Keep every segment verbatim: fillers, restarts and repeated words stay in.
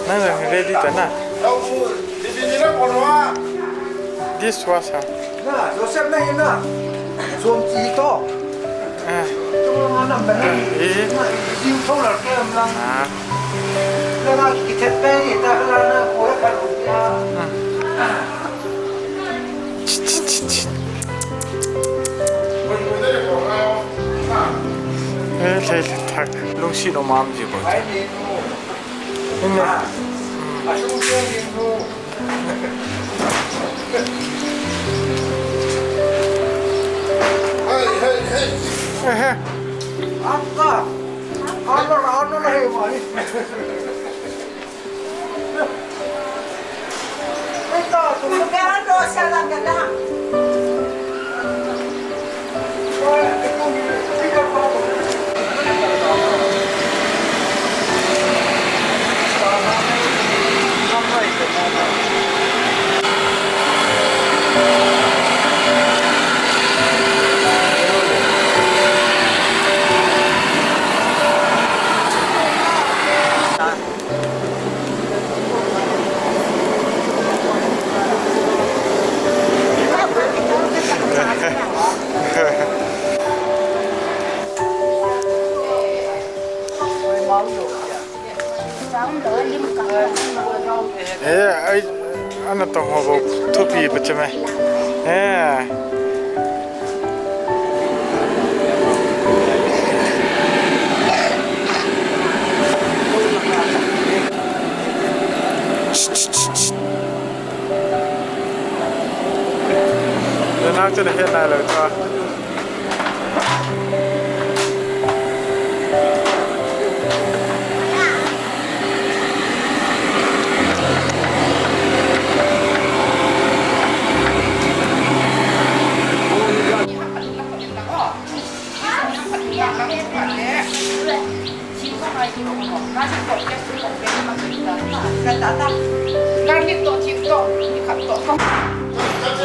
Nang ready ta na? Dishwasher. Na, Joseph na ina. Som ti to. Eh. Tung na na na. Eh. Na, jiu to la ke am lang. Ah. Na na ki te pe ni ta la na ko ya ka lu ya. Hmm. Eh, thei thak. Lungsi no mam ji ko. Ina. Hey, hey, hey. Eh, eh. Akka. Ano, ano na hey, mani. Eh, ai, ana tong ho bo thupi pa chame. Eh. Nang chu na het nai lou chu.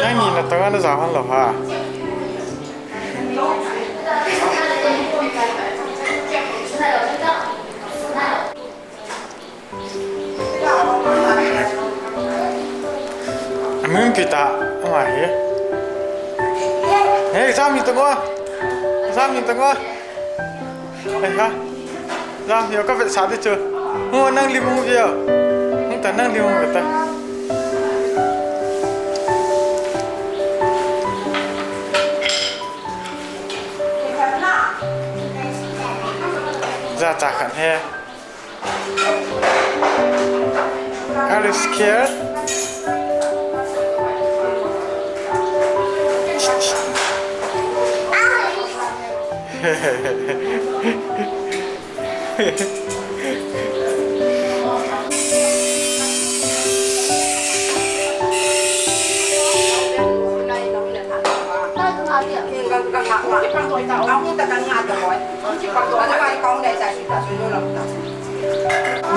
Nangni natong a naja hon lou ham? Amin pi ta, ama hi. Hey, jam hi ta ngo. Jam hi ta ngo. Hey ha. Jam hi ka vetsah di chu. Hung nang lim hung via. Hung ta nang lim hung ta. Jachat khat hi. Are you scared?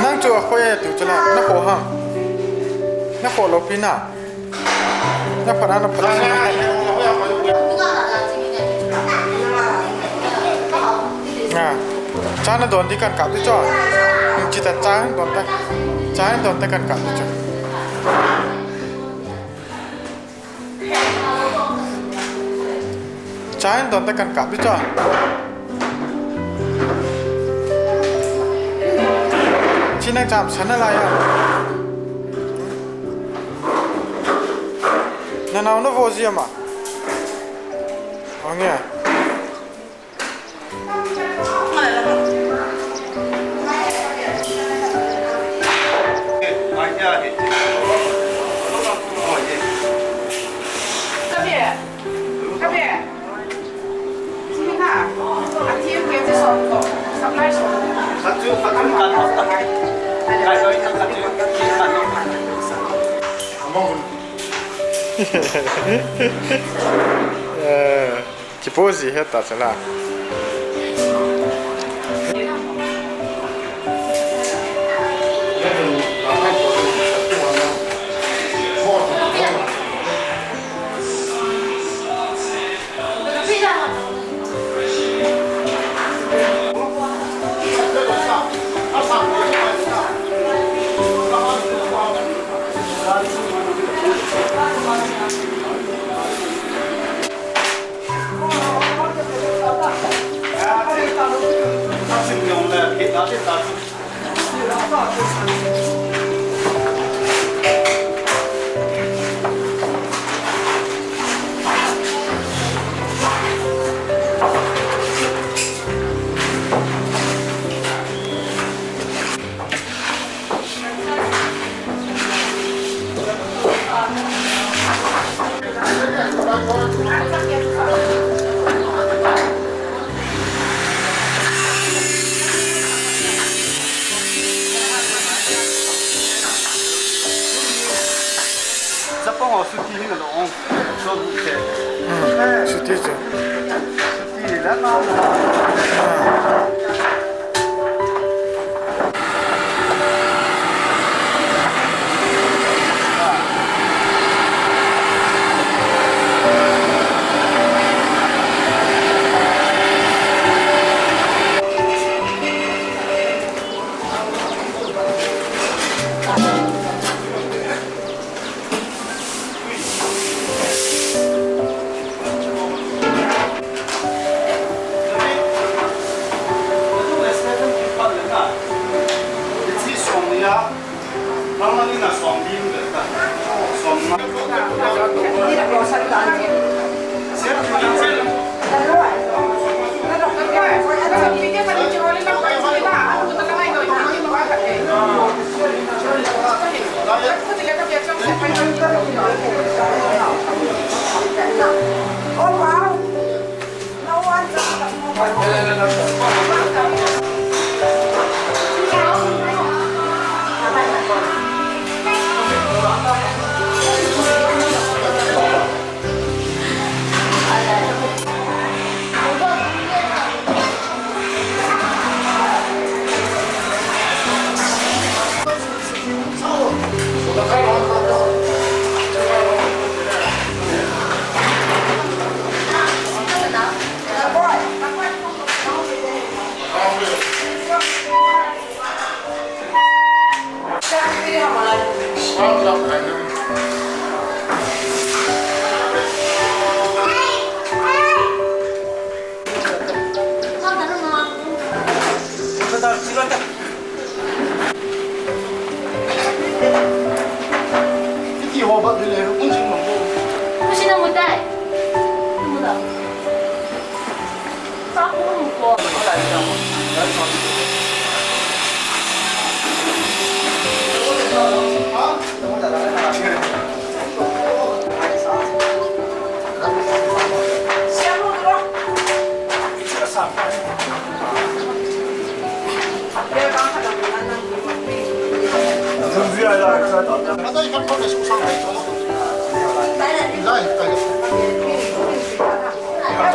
Nang chu a khoi e tu chula, na kho ham? Na kho lo pi na. Na phat na phat. Nga. Cha na don di kan kap di cho. Chi ta cha don ta. Cha don ta kan kap di cho. Cha hin don ta kan kap di cho. Chi nang cham san na lai a. Na nau na vo zia ma. Ong e. Eh. Kipoji heta chala. Chapang ho suti hi na lo ong. So, okay. Hmm, suti chu. Suti la na.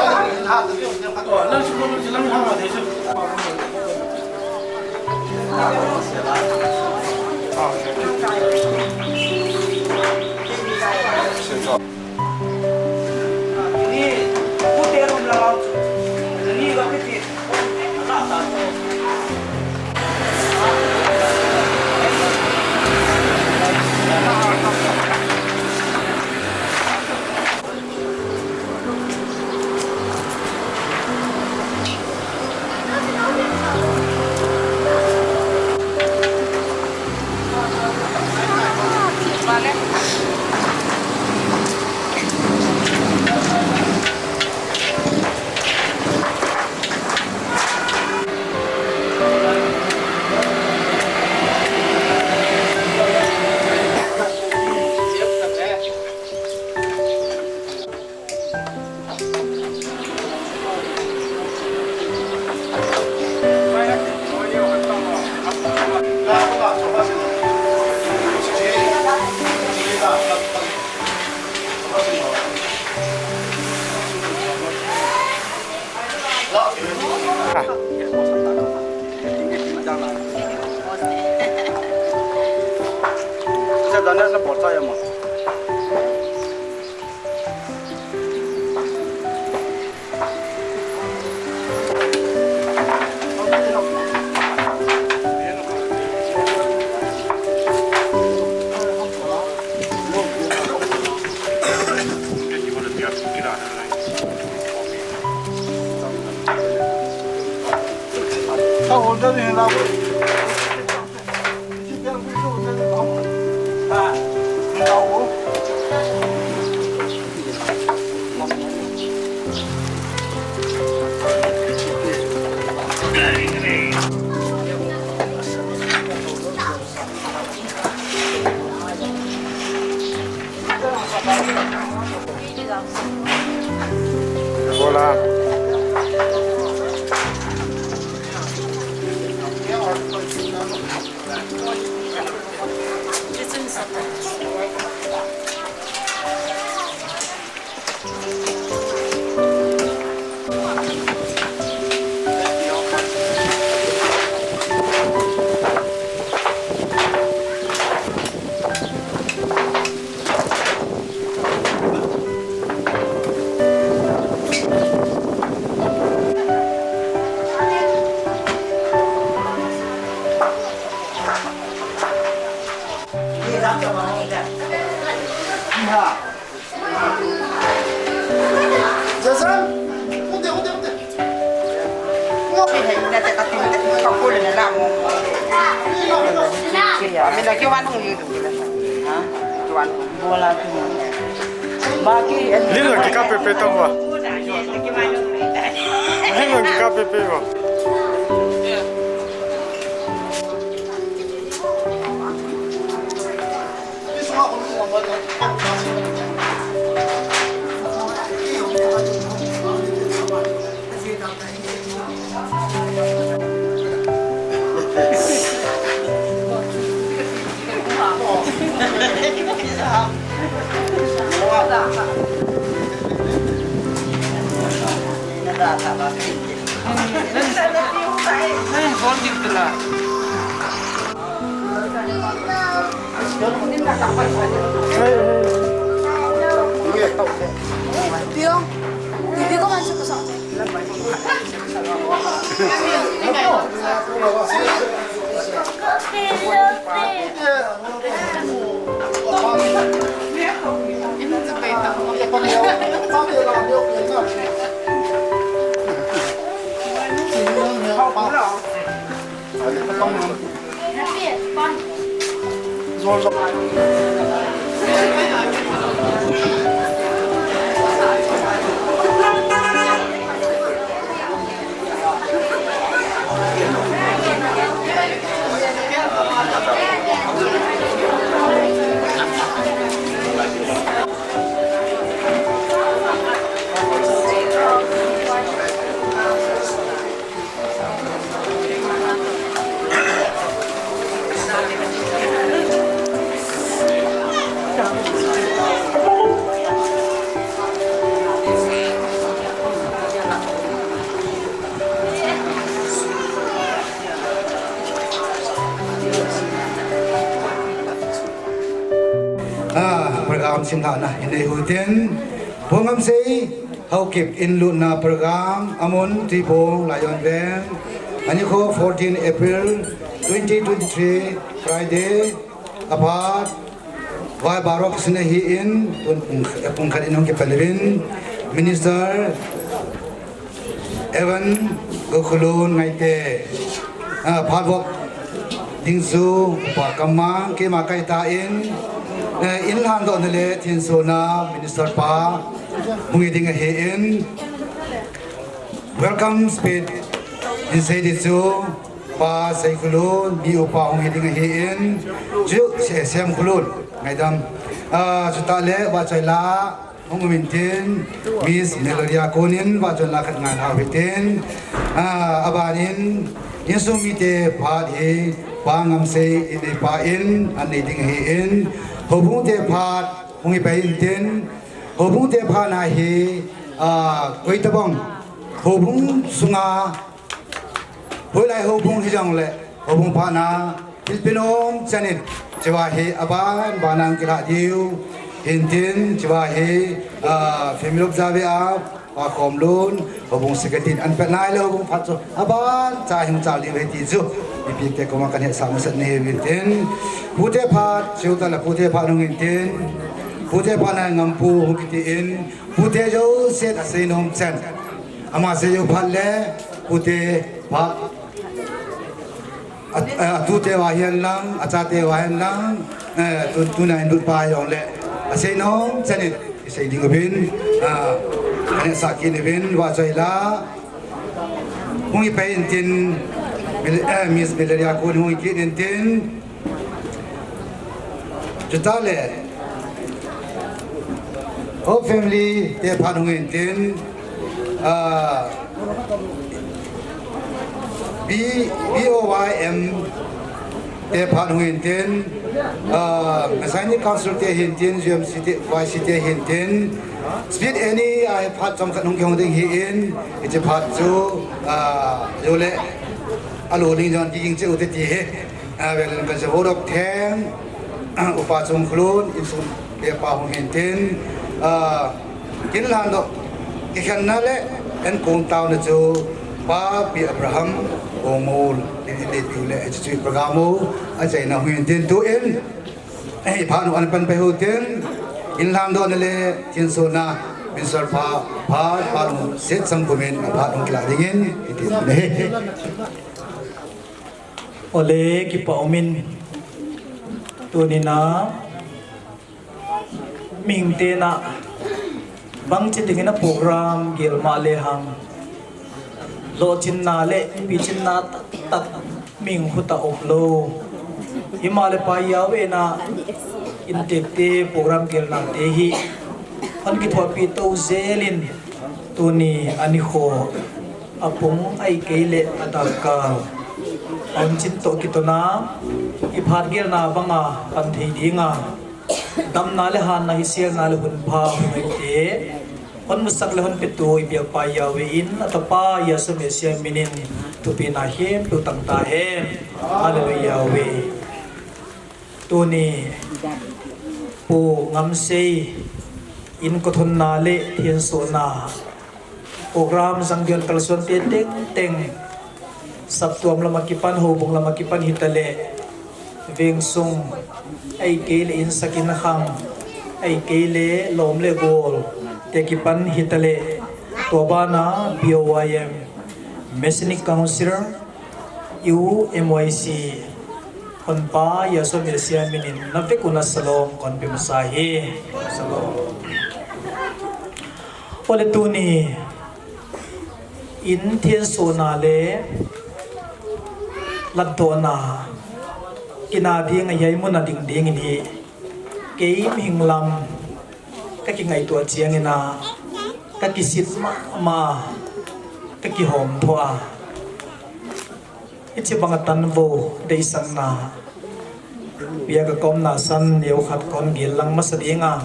Hmm. Hola. Lilo kika pepe to ba. Lilo kika pepe ba. Program simlhahna inei u hitin, Pu Ngamsei Haokip in lutna program, amun Tuibong, Laiyon Veng, anikho fourteen April twenty twenty-three, Friday, aphat vai baro kisin ahin, tun pung, pung khat in hung kipan uvin, Minister Evan Gokhulun Ngaite, ah, phat vop ding chu Upa Kammang, keima kaita in, eh, in lhandohna le thinsohna Minister pa hung hi ding ahin, welcome speech in sei ding chu Pa Seikhulun, B O pa hung hi ding ahin, chu se, Semkhulun, ngaidam. Ah, chutah le vahchoi la hung um intin, Miss Melodia konin vahchoi la khat ngai lhau hitin. Ah, abanin, insung mite phat hi, Pa Ngamsei in neipa in, an nei ding ahin, houbung te phat hung hi pai intin, houbung te phat na hi, ah, koi tabang, houbung sunga, hoilai houbung hijongle, houbung phat na, thilpeh nom chanin, chiva hi aban, ban a hung kilhah diu hintin, chiva hi, ah, family of Jave a, Pa Khomlun, houbung secretary in an pet nai le houbung phat chu, aban, cha hung chal diu ahi ti chu, mipi te koma kan hetsah masat nei u hitin, pute phat, chiu tah le pute phat hung hintin, pute phat na Ngampu hung kiti in, pute jouse asei nom chan. Ama sei jou phat le, pute phat. A, a, atute uva hihen lang, achate uva hihen lang, eh, tu, tuna in lut pa jongle, asei nom chanin, isei ding uvin, ah, ane sa kit uvin, vahchoi la, hung hi pai intin, Mil-, eh, Miss Valeria Kun hung hi kit intin, chutah le, Hope Family te phat hung hintin, ah, B-, B O Y M te phat hung hintin, ah, Messianic Council te hintin, U M C te, Y C te hintin, Speed Any a phat chomkhat hung kihong ding ahin, hiche phat chu, ah, jole, alo ling jon kiging cheh ute ti hi. Ah, vele kan se vodok theng, ah, Upa Chungkhulun, insung pepa hung hintin, ah, kin lhandoh, kikhenna le, enkong taona chu, Pa Pi Abraham, Ongmol, in, in, in, le, chu, chu, program u, achaina hung hintin tuin, eh, phat u an pan pai u hitin, in lhandohna le, thinsohna, Minister pa, pa, pa, set sang kumin, phat u kilah dingin, hitin, ne. Ole, kipa umin, tuni na, mihing te na, bangchi dingin a program gel ma le hang, lohchinna le pichinna taktak mihing khuta um lou. Hima le pa Yahweh na, in tek te program gelna te hi, hon kithopi to jel in, tuni anikho, apung ahikei le adarkar, aumchin toh kitona, i phat gelna banga pan thei dinga, damna le hanna, hiselna le hunpha, hungaite, hon musak le hon petu i biak pa Yahweh in, a tapa Yahshua Messiah minin, thupina hemtu tang tahen. Hallelujah, Yahweh. Tuni, Pu Ngamsei, in kothonna le thinsohna, program jang dion kalson te teng teng, saptuam lama kipan, houbung lama kipan hitale, vengsung, ahikei le insak inkhang, ahikei le lom le gol, te kipan hitale, tua bana B O Y M, Messianic Council, U M Y C, Honpa Yahshua Messiah minin na vek u na shalom kon pe masa hi. Shalom. Ole tuni in thinsohna le latdohna kina ding a hiai mun a ding ding in hi kei mihing lam ka kingaihtuah chiang in a ka kisit mahmah a ka kihawm thou a. Hiche banga tanvo deisakna, bia ka komna san neo khat kon gel lang masa dinga.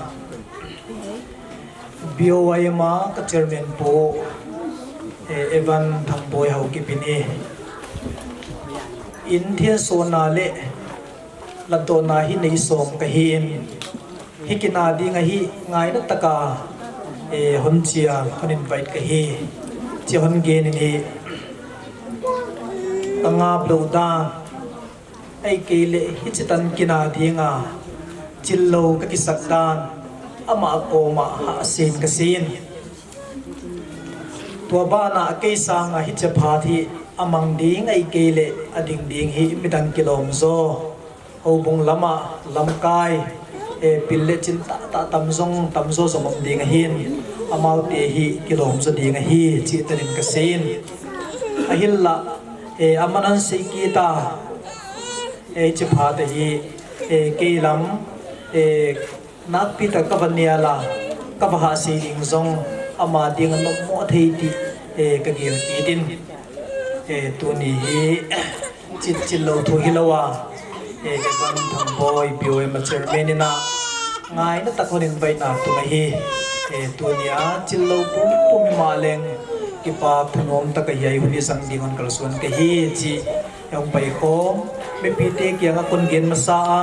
B O Y M a ka chairman pu, eh, Evan Thangboi Haokip in hi. In thinsohna le latdohna hi nei sawm ka hi in. Hi kina ding ahi ngaina taka, eh, hon chia, hon invite kahi. Chia hon gen in hi. Ka ngap lou dan. Ahihkeileh hichi tan kina dinga chillou ka kisak dan. Ama koma hahsa in ka sin. Tua bana kei sanga hiche phat hi amang ding ahihkeileh ading ding hi midang kilom jo. Houbung lama lamkai, eh, pil le chin tah tah tam jong, tam jo jong um ding ahin. Amaute hi kilom jo ding ahi, chih tanin ka sin. Ahinla, eh, aman an sei kit a, eh, hiche phat hi, eh, kei lam, eh, nakpi tah ka va nial a, ka va hahsa ding jong, ama dinga nommo thei ti, eh, ka gel kit in. Eh, tuni hi, chit chillou thu hilou a, eh, Evan Thangboi, B O M a chairman in a, ngaina tak hon invite na tung ahi. Eh, tunia chillou pumpum hima leng, kipa thanom taka hiai hun hi sang ding hon kalson kahi, chi, hung paikhom mipite kianga kon gen masa a,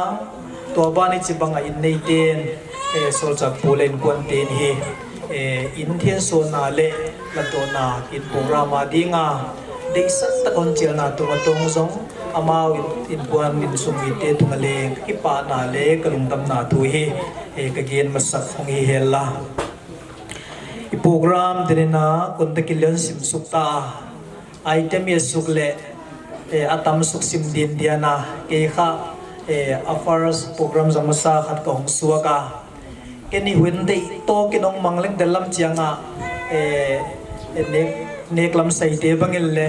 tua ban hiche banga in neiten, eh, solchah pu le inkuan ten hi, eh, in thensuahna le latdohna in program a dinga deisah tak hon chelna tunga tong jong, amau in, inkuan insung mite tunga leng kipana le ka lungdamna thu hi, eh, ka gen masak hung hi hel a. I program dinina kon ta kilian sim suk ta. Item hi suk le, eh, atam suk sim din diana, kei kha, eh, a first program jong masa khat ka hung suak a. Kei ni hun dei to kinong mang leng del lam chianga, eh, eh, nek, nek lam sai te bangin le,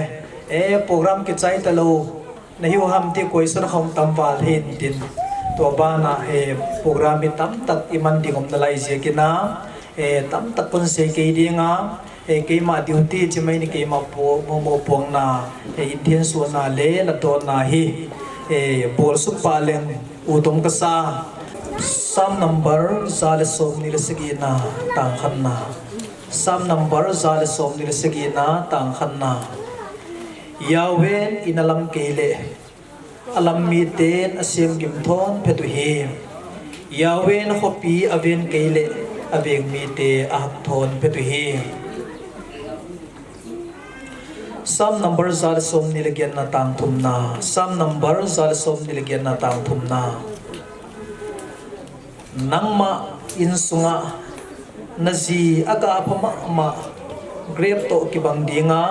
eh, program kichai talou. Na hiu ham ti question khom tam val hin tin. Tua bana, eh, program hi tam tak i man ding um nalai ziakin a, eh, tam tak kon sei kei dinga, eh, keima duty chi mai ni keima po, mo, mo puangna, eh, in thensuahna le latdohna hi, eh, bol suk pah leng utom kasa. Psalm number za le som ni le sagi na tang khatna. Psalm number za le som ni le sagi na tang khatna. Yahweh in a lam kei le, a lam miten a sem gim thon phet u hi. Yahweh in a khopi a ven kei le, a veng mite a hak thon phet u hi. Psalm number za le som ni le giatna tang thumna. Psalm number za le som ni le giatna tang thumna. Nangma insunga na ji a ga pha mahmah grep toh kibang dinga,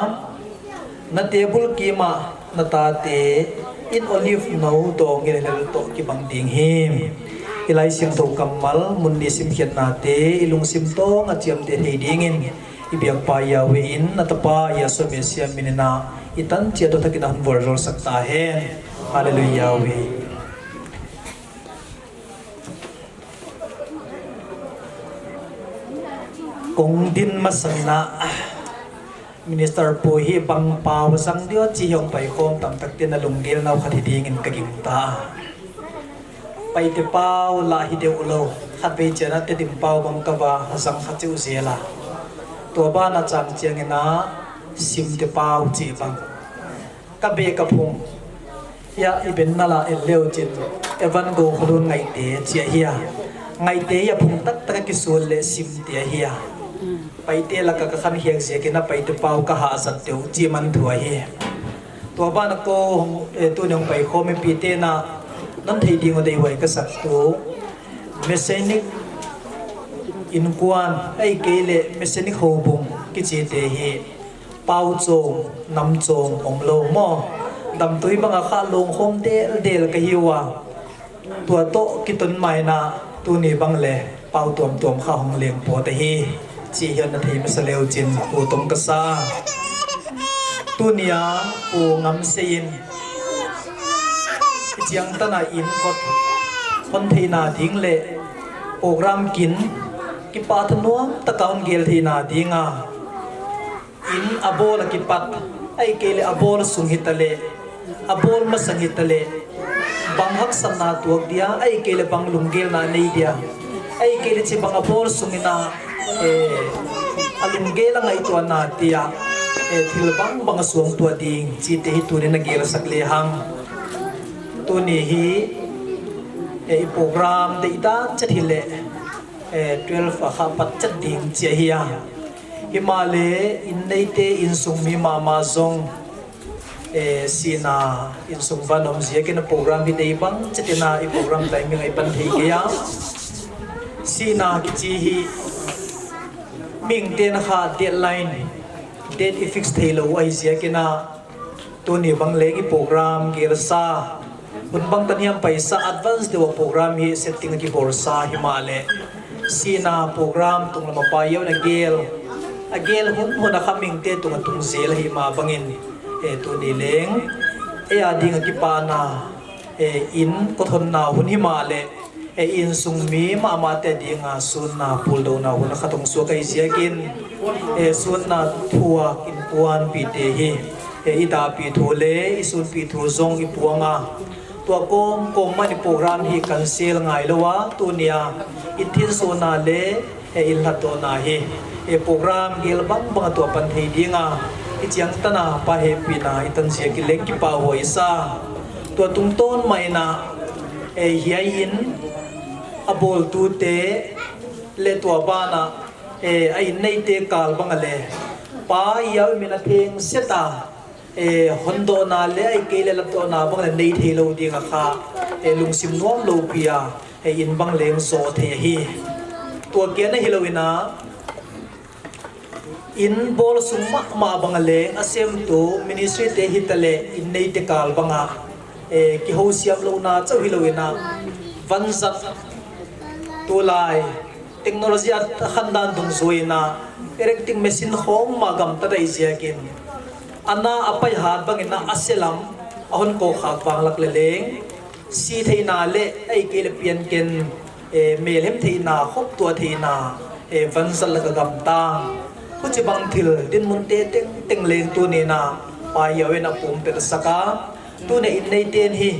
na table kima na tate in olive no dong in lel toh kibang ding hi. I Laisiangthou kammal mun ni simkhiatnate i lungsim tonga chiamteh thei dingin i biakpa Yahweh in na tapa Yahshua Messiah minin a i tan chia toh thakin a hon vualzawl sak tahen. Hallelujah Yahweh. Kong din masang na, Minister pu hi bang pau sang diu chi hiong paikhom tam tak tin a lunggel nau khat hi dingin ka gingta. Paite pau la hi deuh lou, khatvei chiana Tedim pau bang ka va sang khat chiu jela. Tua bana chang chiangin a Simte pau chi bang. Ka beh ka phung. Hia i ben nala en leu chin. Evan Go Kholun Ngaihte chi ahi a. Ngaihte hia phung taktak a kisun le Simte ahi a. Paite laka ka khan hiak ziakin a Paite pau ka hahsat teu chi man thu ahi. Tua bana ko hong, eh, tuni hong paikhom mipite na non thei ding u deihuai ka sak tu. Messianic inkuan, ahihkeileh Messianic houbung kichite hi. Pau chom, nam chom, om lou maw. Damtui banga kha lungkhom del del ka hi ua. Tua toh kiton maina tuni bang le pau tuamtuam kha hong leng pawt ahi. Chi hian na thei masa leu chin utom ka sa. Tunia u ngam seiin. Chiang tana in kot hon theina ding le program kin kipa thanuam taka hon gel theina dinga. In a bol a kipat, ahihkeileh a bol sung hitaleh, a bol masang hitaleh, bang haksatna tuak dia, ahihkeileh bang lunggelna nei dia, ahihkeileh chi bang a bol sungin a, eh, a lunggel a ngaihtuahna tia, eh, thil bang bang a suangtuah ding, chite hi tunin a gelsak lehang. Tuni hi, eh, i program deihdan chet hileh, Eh, twelve a kha pat chat ding chia hi a. Himale in neite insung mi mama zong, eh, sina insung van om zia kina program hi dei bang chatina i program timing ai pan thei kei a. Sina kichi hi mingte na kha deadline, date i fix thei lo ai zia kina. Tuni bang leng i program gelsa, hun bang taniam paisa advance deuh a program hi setting a kibolsa himale. Sina program tung lama pa yau na gel. A gel hun hun a khaming te tung a tung zel hi ma bangin. E tuni leng. E a ding a kipana. E in kothon na hun himale. E insung mi mama te dinga sunna puldo na hun a khatong suak ai ziakin. E sunna thuak in puan pi te hi. E i dapi thu le i sunpi thu zong i puanga. Tua kom kom mani program hi cancel ngai lo a tunia in thin sona le e in hlat dona hi. E program gel bang bang tua pan thei dinga i chiang tana pa he pina i tan zia ki leng ki pa huai sa. Tua tung ton mai na e hiai in a bol tu te le tua bana e a in nei te kal bang a le pa i au min a theng seta. E, hon dohna le ai kei le lat dohna bang le nei thei lo ding a kha. E, lungsim nuam lo pi a, e, in bang leng zo thei hi. Tua kia na hi lo ina, in bol sung ma, ma bang le a sem tu ministry te hi ta le in nei te kal bang a. E, ki ho siam lo na chau hi lo ina, van zat tu lai. Technology a khan dan dung zuina, erecting machine khong ma gam ta dai ziakin. Ana a pai hat bangin a selam, a hon ko khak vang lak le leng. Si theina le, ei kei le pian ken, e, melhem theina khop tua theina, e, van zal lak a gam ta. Huchi bang thil, din mun te teng, teng leng tu nina, pa yau en a pum pel saka. Tu ne in nei ten hi,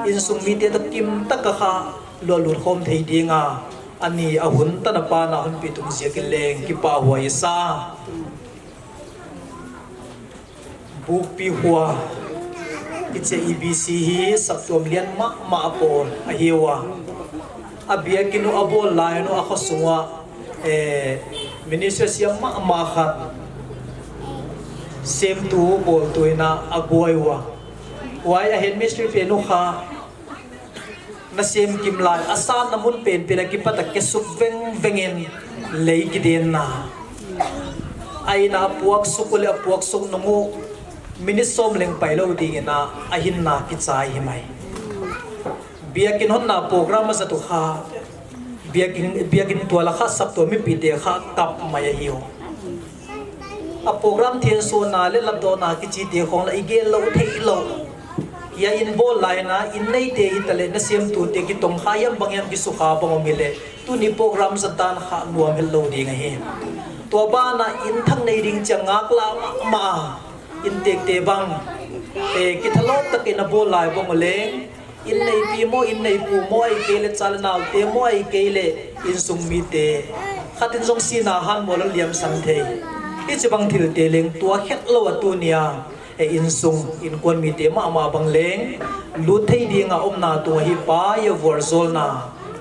in sung mi te ta kim ta ka kha, lo lut khom thei dinga. Ani a hun tana pana hun pi tung zia ki leng ki pa huai sa. Bukpi hua. Kiche E B C hi saptuam lian ma ma a pol a hiwa. A biakinu a bol lai nu a khosunga, eh, minister siam ma ma khat. Sem tu bol tu ina a guai wa. Huai a headmistress pe nu kha. Na sem kim lai, a san na mun pen pen a kipat a ke suk veng veng in lei ki den na. Ai na puak suk u le a puak suk nung u minute som leng pai lo ding ina a hin na ki chai hi mai. Biakin hon na program a zatu kha. Biakin, biakin tua la kha sap tua mi pi te kha kap mai a hiu. A program thian sona le lat dona kichi te khong la i gel lo thei lo. Hia in bol lai na, in nei te hi ta le na siam tu te ki tong kha yam bang yam ki su kha bang om hi le. Tu ni program zat dan kha nuam hel lo ding a hi. Tua bana in thang nei ding chiang ngak la ma ma. In tek te bang. E, ki thalok tak in a bol lai bang le. In nei pi mo, in nei pu mo, ai kei le cha le nau te mo, ai kei le in sung mi te. Khatin zong sina han mo lo liam san thei. I chi bang thil te leng tua khet lo a tu nia. E in sung, in kuan mi te ma ma bang leng. Lut thei ding a om na tu hi pa ya vuar zol na.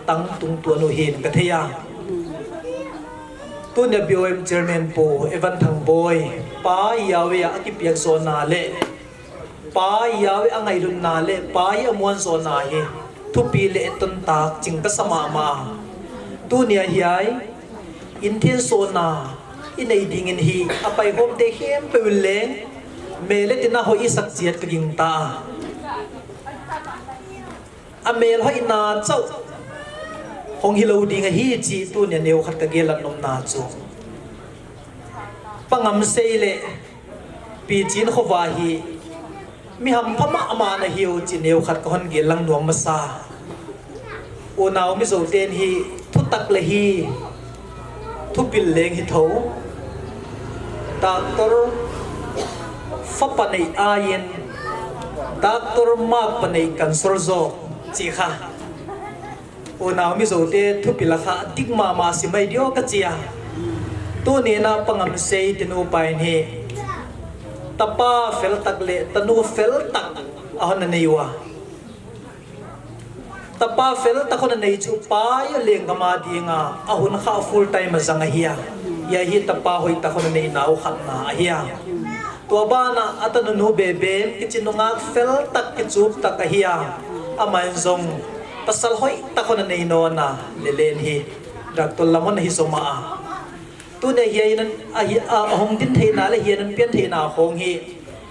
Tang tung tua nu hin ka thei a. Tu nia B O M chairman po, Evan Thang Boy. Pa ya we a kipiak zol na le. Pa ya we a ngailutna le pa ya muan zona hi thupi le ton tak ching ka sa ma ma. Tu nia hiai in thin sona i nei ding in hi a pai hom te hem pe le me le tina ho i sak chiat ka ging ta. A mel hoina chau hong hi lo ding a hi chi tu nia neu khat ka gel a nom na chu. Pangam sei le pi chin khova hi mi ham pha ma ma na hiu chi neu khat ka hon gel lang nuam masa. U nau mi zo ten hi thu tak le hi thu pil leng hi tho. Doctor fa pa nei a yin Doctor mak pa nei kan sor zo chi kha. U nau mi zo te thu pil a kha dik ma ma si mai dio ka chi a. Tu ni na pangam sei ti nu pa in hi. Tapa fel tak le tanu fel tak a hon na nei wa. Tapa fel tah khat anei chu pa jong lenggam a dinga ahung kha full time a jang ahi a. Hia hi tapa hoitah khat anei nau khatna ahi a. Tua bana atanu nu Bebem kichi nungak fel tah kichup tah ahi a. Aman jong pasal hoitah khat anei nona lelen hi. Doctor lam hon hi joma a. Tunia hian a, hi, a, ahung din theina le hian an pian theina khong hi,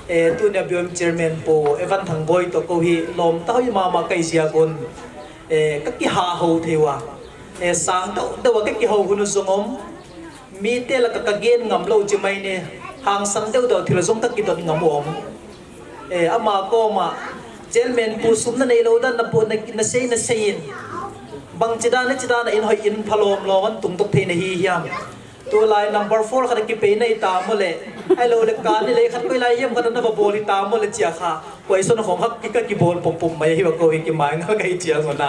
eh, tunia B O M chairman pu Evan Thangboi toh kou hi lom tah hoi mama kai jia kun, eh, ka kiha ho thei ua. Eh, sang deuh deuh a ka kiho hun u jong om. Mite la ka, ka gen ngam lo chi mai ni, hangsan deuh deuh thil jong ka kidon ngam u om. Eh, ama koma, chairman pu sum na nei lo dan na pu na, na sei na sei in. Bang chi dan, chi dan in hoi in phalom lo an tung tok thei na hi hiam. Tulai number four khat kipe nei ta mo le. Ai lo le ka ni le khat koi lai hiam khat na ba bol hi ta mo le chia kha. Koi son khong hak ki ka kibol pum pum mai hi ba ko hi ki mai nga kai chia ngona.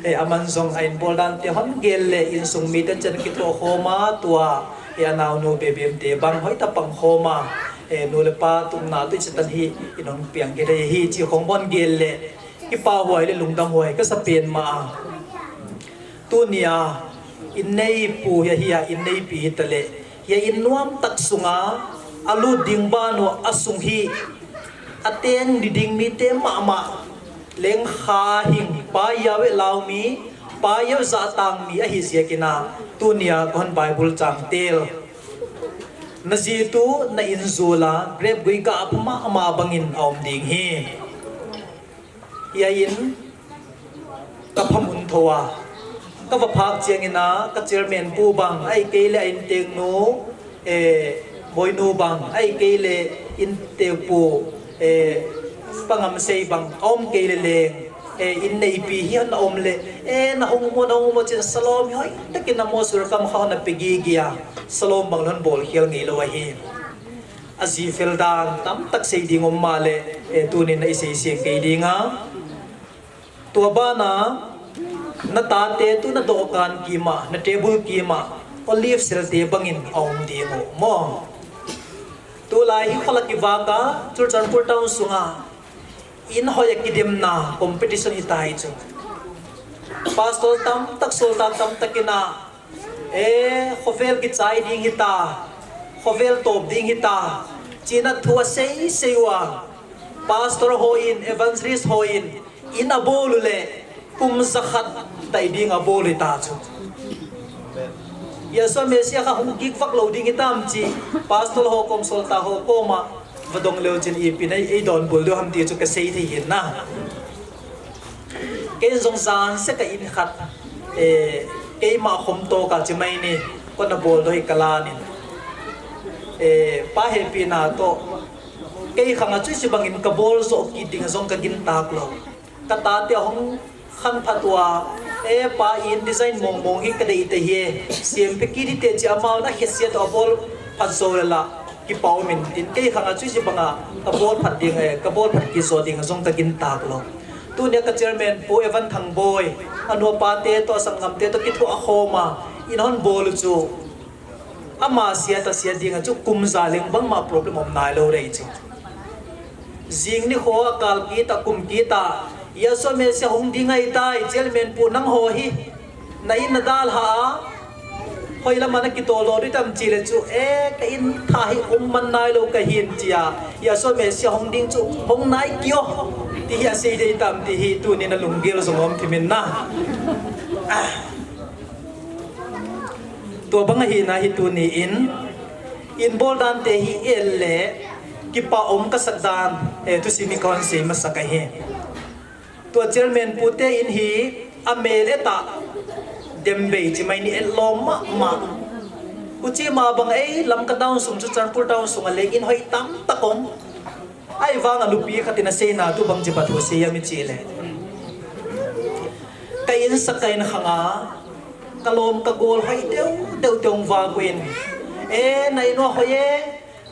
Eh, aman jong a in bol dan te hon gel le insung mite chan kitho khoma tua. Eh, anau nu Bebem te bang hoitah pang khoma. Eh, nu le pa tungna tu chatan hi in hon piang ke dei hi chi khong bon gel le. Kipa huai le lungdam huai ka sa pen ma a. Tunia, in neipu hia hia, in neipi hi ta le. Hia in nuam tah sunga, a lut ding ban u a sung hi. A teng ni ding mite mama. Leng kha hing, pa yau e lau mi, pa yau za tang mi ahi ziak ina. Tunia kon Bible chang tel. Na ji tu, na in zu la, grep gui ka ap ma, ma bangin a om ding hi. Hia in, ka phamun tho a. Ka va phak chiang ina, ka chairman pu bang, ai kei le a in teng nu, eh, boi nu bang, ai kei le in teng pu, eh, pangam sei bang, om kei le leng, eh, in neipi hi na om le, eh, na hung mo, na hung mo chin salom hi hoi, takin na mo sur kam kha na pe gi gi a, salom bang lon bol hial ngei lo ahi. A ji fel dan tam tak sei ding om ma le, eh, tunin na i sei siang kei ding a. Tua bana, na tate tu na dokan kima, na table kima, olive sel te bangin a om ding u mo. Tulai hi kholak i vaka, Churachandpur town sunga, in hoi a kidemna competition hi ta hi chu. Pastor tam tak, solta tam tak ina, eh, khovel kichai ding hi ta, khovel top ding hi ta, china thu a sei sei ua, pastor ho in, evangelist ho in, in a bol u le, kum za khat tai ding a bol u ta chu. Yahshua Messiah kha hung kik vak lo ding hi tam chi, pastor ho kom solta ho koma, va dong leu chin ipi nei, ei don bul deu ham ti chu ka sei thei hin na. Kei zong zan se ka in khat, eh, keima khom to ka chi mai ni, ko na bol doi ka la ni. Eh, pa he pi na to, kei khang a chui chi bangin ka bol zo ki ding zong ka gin tak lo. Ka ta te hong khan phat ua, eh, pa in design mong mong hi ka dei te hi, siam pe ki di te chi amau na khe sia to a bol phat zo le la. Kipa um in tin kei khang a chui chi banga ka bol phat ding e, ka bol phat ki zo ding zong ka gin tak lo. Tunia ka chairman pu Evan Thangboi, a nu a pa te to, a sanggam te to kithu a khoma, in hon bol u chu. Ama sia ta sia ding a chu kum za leng bangma problem om nai lo rei chu. Zing ni kho a kal ki ta kum ki ta, Yahshua Messiah hung ding ai tai, chairman pu nang ho hi. Na in na dal ha a, hoi lama na kitol lo di tam chi le chu, eh, ka in tha hi um man nai lo ka hin chi a. Yahshua Messiah hong ding chu, hong nai kio. Ti hi a sei dei tam ti hi, tunin a lunggel zong om thimin na. Ah. Tua bang ahi na hi tuni in, in bol dan te hi el le, kipa om ka sak dan, eh, tu si mi kon sei ma sak ahi. Tua chairman pu te in hi a mel e ta dem bei chi mai ni et lom ma ma. Pu chi ma bang ei lam ka down sung chu Churachandpur down sung a lek in hoi tam ta kong. Ai vang a lupi khat in a sei na tu bang chi pa thu sei a mi chi le. Ka in sa ka in khang a ka lom ka gol hoi deu deu te ong va kuin. E na in wa hoi e.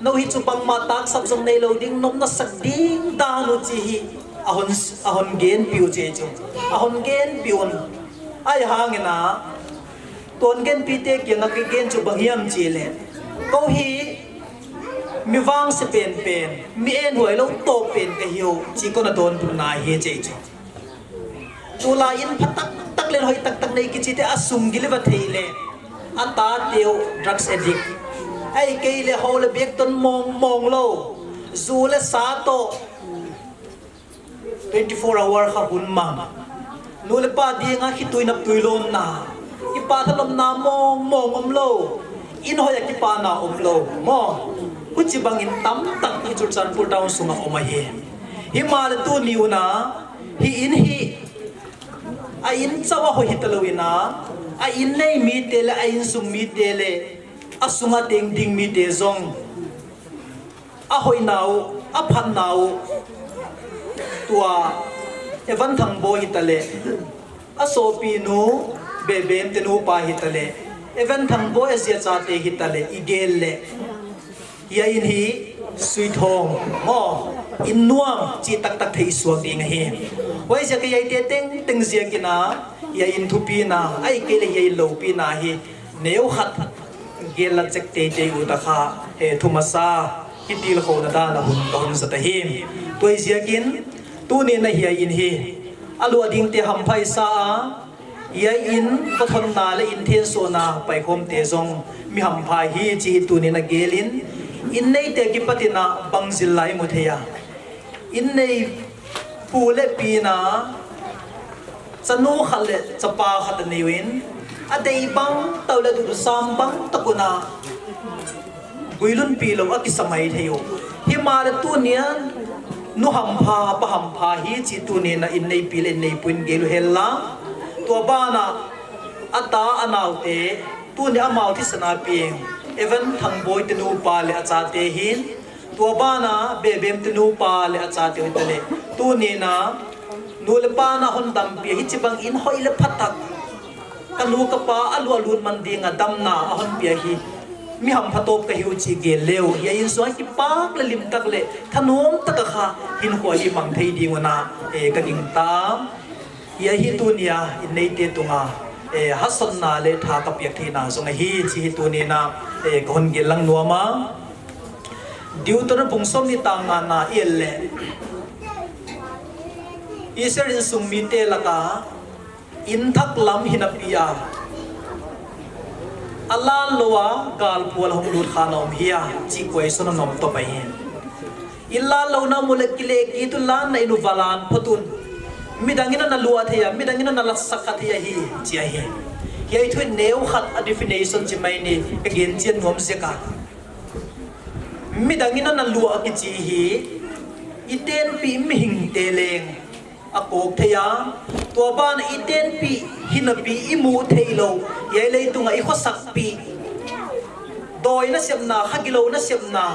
No hi chu bangma tak sap zong nei lo ding nom na sak ding dan u chi hi a hon a hon gen piu che chu a hon gen piu un ai hang ina ton gen pi te kiang a ki gen chu bang hiam chi le ko hi mi vang se pen pen mi en huai lo to pen ka hiu chi ko na don tu na hi che chu. Tula in pha tak tak le hoi tak tak nei kichi te a sung gil va thei le. A ta teu drugs addict. Ai kei le ho le bek ton mong mong lo. Zu le sa to. Twenty four hour kha hun mang. Nu le pa dinga khitui nap tui lom na. I pa thalom na mong mong om lo. In hoi a kipa na om lo. Mo. Huchi bang in tam tak i Churachandpur town sunga om ahi. Hi ma le tu ni una. Hi in hi. A in chau a hoi hi ta lo ina. A in nei mi te le a in sung mi te le. A sunga teng ding mi te zong. A hoi nau, a phan nau. Tua, Evan Thangboi hi ta le. A sopi nu, Bebem te nu pa hi ta le. Evan Thangboi a zia cha te hi ta le, i gel le. Hi a in hi, sui thong. Mo, in nuam, chi tak tak thei suak ding ahi. Hoi zia ka yai te teng, teng zia kina, hi a in thupi na, ai kei le hi a in lopi na hi. Neu khat gel la chek tei tei u ta kha, he thuma sa, hi til kho na dan a hun ka hun sa ta hi. Tua hi ziakin, tu ni na hi a in hi. A lua ding te ham phai sa a, hi a in ka thon na le in thien so na pai khom te zong mi ham phai hi chi tu ni na gel in. In nei te kipat in a bang zil lai mu thei a. In nei pu le pi na, chanu khat le chapa khat a nei u in, a dei bang tau le duh sam bang tak un a, guilun pi lo a kisa mai thei u. Hi ma le tu ni a, nu ham pha, pa ham pha hi chi tu ni na in nei pi le in nei pu in gel u hel la. Tua ban a, a ta a nau te, tu ni a mau thi sana pi, Evan Thangboi te nu pa le a cha te hin, Tua ban a, Bebem te nu pa le a cha te u hi ta le. Tu ni na, nu le pa na hon dam pi a hi chi bang in hoi le pha tak. Ka nu ka pa a lu a lut man ding a dam na a hon pi a hi. Mi ham pha top ka hi u chi gel le u. Hi a in so a kipak le lim tak le. Thanom tak a kha hin khua hi mang thei ding u na. E ka ging ta. Hi a hi tu ni a, in nei te tung a. E, ha son na le tha ka piak thei na zong a hi chi hi tu ni na. E, ka hon gel lang nuam a. Deuteronomy bung som ni tang nga na i el le. Israel insung mite laka in thak lam hi napi a. A lan lo a gal pual hong lut kha na om hi a, chi koi son a nom to pai hi. In lan lo na mu le kile ki tu lan na inu valan photun. Midang in na lua thei a, midang in na lasak kha thei a hi, chi a hi. Hi a i thu in neu khat a definition chi mai ni, ka gen chian nuam zia ka. Midang in a na lua kichi hi, i tenpi mihing te leng a kok thei a, tua ban i tenpi hinapi i mu thei lo, i ai leitung a i khosakpi. Doi na sepna, kha gilo na sepna,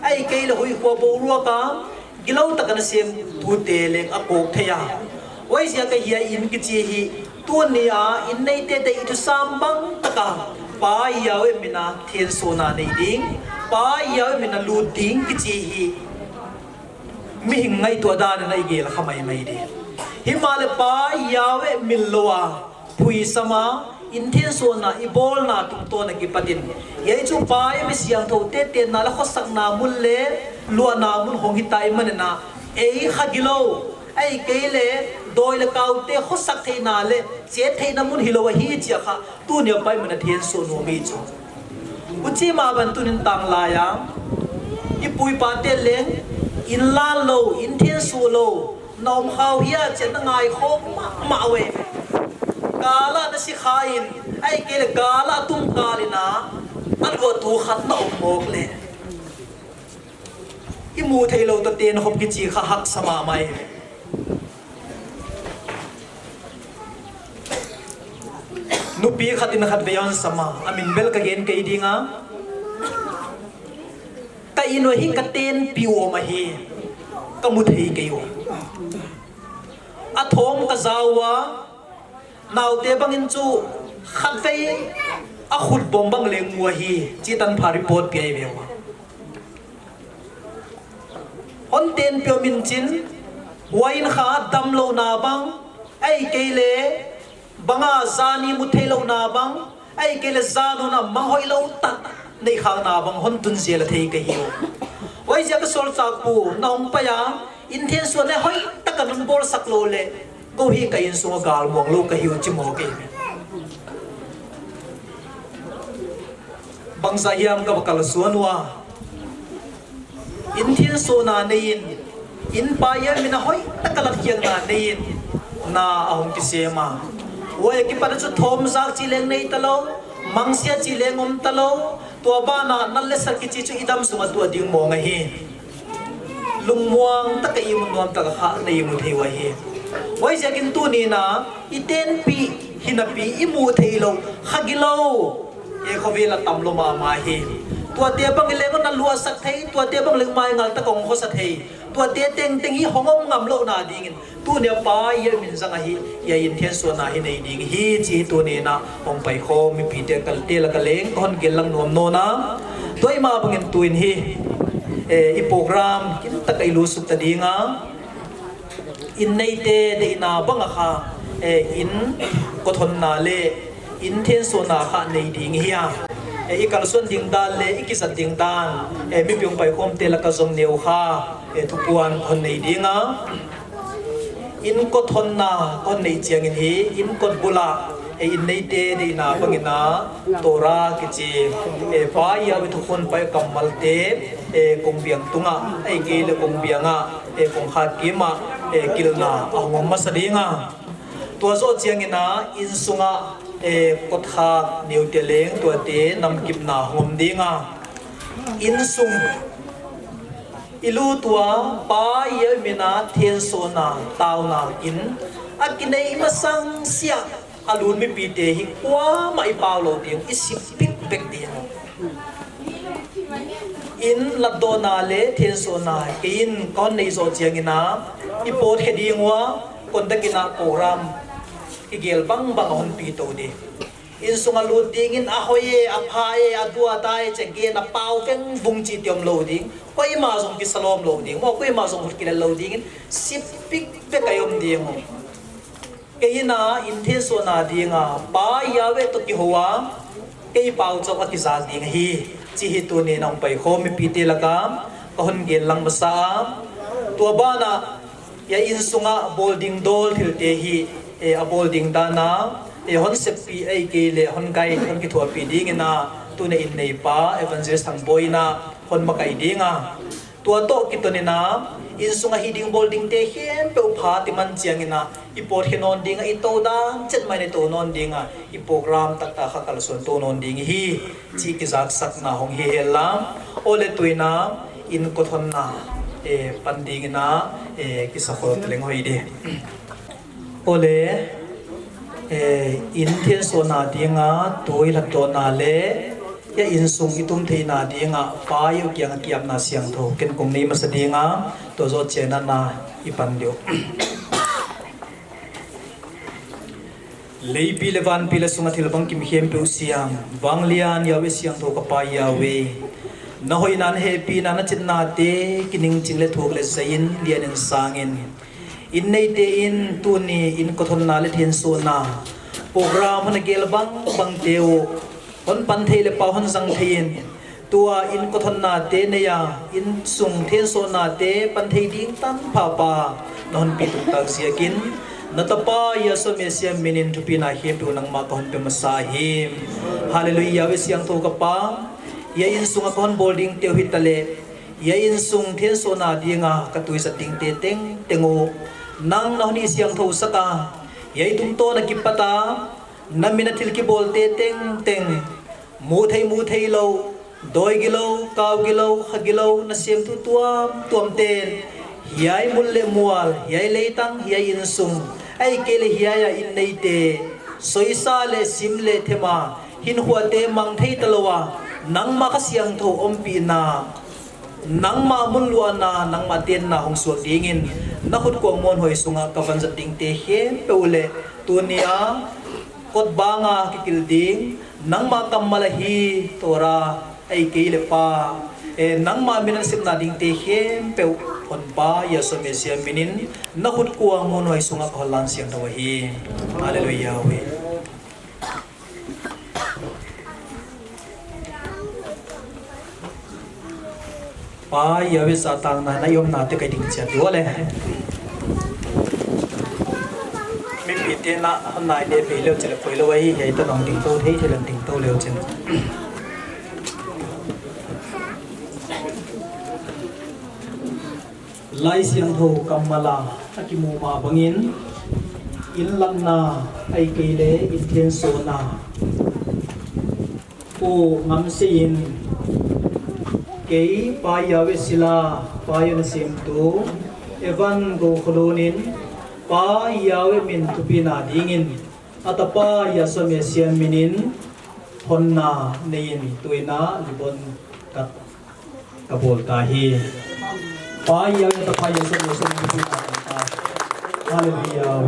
ai kei le hui khua bo ruaka, gilo taka na sem tu te leng a kok thei a. Oi zia ka hi a in kichi hi, tu ni a in nei te te i tu sam bang taka, pa i a we mina thien so na nei ding, pa i a we mina lut ding kichi hi. Mihing ngai tua dan na i gel kha mai mai ding. Hi ma le pa i a we min lo a, phui sama, in thien so na, i bol na tung to na kipatin. I ai chu pa i mi siang tho te te na la khosak na mun le, lua na mun hong hi ta i man na, ei kha gilo, ai kei le, doi le kau te khosak thei na le, che thei na mun hi lo a hi chia kha, tu ni a pai mana thien so no mi chu. Uchi ma ban tu nin tang lai a. I pui pa te leng, in lan lo, in thien so lo, na om khau hi a chia na ngai khok ma, ma we. Kala na si kha in, ai kei le kala tum kalina, a lua tu khat na om mok le. I mu thei lo ta ten hop kichi kha hak sama mai. Nupi khat in khat vei on sama, a min bel ka gen kei ding a. Ka in u hi ka tenpi u ma hi, ka mu thei kei u. A thom ka zau a, naute bangin chu khat vei a khut bom bang leng mu a hi, chi tan pha report pi ai ve u. Hon tenpi u min chin, huain kha dam lo na bang, ai kei le, banga zani mu thei lo na bang, ai kei le zanu na mang hoi lo tak, nei khang na bang, hon tun zia la thei ka hi u. Oi zia ka sol chak pu, na hong pai a, in thien so le hoi tak a nun bol sak lo le, Ko hi ka insung a galmong lou ka hiu chi mo ke. Bangsa hiam ka bakal suan ua. In thiensona nei in, in pa ia mina hoi taka lat hiang na nei in, na ahung kisema. Ua ia kipat chu thom zak chi leng nei talou, mangsia chi leng om talou, tua bana nal le sat kichi chu i dam sunga tua ding mong ahi. Lungmuang taka i mun nuam taka kha nei mu thei ua hi. Ua ziakin tuni na, i tenpi, hinapi, i mu thei lou, kha gilou. E khovela tamlo mama hi. Tua te bang leng na lua sak thei, tua te bang leng mai ngal ta kong khosa thei. Tua te teng teng hi hongom ngam lou na dingin. Tuni a pa ia min zang ahi, ia in thiensona hi nei ding hi chi tuni na hong pai kho mipi te kal te la ka leng hon gel lang nuam no na. Tua ima bangin tuin hi. E, i program kin taka i lu suk ta dinga. In neite deina banga kha, e, in kothonna le in thiensona kha nei ding hi a. E, i kalsuan ding dan le i kizat ding dan, e, mipi hong pai khom te la ka zong neu kha, e, thupuan hon nei dinga. In kothonna hon nei chiangin hi, in kot bula, e, in neite deina bangina, Torah kichi, e, pa ia i thukhun pai kammal te, e, kong biang tunga, e, kei le kong bianga, e, kong khat kima, e, kilna, a hong masa dinga. Tua zo chiangina, in sunga, e, kot khat neu te leng, tua te namkimna hong dinga. In sung, i lu tua, pa ia mina thiensona, tauna in, a kinei masang sia, a lun mipi te hi kuama i pau lou ding, i sip pik pek ding. In latdona le thiensona, kei in kon nei zo chiangina, i pot khe ding ua, kon takina program, i gel bang bang hon pi to ding. In sunga lut dingin a hoi e, a pha e, a dua ta e, che gen a pau veng vung chi tiom lou ding. Koima zong kisalom lou ding. Mo koima zong hut kilel lou dingin. Sip pik pek a i om ding. Kei ina in thiensona dinga, pa ia ve to kihoa, kei pau chok a kizak ding hi. Chi hi tuni na hong pai kho mipi te laka, ka hon gel lang masa a. Tua bana, ia in sunga bol ding dol thil te hi, e, a bol ding dana, e, hon seppi ei kei le, hon guide, hon kithuapi dingina, tuna in nei pa, Evangelist Thangboi ina, hon makai dinga. Tua to kitonina, in sunga hi ding bol ding te khempeu pha ti man chiangina, i pot khe non dinga, i to dan, chet mai ne to non dinga, i program takta kha kalsuan to non ding hi. Chi kizak sakna hong hi hela. Ole tuina in kothonna, e, pan dingina, e, kisa khol leng hoi de. Ole, e, in thiensona dinga, tui latdona le, ia in sung i tum theina dinga, pa ia kianga kiapna siangthou, ken kong nei masa dinga, to zo chena na i pan diu. Leipi le vanpi le sunga thil bangkim khempeu siam, vanglian Yahweh siangthou ka pa Yahweh. Na hoina, na hepina, na chitna te, kining ching le thuk le seiin, lian in sangin. In neite in tuni, in kothonna le thiensona. Program hon gel bang bang teu. Hon pan thei le pau hon zang thei in. Tua in kothonna te neia, in sung thiensona te pan thei ding tam pha pa, na hon pi tung tak ziakin, na tapa Yahshua Messiah minin thupina khempeu nangma ka hon pe masa hi. Hallelujah, Yahweh siangthou ka pa, ia in sunga ka hon bol ding teu hi tale, ia in sung thiensona dinga ka tuizat ding te teng teng u, nang na hon i siangthou saka, ia i tum to na kipata, na mina thil kibol te teng teng, Mu thei, mu thei lou, doi gilou, kau gilou, kha gilou, na siamtu tuam, tuam ten. Hiai mul le mual, hiai leitang, hiai insung. Ahihkeileh hiai a in neite. Soisa le sim le thema, hinkhuate mang thei talou a. Nangma Kha Siangthou ompihna. Nangma mun luahna, nangma tenna hong suak dingin. Na khut kuang muanhuai sunga ka vanzat dingte khempeuh le. Tunia, kot banga kikil ding. Nangma kammal ahi Torah, ahihkeileh pa, eh, nangma min a sepna dingte khempeuh Honpa Yahshua Messiah minin, na khut kuang muanhuai sunga ka hon lan siangthou ahi. Hallelujah. Pa, Yahweh, satangna na i omna te ka ding chiat diu le. Itena nai le pei leu chele koi lou ahi, hei ta dong ding to, hei thei lam ding to leu chen. Lai Siangthou kammal a akimu ma bangin, in lamna, ahikei le in thensona, Pu Ngamsei in, kei Pa Yahweh Sila, Pa Yahweh Nasemtu, Evan Gokholun in, Pa Yahweh min thupina dingin, atapa Yahshua Messiah minin, honna neiyin tuina ribbon cut kabol tahi. Pa Yahweh, atapa Yahshua Messiah minin thupina kabol tahi. Hallelujah.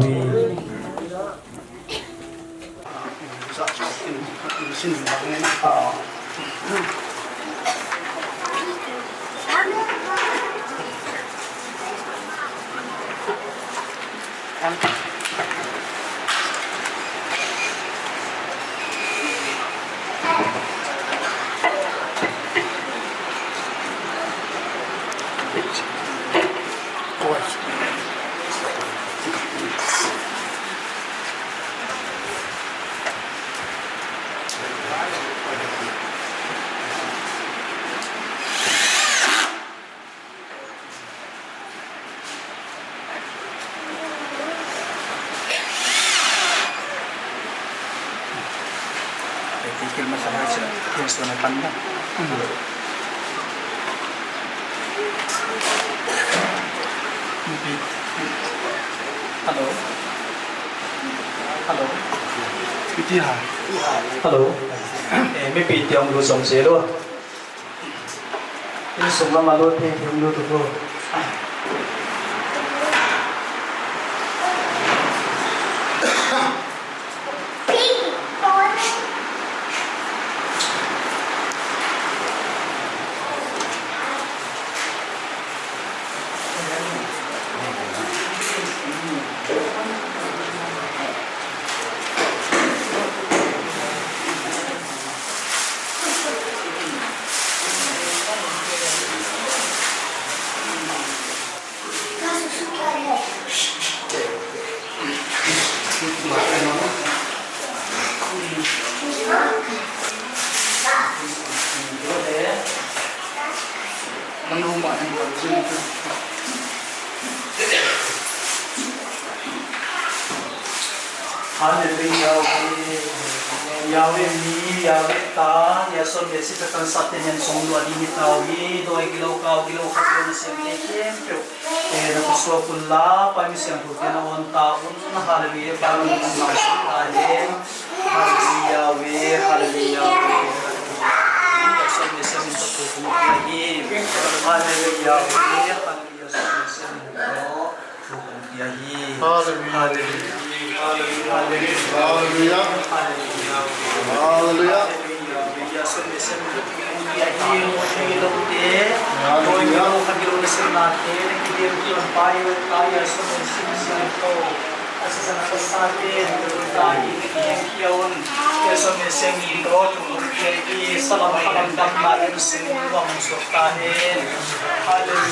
Hello. Hello. Hello. Eh, mipi tiang lu som se lo. Insung lama lo te, hung lo tu ko. Hallelujah, Yahweh, Yahweh mi, Yahweh ta, Yahshua Messiah katan sate nen song lua ding hi tao hi, doi gilou kau gilou khat gilou na sem te kem peo. Eh, na kusua kula, Pai mi siang thu te na on ta un, hallelujah, Pai mi na sa ta hen. Hallelujah, Yahweh, hallelujah, Yahweh, hallelujah. Yahshua Messiah min to tu kum kia hi. Hallelujah, Yahweh, hallelujah, Yahshua Messiah min to. Hallelujah. Hallelujah. Hallelujah. Hallelujah. Hallelujah. Hallelujah, hallelujah, hallelujah. Hallelujah, hallelujah, hallelujah.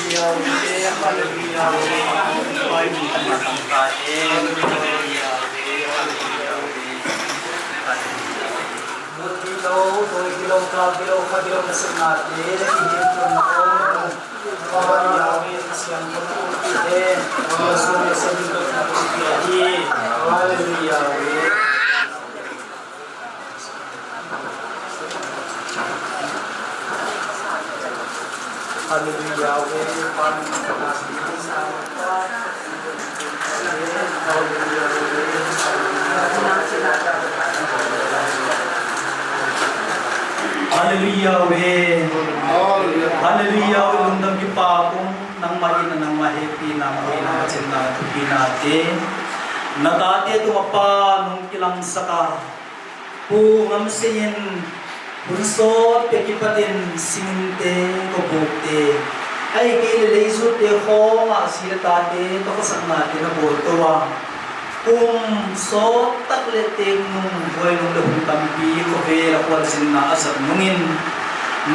Hallelujah. Hallelujah. Hallelujah. Hallelujah, Yahweh. Hallelujah. Hallelujah, Yahweh. Lungdam kipa kum, nangma in, nangma hepina, nangma in, nangma chinna, thupina te. Na tate tung apa, nung kilang saka. Pu Ngamsei in, hun sot peh kipat in, sing te, kobuk te. Ahikei le leijut te, khong a, si le tate, toh khosakna te, na bol tou a. Kum sot tak le teng nung, boinung le hun tampi, khovel a khual jinna a jat nungin,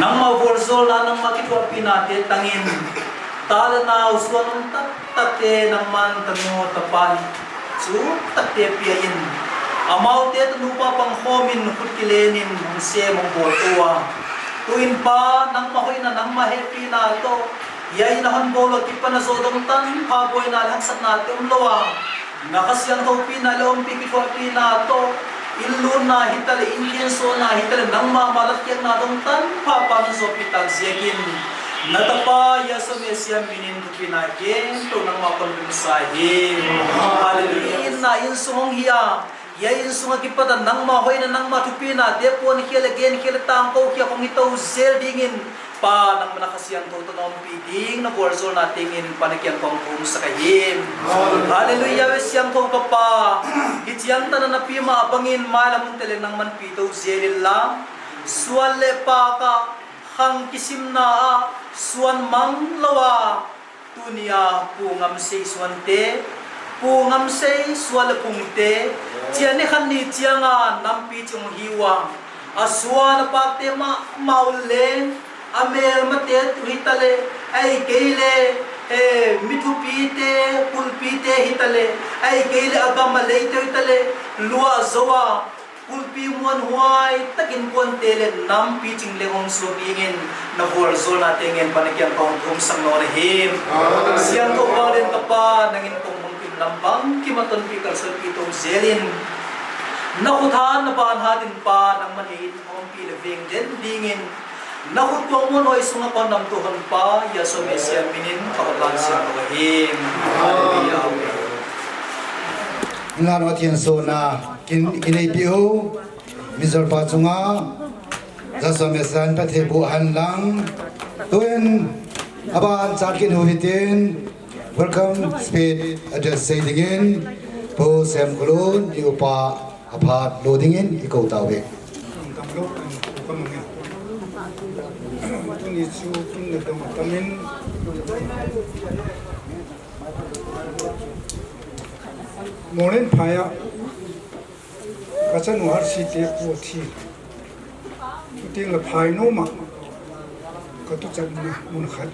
nangma vualzawlna, nangma kithuahpina te tangin, ta le nau suan um tak tak te, nangman tanu, tapa, Chu takte pia in, amaute tanu pa pang khom in khut kilen in hung sem hung bol tua. Tuin Pa, nangma hoina, nangma hepina toh, hiai in ahon bol a kipan a jo dong tanpha boina le haksatna te umlou a, na Kha Siangthou pina le umpi kithuahpina toh, in lutna hitaleh, in khensohna hitaleh, nangma ma latkhiakna dong tanpha Pa na jopih tah ziakin, na Tapa Jesu Messiah minin thupina khen toh nangma kon ding sa hi. Hallelujah. Inna insung hong hi a, hiai insung a kipat a nangma hoina, nangma thupina te pon khia le gen khia le tangkou khia hong hi tou jel dingin, Pa, nangma na Kha Siangthou toh na umpi ding na vualzawlna tengin Pa na kiang kong thum sak ahi. Hallelujah, Siangthou ka Pa. Hichiang tana na pi ma bangin mailam hun tele nangman pi tou jel in la. Suan le pak a, khang kisimna a, suan mang lou a, tunia Pu Ngamsei suante, Pu Ngamsei suan le pungte, chia ni khan ni chiang a nampi chung hi ua, a suan a pakte mahmah uleng, a melmate tu hitaleh, ei kei le, eh, mi thupite, kulpite hitaleh, ei kei le a gam a leite hitaleh, lua zo a, kulpi muan huai takin puante le nampi ching leng hong suak dingin na vualzawlna tengin Pa na kiang kong thum sak nawn ahi. Siangthou Vanglian ka Pa, nangin kong bangkim lam bangkim a tonpi kalsonpi tou jel in, na khut hat na ban hat in Pa, nangman hiai in a umpi le veng den dingin, na khut kuang muan huai sunga kon namtou hon Pa Jesu Messiah minin ka hon lan siam tou ahi. Hallelujah. Inla no thian so na. Kin, kin ei pi u, Mister Pa chunga, Jesu Messiah in phatthei boh hen lang. Tuin, aban chat kin u hitin, welcome speech address sei dingin, Pu Semkholun, i upa, aphat lo dingin, i kou tauve. Tuni chu kin le dong atamin. Molen phai a, ka chanu Harsite pu thi. Chuteng le phai nom a, ka tuchatna mun khat.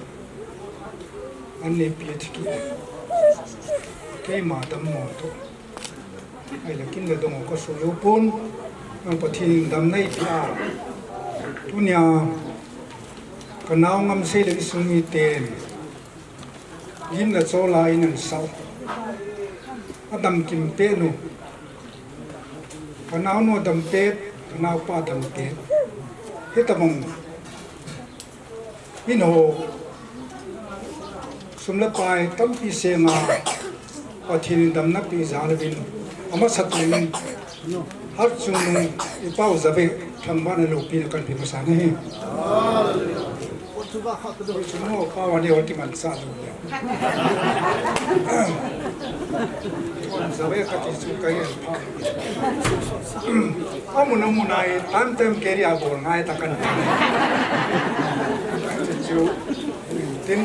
An neipi a thi kit. Keima dammo toh. Ahile kin le dong ka sui u pon. Nang Pathen in damna eipeh a. Tunia, ka nao Ngamsei le insung miten. Gimna chol a in an sau. A damkim pet u. Ka naonu a dam pet, ka naopa a dam pet. Hitabang. Min ho. Sum le pai tampi seng a. Pathen in damna peh jal uvin. Amasa tuin. Har chungnung i pau jave thangvahna loupina kan pe masa na hi. Chungnung pau ani hoti man sa lo le. Jave kati chu kai el pha. Amun amun ai time time keri a bol ngai ta kan. Chu tin.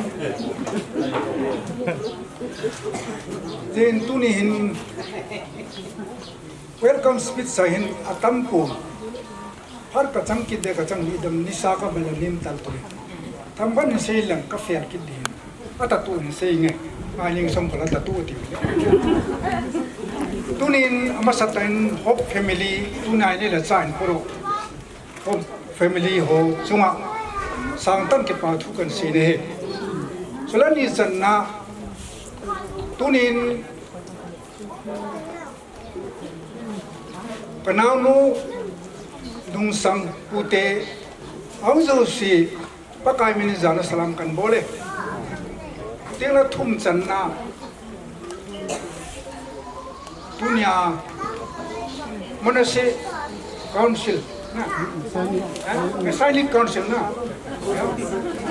Tin tuni hin. Welcome speech sa hin atam pon. Har ka chang kit de ka chang ni dam ni sa ka bala nim tal tu. Tam ban sei lang ka fel kit din. Ata tu ni sei nge. Ai ning som kala ta tu ti. Tunin amasa tan Hope family tunai ni la chain poro. Hope family ho chunga sang tan ke pa thu kan sei ne he. Chulani channa tunin Ka naonu Lungsang pute, ahung jouse, Pakai min in jana salam kan bol e. Tin la thum channa, tunia, Manasseh Council, na? Eh? Messianic Council, na?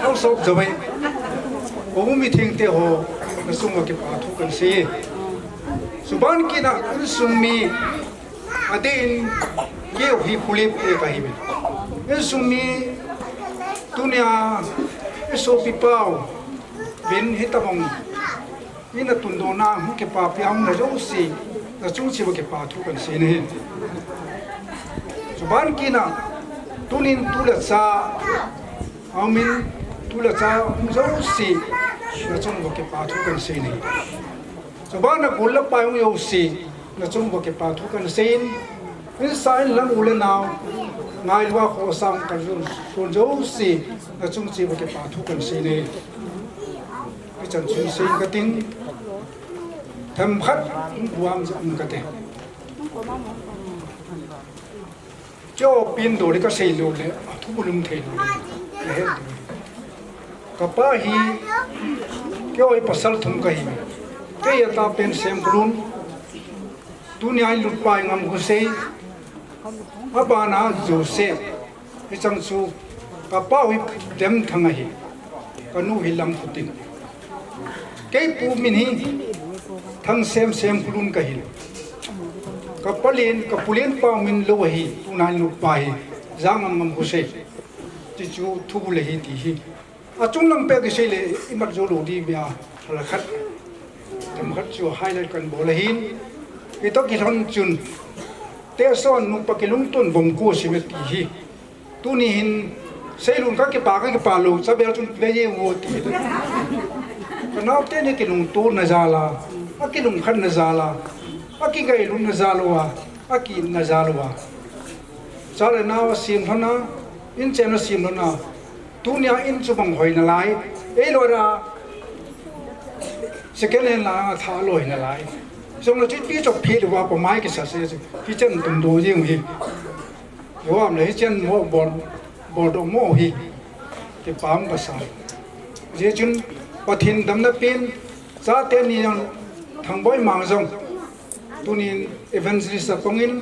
House of Jawai. Houbung mithengte ho, na sung uva kipa thu kan sei. Chuban kit a, insung mi, adeh in, keiho hi pulip e kahi uve. Insung mi, tunia, i sopi pau, vin hitabang. Ina tundona hung kipapi a hung na jouse, na chung cheh uva kipa thu kan sei nahi. Chuban kit a, tunin tu le cha, amin tu le cha hung jouse, na chung uva kipa thu kan sei nahi. Bana gul le pai hung jouse, nachung uva kipa thu kahin seiyin, insung in lang u le nao, ngailua khohsah kal jong, sun jouse, nachung cheh uva kipa thu kahin seiyin. Hichan chun seiyin kating, themkhat, buang jong kate. Keiho pin dol le kasei lou le, athu bulum thei lou le. Ahe. Kapa hi, keiho hi pasal thum kahi. Kei a tapen Semkholun. Tunia in lutpa hi Ngamkhosei. Abana Joseph. Hichang chu, kapa hi Demthang ahi. Kanu hi Lamkhoting. Kei pu min hi Thangsem, Semkholun kahi. Kapa len, kapu lenpa min lou ahi, tunia in lutpa hi, Jangam Ngamkhosei. Ti chu thu le hi ti hi. Achung lang peh kisei le, imat jou lou di bia, hala khat. Themkhat chu highlight kahin bol ahin. Hitoh kilhon chun, Teson nupa kilungton vom ko sime ti hi. Tuni hin, seilun kakipa, kakipa lou, chabel chun vei ye uvo ti. Kanaote ni kilungtona jal a, akilungkhatna jal a, akingailutna jal uva, akiitna jal uva. Cha le nao asim lhon a, in chen asim lhon a, tunia in chu bang hoi nalai, eilou a, second hand la atha lou hi nalai. Jong le chu ti chok phi lou va pa mai kisa se chu, hichan tun do jing hi. Jong le hichan mo bol, bol doh mo hi. Kipah um kasai. Hijeh chun Pathen damna pen, chate ni jong Thangboi Mang jong. Tunin evangelist apang in,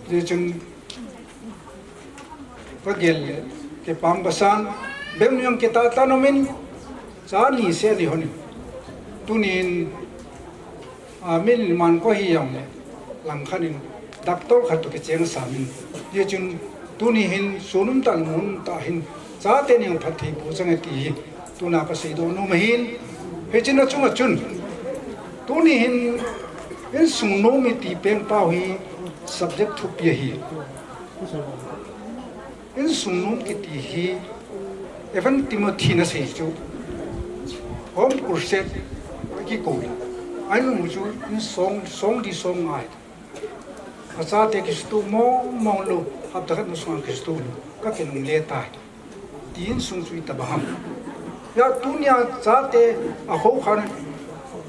hijeh chun Kagel le, kipah um kasan, bem niang kitah tah nom in, cha ni se ni hon in. Tunin, a, min man ko hi jong le, langkhat in, doctor khat toh kicheng sam in. Hijeh chun, tuni hin, sun um tah, mun um tah hin, chate niang phatthei boh chang e ti hi. Tuna kasei doh nom ahin, hiche a chunga chun, tuni hin insung nom iti pen pau hi subject thupi ahi. Insung nom kiti hi Evan Timothy in asei chu, home crusade kikou in, ahin mu chu insung, sung di sung ngai. Achate kisuto mong mong lou, hapta khat na sunga kisuto lou, kakinungle tai. Ti insung chu itobang ham. Hijeh a tunia chate akhoukhah in,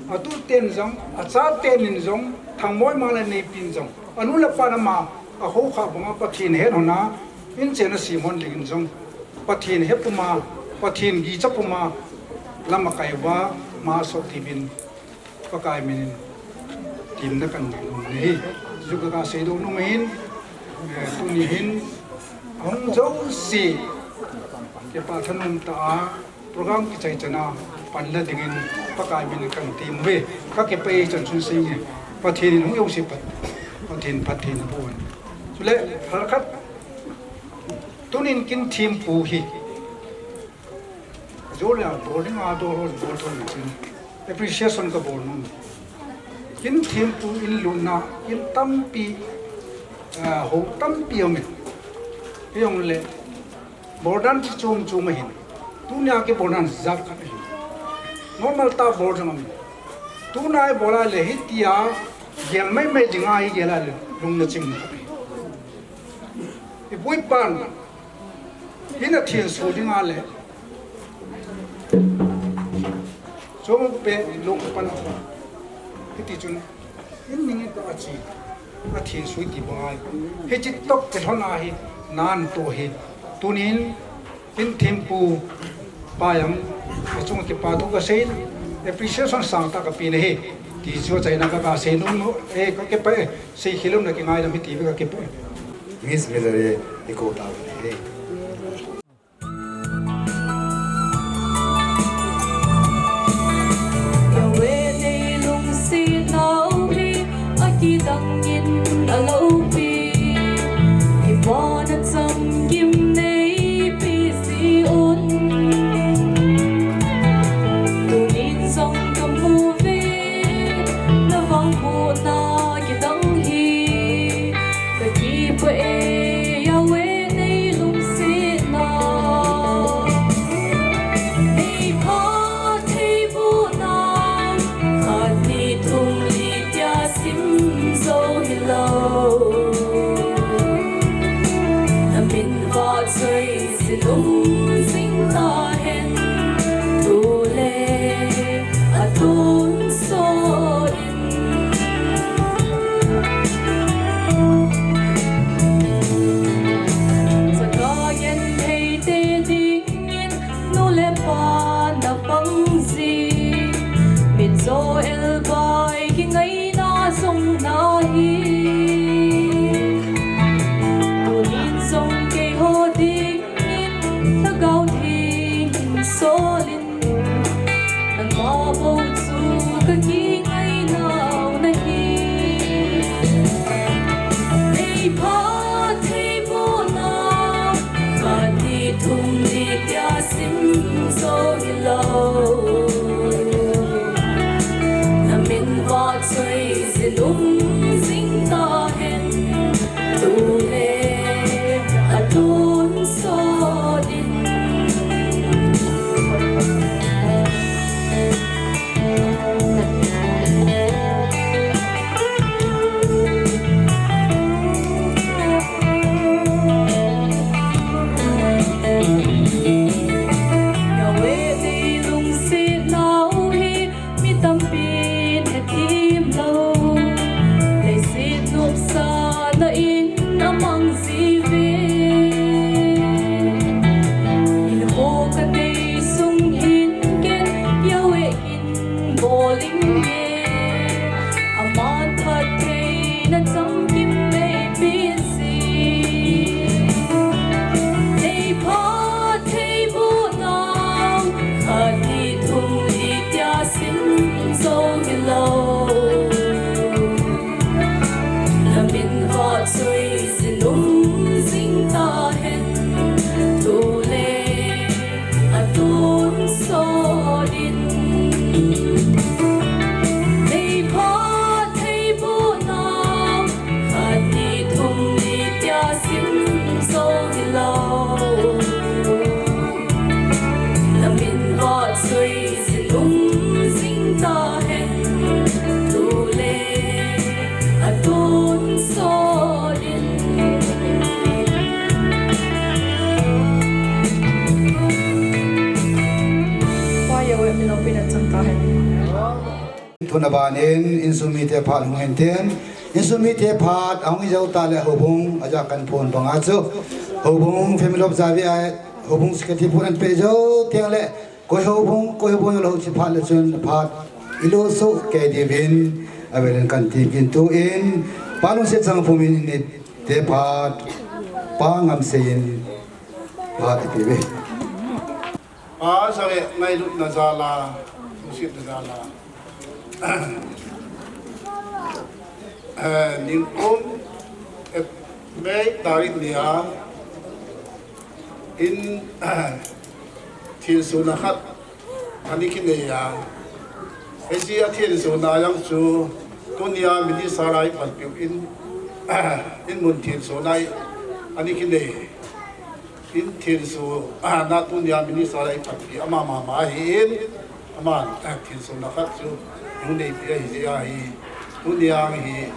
atuten jong, achaten jong, Thangboi Mang le Neipin jong, anu le apan ama akhoukhah banga Pathen ahet hon a, in chen asim hon dingin jong, Pathen he puma, Pathen gicha puma, lam akai uva, ama sot dingin, Pakai min in themna kahin nei nom ahi. Chu kaga seidoh nom ahin, eh, tuni hin ahung jouse kipah thanom tah a program kichai chan a panla dingin Pakai min in kahin tem uve. Kakipah e chan chun seinge. Pathen in hung jouse phat, Pathen phatthei naboh. Chule, halkhat tunin kin thempu hi. Jole a bol ding a dol ho bol thon chin. Appreciation kabol nom. Kin thempu in lutna, kin tampi, ah, ho tampi um e. Hijongle, bol dan chi chom chom ahin. Tunia kibol dan jat khat ahin. Normal tah bol jong um e. Tuna ibol a le hitia, gel mai mai ding a igel a le, lungna chim khat ahi. Ipu ipan, in athenso ding a le. Chompe lung pan a. Hiti chun, in ning in achi. Athenso iti bang ahi. Hichi toh kilhon a hi, nan toh hi. Tunin, in thempu, Pa jong, achunga kipa thu kasei, appreciation sangtah kape nahi. Ti chu achaina kaga sei nom e, kakipah e, seikhel umna kingaidam hiti ve kakipah e. Miss Valerie, ikou tauve. Yahweh nei lungsetnau hi, akidang in aloupi. Kipana chamkim neipi jeh un. Tunin jong kamu ve, na vangbohna kidang hi. Kakipah e, Yahweh nei lung Na chamkim mei pi si. Thei pha thei bu nau. Khat ni thum ni tia sim zo hi lo. Na min va choi zin um zing ta hen. Tu le a tun so din. Thei pha thei bu nau. Khat ni thum ni tia sim zo hi lo. Na min va choi zin um zing ta hen. Tu le a tun so din. Pa yo we mi lo pi na chang ta hen. Tuna ban in, insung mite phat hung hen tin, insung mite phat ahung hi jou ta le houbung, aja kan phon banga chu. Houbung Family of Javi a, houbung secretary phon an pe jou teng le, koi houbung, koi houbung lo chi phat le chun phat, i lo so ke di vin, a velin kan ti kin tu in, pa lungset chang phum in ni te phat, pa ngam se in, phat i pe ve. Pa Javi ngailutna jal a, lungsetna jal a. Eh, nikum, eh, May tarik ni a, in, eh, thilsohna khat, ani kinei a. Hiche a thilsohna jong chu, tunia minister a i panpiu in, in mun thilsohna a, ani kinei. In thilsoh, ah, na tunia minister a i panpi ama mama ahin, aman, ah, thilsohna khat chu hung neipi ahi jeh ahi, tunia hi,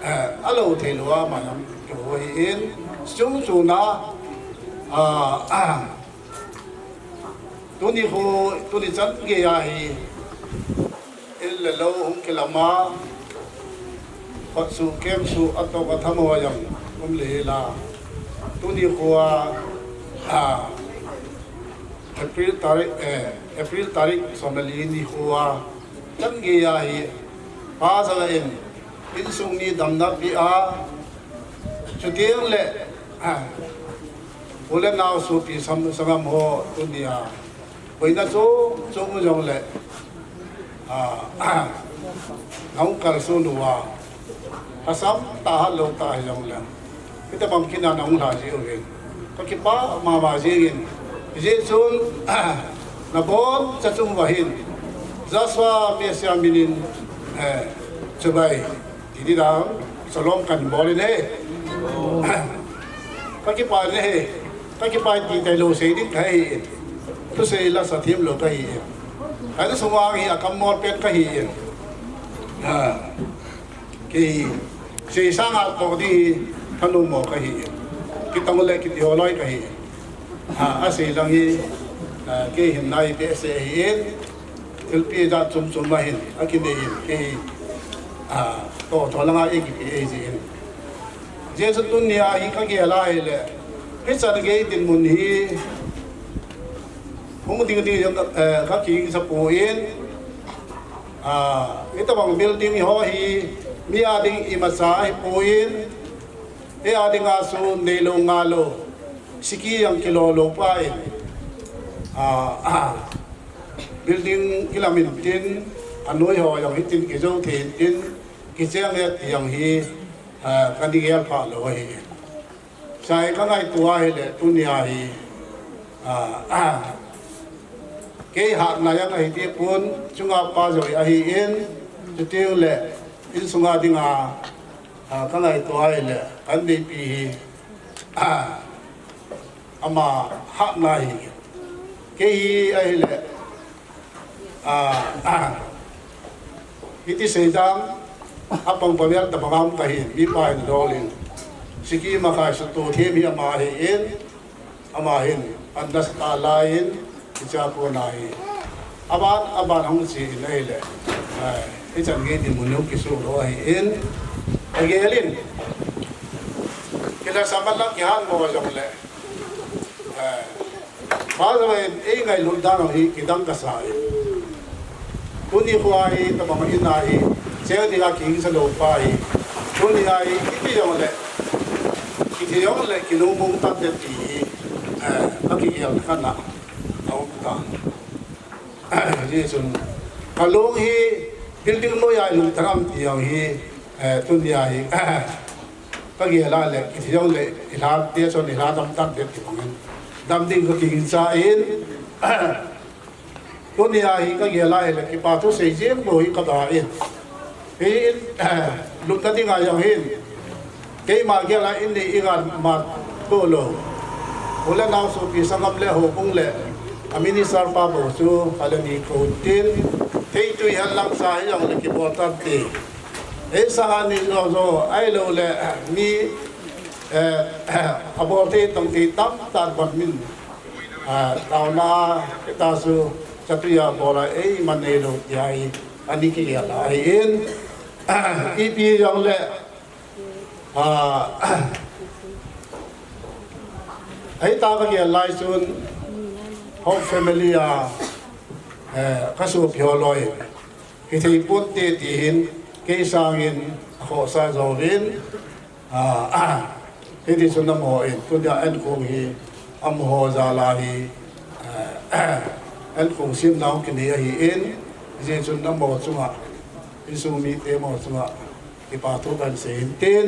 ah, a lo thei lou a ama jong kiho ahin, chung chuna, ah, ah, tuni khu, tuni chan gei ahi, in le lou hung kilam a, khut suh, keng suh, a tok a tham ho jong um le hel a. Tuni khu a, a, April tarik, eh, April tarik som le li ni khu a, chan gei ahi, Pa Jaga in, insung mi damna pe a, chuteng le, a, u le nao sopi sam, sangam ho tunia, boina chom chom u jong le, a, nahung kalson uva, lhasam tah hat lou tah hi jong le, hitabang kin a nahung lha ji uvin, ka kipah mama jingin, hijeh chun, naboncha chung uva hin, Joshua Messiah min in, eh, chibai. Ti di dan, shalom kan bol in e. Ka kipah in e. Ka kipah in ti tailou sei ding kahi in. Thusei la sa thiem lou kahi in. Ka insung a hi a kam mol pen kahi in. Ha. Kei sei sanga toh ding hi thanom mo kahi in. Kitong le kiti ho loi kahi in. Ha, asei lang hi, ha, kei hin nai pe se hi in. Thilpi jat chom chom ahin, akinei in, kei, a, toh, toh langa eikipe eiji in. Jesu tunia hi kagel a hile, hichan gei dinmun hi, hung ding ding jong, eh, kagingcha poi, a, hitabang building ho hi, mi a ding imacha ahipoi, ei a dinga chu neilou ngailou, siki jong kilo lou pa in, a, a, Building kilam intin, anoi ho jong hitin kijou thei intin, kicheng e ti jong hi, ah, kani gel pha lou ahi. Chai kangaito a hile, tunia hi, ah, ah, kei hatna jong ahi ti pon, chunga pa jong ahi in, chuti le, insunga dinga, ah, kangaito a hile, kan neipi hi, ah, ama hatna hi. Kei hi ahile, a, a, hiti seidang, apang pavel tabang am kahin, mipa hin dol in. Siki makai sutu them hi ama hi in, ama hin, andas ta lai in, kicha ko na hi. Aban, aban hung chi in ahile. Ai, hichan gei dinmun kisu lou ahi in. Agel in. Kila saman lang kihan mo jong le. Eh, Father in, ei ngailut dan hi kidang kasa e. Tuni khu a hi, tabang in a hi, cheng dinga kihingsa lou pa hi. Tu Ni ai, kiti jong le, kiti jong le, kinu mong tam te ti, eh, aki yal kana, au ta. Ji sun, kalung hi, building mo ya lung tangam ti jong hi, eh, tun ya hi, ka gel a le, kiti jong le, i hla te chun i hla tam tam te ti bangin. Dam ding ka king cha in, Tunia hi ka gel a hi le kipa thu sei jeng bou hi ka ta in. Hi in, lupna dinga jong hin. Keima gel a in ni i gan mat to lo. U le nau sopi sangam le houbung le a minister pa bou chu a le ni ko tin. Thei tui han lang sa hi jong le kibol tan ti. Ei sanga ni jo jo ai lo le mi, eh, a bol thei tong ti tam tan ban min. Ah, taona, kita su, chatuya bora, eh, manei lo, ya, eh, ani ki ya la, eh, in, ah, ipi jong le, ah, ai ta ka ya lai sun, Hope family a, eh, ka su pyo loi, ki thei pon te ti hin, kei sangin, a khosa jovin, Ah, hiti chun namo in, tunia an kong hi, amaho jal a hi, ah, an kong sim nau kini ahi in, hiti chun namo chunga, insung mite mo chunga, kipa thu kan sei in tin,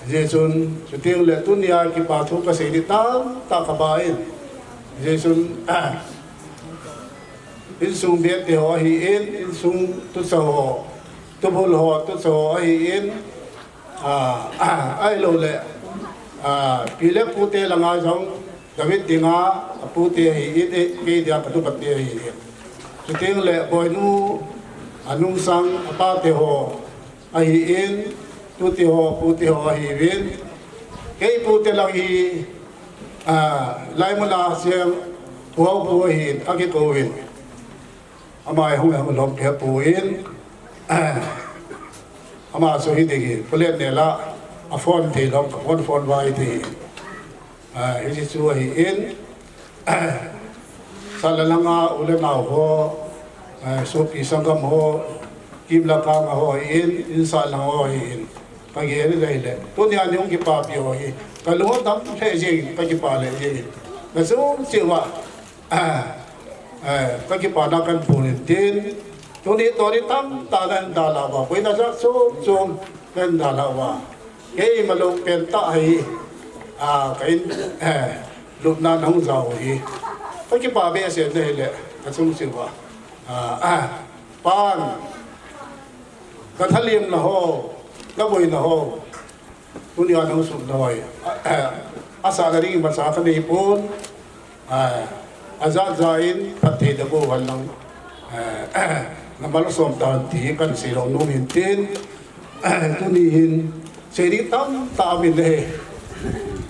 hiti chun, chuting le tunia kipa thu ka sei ni tam, ta ka ba in, hiti chun, insung biate ho ahi in, insung tusa ho, tubul ho, tusa ho ahi in, Ah, ah, ai lo le, ah, pi le pu te langa jong, David dinga, a pu te ahi in, eh, kei dia ka tu pa te ahi in. Chuting le, boinu, a nungsang, a pa te ho, ahi in, tu te ho, pu te ho, ahi in. Kei pu te lang hi, ah, lai muna siang, pu ho pu ahi in, a ki ko in. Ama hung hung lom phe pu in. Ama su hi ding hi, pulet ne la, a phone thei lom, ka phone phone vai thei. Ah, hi si chu hi in. Sa la langa u le nau ho, ah, sopi sangam ho, kim la kang ho in, in sa la ho hi in. Ka ge le le. Tunia ni hung kipa pi ho hi. Ka lu dam le jing, ka kipa le jing. Ka sum si wa. Ah, eh, ka kipana kan pun in tin, tuni tuni tam ta kan da la ba, pui na sa sum sum kan da la ba. Kei ma lo pen ta hai, ah, ka in, eh, lupna nang zau hi. Ka kipa be se ne le, ka sum si ba. Ah, ah, pan, ka thalim na ho, ka boi na ho. Tunia nang sum noi. A, a, a sa na ding masa ka nei pon. A, a ja ja in phat thei da bo wan lang. A, na mal som ta ti kan si lo nu min tin. A, tuni hin sei ding tam ta min le.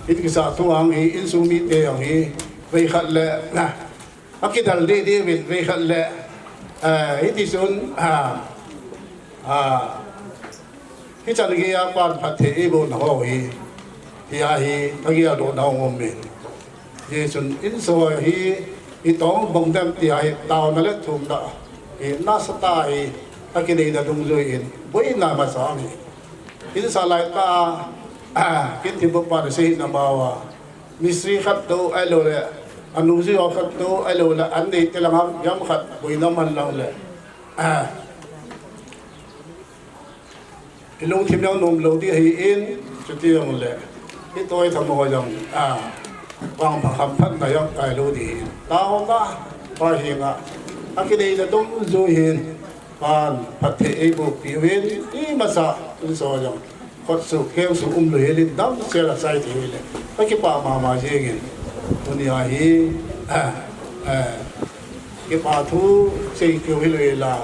In kisa tu ang hi, insung mite ang hi. Vei khat le, na. A kidal deh deh uvin vei khat le, eh, hiti chun, ah, ah, hichan gei a pan phatthei eiboh na ho hi, tia hi, ka gei a doh na hung um in. Hiti chun, inso hi, i tong bong dem tia hi, taona le thumna, hi, nasatah hi, a kineina dungjui in, boina masa hi. Insa lai ta, ah, kin thim bok pan sei na bawa, Mistri khat to, ahilou le, a nungzui ho khat to, ahilou le, an neite lang ham, jam khat, boina man lang le. Ah. I lungthim jong nom lou ding ahi in, chuti jong le. I toi tham ho jong, ah, vangpha khamphatna jong kai lou ding ahi in. Taona, pa hinga, a kineina dungjui hin, pan phatthei eiboh peh uvin, imasa, inso jong. Khut su, keu su um lou hel in damsel a chai thei le. Ka kipa mama jeng in. Tunia hi, ah, ah, kipa thu sei keu hilou hel a.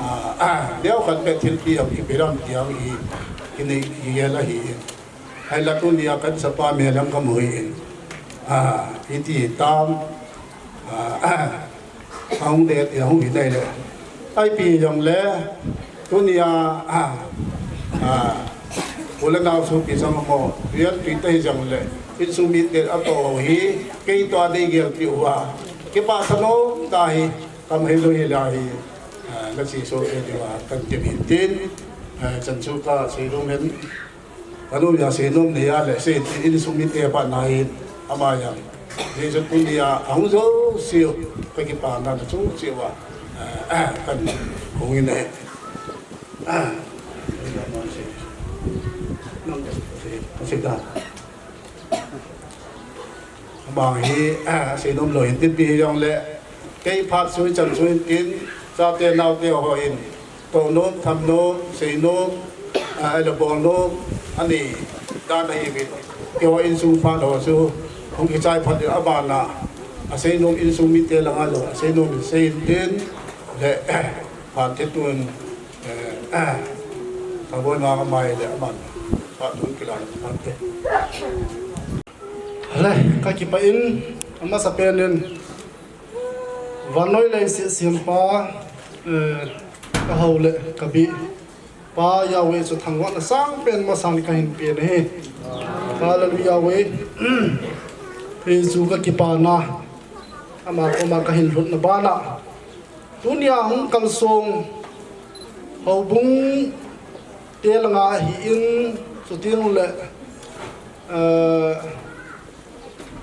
Ah, ah, neo khat beh thilpi a kipe lam ti ang hi. Kini kigel ahi. Hai la tunia kan sapa me lam ka mu hi in. Ah, hiti tam. Ah, ah. Ahung det, ahung hi dai le. Ipi jong le, tunia, ah, ah, u le nau sopi sangam ho, rial tui ta hi jong le, insung mite a to ho hi, kei to a dei gel pi uva. Kipa sa nom ta hi, kam hi lo hi la hi, ah, na si so e diva, kan ti min tin. Eh, chan chu kasei nom hen. Kanu ya sei nom nei a le, sei ti insung mite pa na hin ama ya. Ni chu tunia ahung jouse u kakipana na chu cheuva. Eh, kan hung in e. Ah. Sei ta. Amang hi, ah, sei nom lou hin tin pi hi jong le, kei phat sui chan sui tin, chate naote ho hin, to nom, tham nom, sei nom, ah, le bol nom, ani, dan ahi uvin. Keiho insung phat ho chu, hung kichai phat in abana, asei nom insung mite langa jong, asei nom in sei in tin, le, phat te tun, eh, ah, ka boi ma ka mai le aman, phat tun kilang, phat te. Le, kakipah in, amasapen in, vannoi leiset sempa, eh, kahou le, kabi, Pa Yahweh chu thangvahna sangpen masan kahin pe nahi. Hallelujah Yahweh. Jesu kakipana, ama koma kahin lhutna bana. Tunia hung kalsong, houbung te langa ahin, chuteng le, eh,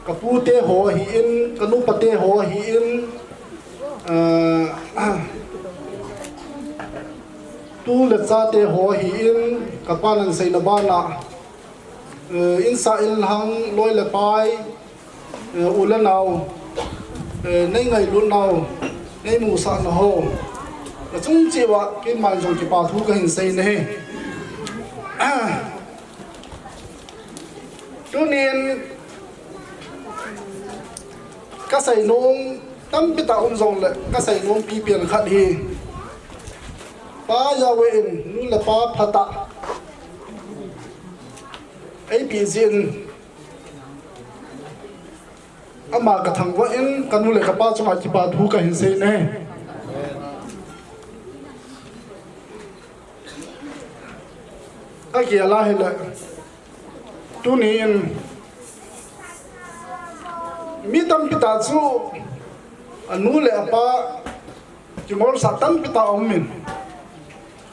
kapu te ho ahin, kanu pa te ho ahin, eh, tu le cha te ho ahin, kapan aseina bana, eh, insung inlhang loi le pai, eh, u le nao, eh, nei ngailut nau, nei musah nau ho. Nachung cheh uva, keiman jong kipa thu kahin sei nahi. Tunin, kasei nom tampi tah um jongle, kasei nom pipen khat hi. Pa Yahweh in, nu le pa phatah. Eipeh jeh in, ama kathangvah in, kanu le kapa chunga kipa thu kahin sei nahi. Akila hile, tunin, mi tampi tah chu, anu le apa, kingolsah tampi tah aumin.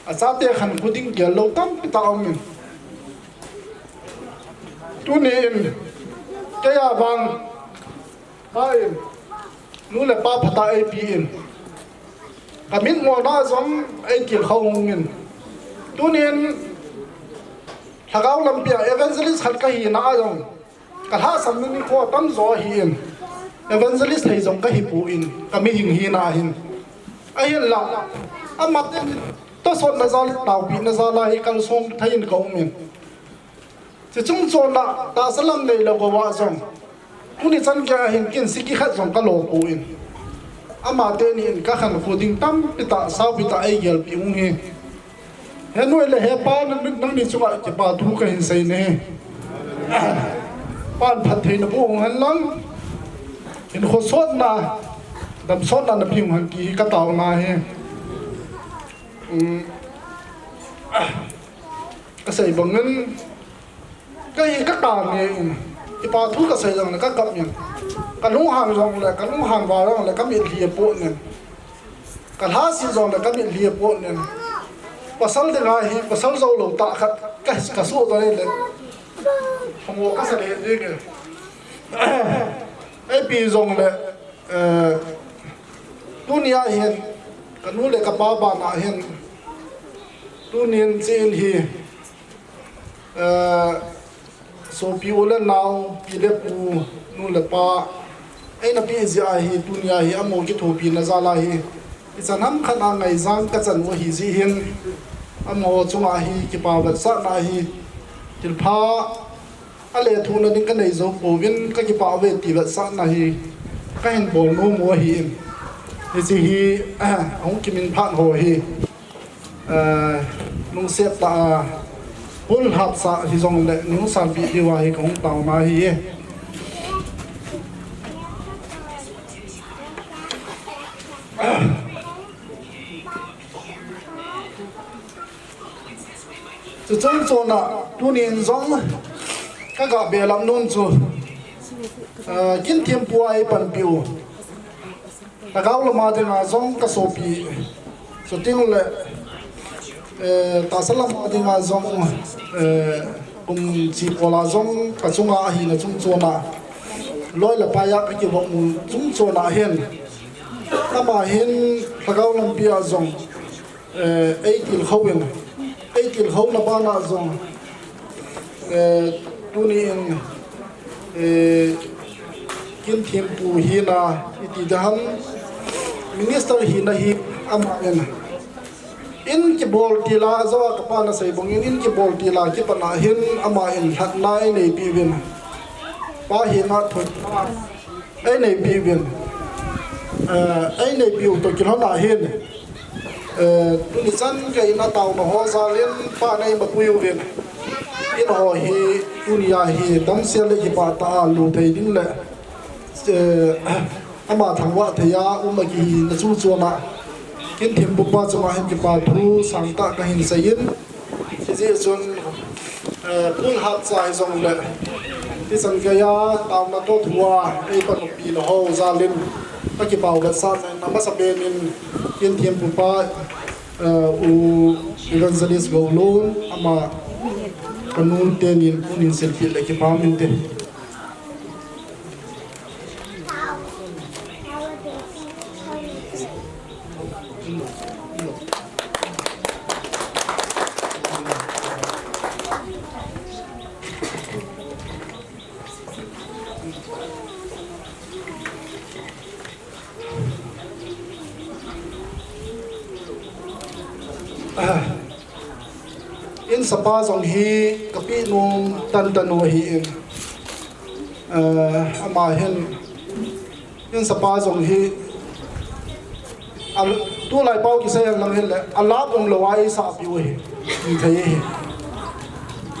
Achate khankho ding gel lou tampi tah aumin. Tunin, keiya vang, Pa in, nu le pa phatah eipeh in. Kamitmona jong eitilkhou hungin. Tunin, lhagao lampia evangelist khat kahina jong. Kalhahsamna nikho tamjo ahin, evangelist thei jong kahipon, kamihing hina hin. Ahinla, amaten, tosotna jal, taopehna jal a hi kalsong thei in kaumin. Chuche chungchon a, tahsa lam neilou uva jong, tuni chan geiya hin kin siki khat jong kalo pon. Amateni in kakhankho ding tampi tah, saupi tah eigelpeh u ahi. He nu le he pa, nang, nangni chunga kipa thu kahin sei nahi. Pan phattheina boh hung hen lang. Hinkho sotna, dam sotna napeh hung hen ti hi kataona ahi. Um, kasei bangin, kei hi kakap in, kipa thu kasei jongle kakap in. Kalunghan jongle, kalunghan val jongle, kamitlhi apot in. Kalhasi jongle kamitlhi apot in. Pasal dinga hi, pasal jou lou tah khat, ka, kasoh jongle. Pamo kasa le ding e. Eipi jongle, eh, tunia hin, kanu le kapa bana hin, tunin chen hi, eh, sopi u le nao, pi le pu, nu le pa, eina peh jeh a hi, tunia hi, amaho kithopina jal a hi, ichan ham khat a ngaijang kachan u ahi jeh hin, amaho chunga hi, kipa vetsahna hi, thilpha, alethuhna ding kanei jou pouvin, kakipah uve ti vetsahna hi, kahin bol nom u ahin. Hiche hi, ahung kimin phat ho hi. Eh, lungset tah a, pul hapsa hijongle, nung sanpeh diu ahi kahung taona ahi e. Chuche chungchon a, tunin jong, kaga belap nom chu, eh, kin thempu a eipanpiu. Lhagao lama dinga jong kasopi. Chuteng le, Eh, tahsa lam a dinga jong, eh, kum chi pola jong ka chunga ahina chungchona, loi le pai a ka kivop mu chungchona hin, ama hin lhagao lampi a jong, eh, ei tilkhou in, ei tilkhouna bana jong, eh, tuni in, eh, Kinthempu hina iti ding ham, minister hina hi ama in, in kibol tila, jo a ka pa na sei bang in, in kibol tila kipana hin ama in lhatna ei neipi uvin, pa hina thoina ei neipi uvin, eh, ei neipi u toh kilhon a hin, eh, tuni chan gei in a taona ho jal in pa nei mapui uvin, in ho hi tuni a hi damsel le kipah tah a lut thei ding le, eh, ama thangvah thei a um a kihina chungchona, Kinthempu pa chunga hin kipa thu sangtah ka hin sei in, hijeh chun, eh, Pu Lhapchai jong le, hichan gei a taona toh thu a ei panpi na ho jal in ka kipah vetsahna in, amasapen in Kinthempu pa, eh, U Evangelist Golun, ama ka nu teni in, u nin silpi le kipah min te. In sapa jong hi ka pi nom tantan u ahi in, eh, ama hin, in sapa jong hi, a, tulai pau kisei hen lang hin le, a lap um lou a ei sahpi u ahi, ti thei ahi.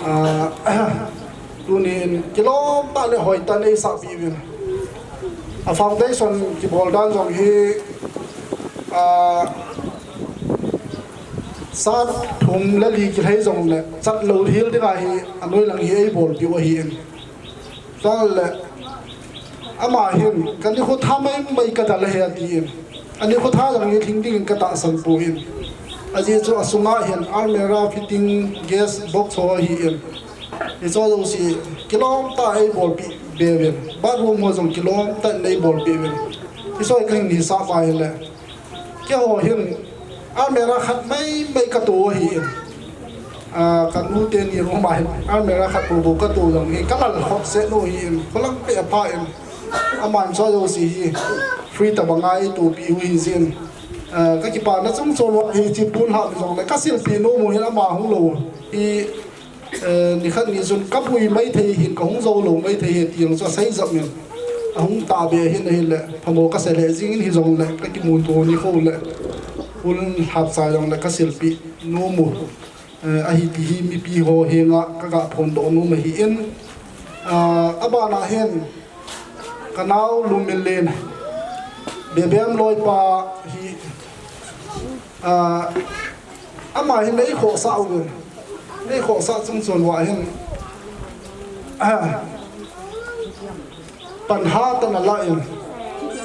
Ah, tuni in kilom tah le hoitah in ei sahpi uvin, a foundation kibol dan jong hi, ah, sat thum le li kilhei jong le chat lou hel ding ahi, a noi lang hi ei bolpi u ahi in. Chule, ama hin, ka nikho tha maimai ka dal ahi ati in. A nikho tha jong hi lhing ding in ka tahsan poi. Ajeh chu a sunga hin almirah fitting, gas box ho ahi in. Hicho jouse kilom tah a ei bolpi be uvin. Bathroom ho jong kilom tah in ei bolpi uvin. Hicho hi ka hin hisap a hile, keiho hin almirah khat maimai ka to ahi in. Ah, ka nu teni room a hin almirah khat bou bou ka to jong hi ka lal khop set u ahi in. Kholhang peh a pha in. Aman hicho jouse hi free tabang a ei topi u ahi jeh in, ah, ka kipana chungchon u ahi. Hiche Pu Lhap jong le ka silpi nom u hin ama hung lou hi. Eh, nikhat ni chun ka pui maithei hin, ka hung jou lou maithei hi ti jong chu asei jep in. Ahung tahbeh ahin, ahile phamo ka sei lheh jing in, hijongle ka kimuto nikho le Pu Lhapchai jong le ka silpi nom u, eh, ahi ti hi mipi ho henga ka ga phondoh nom ahi in. Ah, abana hin ka nao Lumminlen, Bebem loipa hi, ah, ama hin ei khohsah uvin, ei khohsah chungchon uva hin, ah, pan hatah in ala in,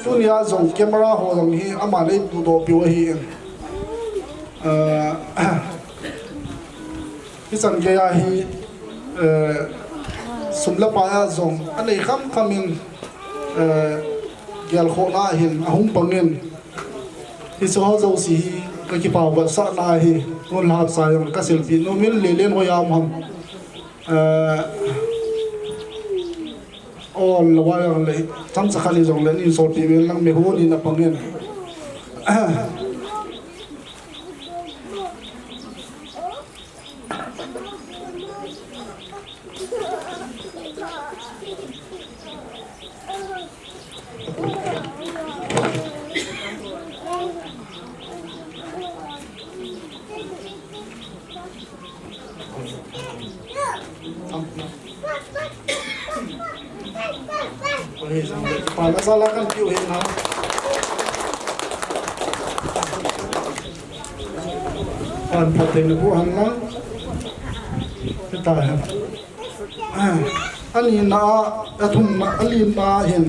tunia jong camera ho jong hi aman ei pudoh piu ahi in. Ah, hichan gei a hi, eh, sum le pai a jong anei khamkham in, eh, gelkhohna hin ahung pang in, hiche ho jouse hi ka kipah vetsahna ahi. Pu Lhapchai jong ka silpi nom in, Lelen hoi a um ham. Eh, ol lou a jong le, chomcha khat ni jong le, nei solpeh uvin lang, mi hon in apang in. Pan a jala kan piu hin na. Pan phatthei na pu han lang. Hita hen. Ani na, athum na, ali na hin.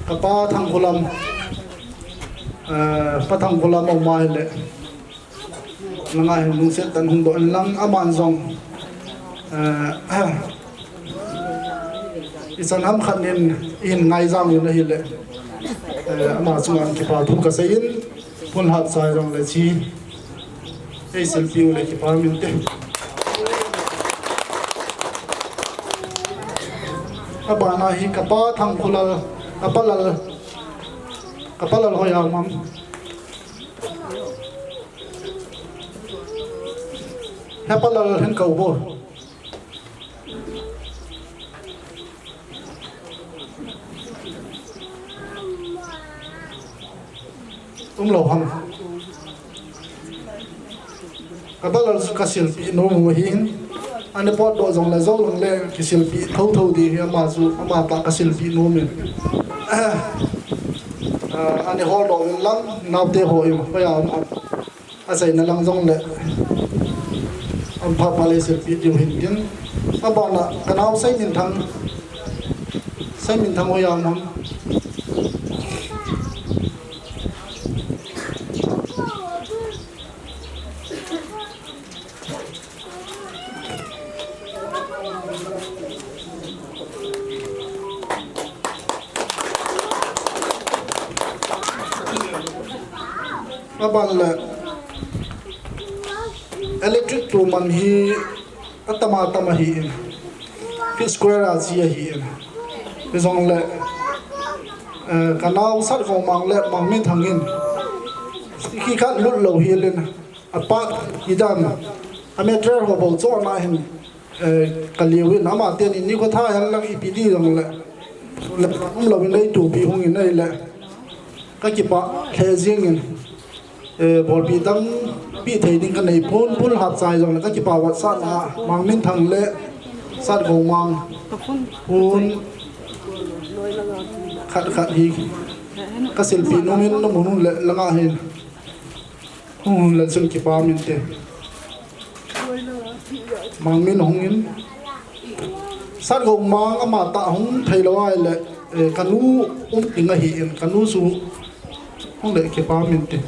Ka pa Thangkholam. Eh, pa Thangkholam a um a hile. Langa hin lungset tah in hung doh in lang aman jong, eh, ichan ham khat in ihin ngaijang un ahile, eh, ama chunga kipa thu kasei in, Pu Hapchai jong le chi, ei silpi u le kipa min te. Abana hi kapa Thangkhulal, kapa Lal, kapa Lal hoi a um am. Hepa Lal hin kou bo. Um lou ham. Kapa Lal chu kasilpi nom u ahin. Ani potdoh jong le jou lang le kisilpi thotho ding hi ama chu, ama tah kasilpi nom in. Ah, ani holdoh in lang naote ho in, hoi a um am. Achaina lang jong le, aum pha pha le silpi diu hin tin. Abana kanao Seiminthang, Seiminthang hoi a um am. Aban le, electric tu man hi atam atam ahin, feet square a chi ahin. Hijong le, eh, kanao Satgomang le Mangminthang in, khi khat lut lou hi len, apa hi dan, a material ho bou chu ana hin, eh, kaliu in, ama ten in ni ko tha hel lang ipi di jong le, le um lou in ei tupi hung in ei le, kakipah lheh jing in, eh, bolpi dang pi thei ding kanei pon, Pu Hapchai jong le kakipah vetsahna, Mangminthang le Satgomang, pon khat khat hi kasilpi nom in, nom un le langa hin. Hung hun le chun kipa min te. Mangmin hung in. Satgomang ama tah hung thei lou ahile, eh, kanu um ding ahin, kanu chu hung le kipa min te.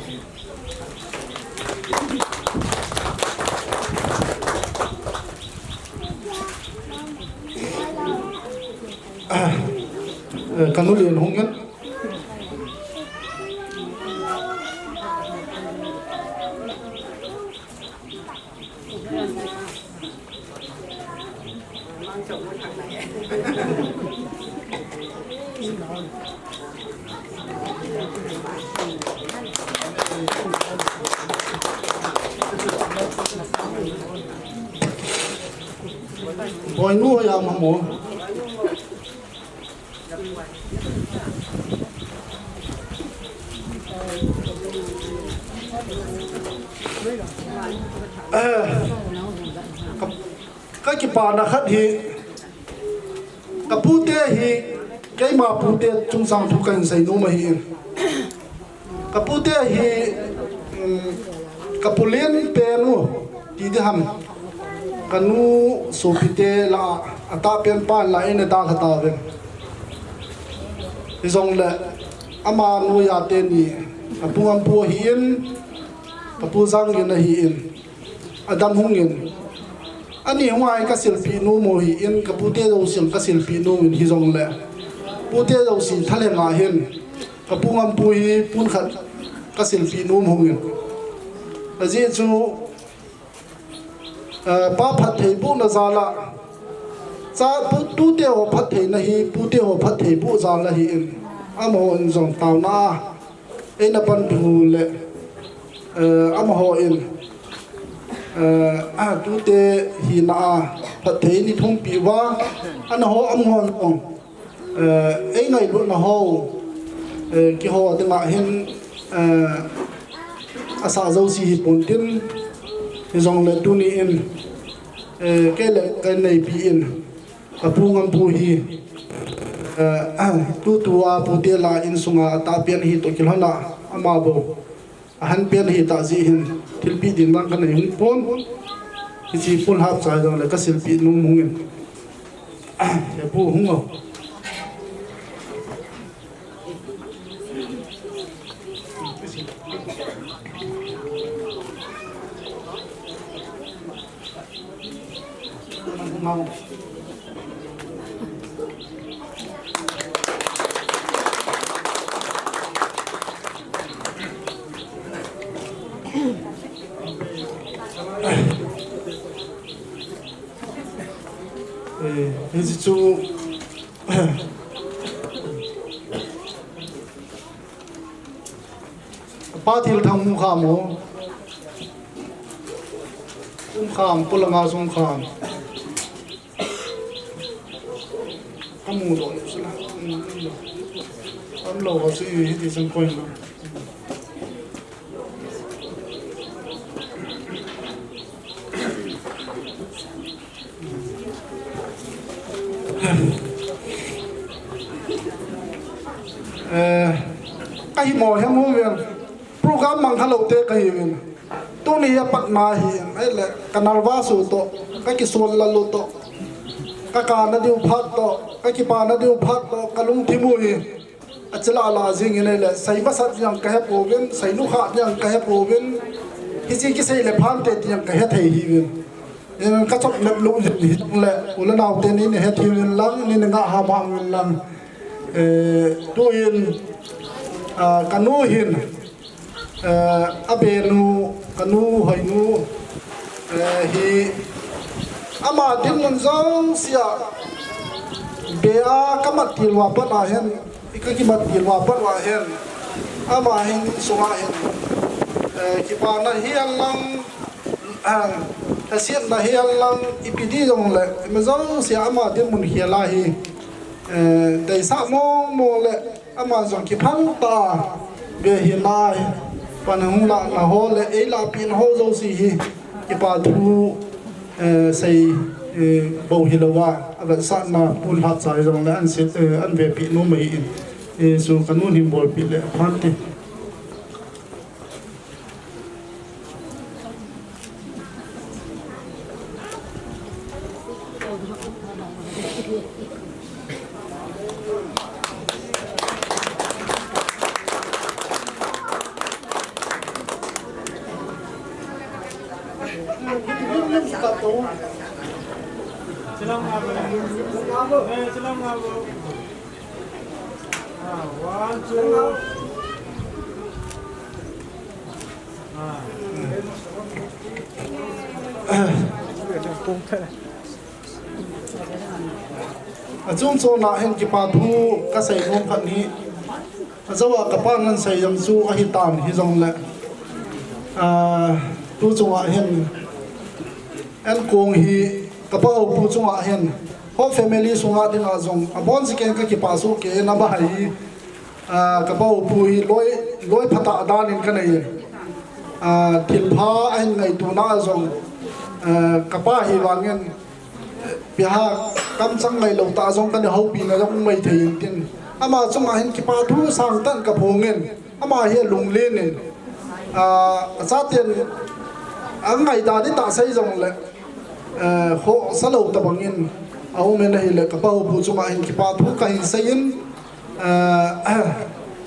Eh, kanu len hung in. Boinu hoi a um ham o. Eh, ka, kakipana khat hi, kapute hi, keima pute chungchang thu kahin sei nom ahin. Kapute hi, um, kapu len pen u, ti di ham. Kanu sopite lah a, atah pen pan lah in adalha tauvin. Hijong le, ama noiya teni, kapu Ngampu ahin, kapu Janggin ahin. Adam hung in. Ani hung a hi kasilpi nom u ahin, kapute jouse kasilpi nom in hijong le. Pute jouse thalheng a hin. Kapu Ngampu hi pon khat kasilpi nom hung in. Ajeh chu, eh, pa phatthei bohna jal a. Cha pu, tute ho phattheina hi, pute ho phatthei boh jal ahin. Amaho in jong taona a. Eina pan thu le, eh, amaho in, eh, a tute hina a, phatthei ni thumpi uva, ana ho amaho in ong, eh, ei ngailutna ho, eh, keiho dinga hin, eh, asah jouse hi pon tin, hijong le tuni in, eh, kei le kaneipi in, Kapu Ngampu hi, eh, tutua pute lah a insunga atah pen ahi toh kilhon a, ama bou ahan pen ahi tah jeh hin, thilpeh ding vang kanei hung pon. Hiche Pu Hapchai jong le kasilpi nom hung in. He pu hung o. Eh, hichu Pa thil thang mu kha mo. Um kham, pulanga sung kham. Kamu do sila. Am lo ka si hiti sang koi na. Eh, kahi mo hem hung ven. Program mang kha lo te kahi ven. Tuni a patna hi, ai le, ka nervous u to, ka kisol la lo to. Ka ka na diu phat to, ka kipa na diu phat to, ka lungthim u hi. A chila la jing in ai le, sai masat jang ka he pouvin, sai nu kha jang ka he pouvin. Hichi kisei le phan te jang ka he thei hi vin. Eh, ka chop nep lou jin hi le, u le nau te ni ni he thi vin lang, ni ni nga ha ma vin lang. Eh, tu hin, ah, ka nu hin, eh, a be nu, ka nu hoi nu, eh, hi, ama dinmun jong sia, be a ka mat til wa pat a hen, i ka ki mat til wa pat wa hen, ama hin sunga hin, eh, kipa na hi an lang, ah, ka siat na hi an lang, i pi di jong le, i ma jong sia ama dinmun hi a la hi, eh, dei sa mo mo le, Ama jong kiphal ta ve hi nai, pan hung la na ho le, ei la pin ho jo si hi, kipa thu, eh, sei, eh, bo hi lo va, a ve sa na pun hat sa jong le an sit, eh, an ve pi nu mai in, eh, su ka nu nim bol pi le phan ti. Achung chon a hin kipa thu ka sei nom khat hi, ajo a ka pa nan sei jong chu ahi tan hi jong le, ah, tu chung a hin, An kong hi ka pa u pu chunga hin, ho family sunga dinga jong, a bon si ken ka kipa su ke na ba hai, ah, ka pa u pu hi loi, loi phatah dan in ka nei. Ah, thil pha a hin ngaituna jong, ah, ka pa hi vangin, pi ha kam chang ngai lo ta jong ka nei ho pi na jong mai thei in tin. Ama chunga hin kipa thu sang tan ka phongin. Ama hi a lunglen in, ah, a chaten, a ngaida di ta sei jong le, eh, ho sa lo ta bangin, a um in ahi le, ka pa u pu chunga hin kipa thu ka hin sei in, eh,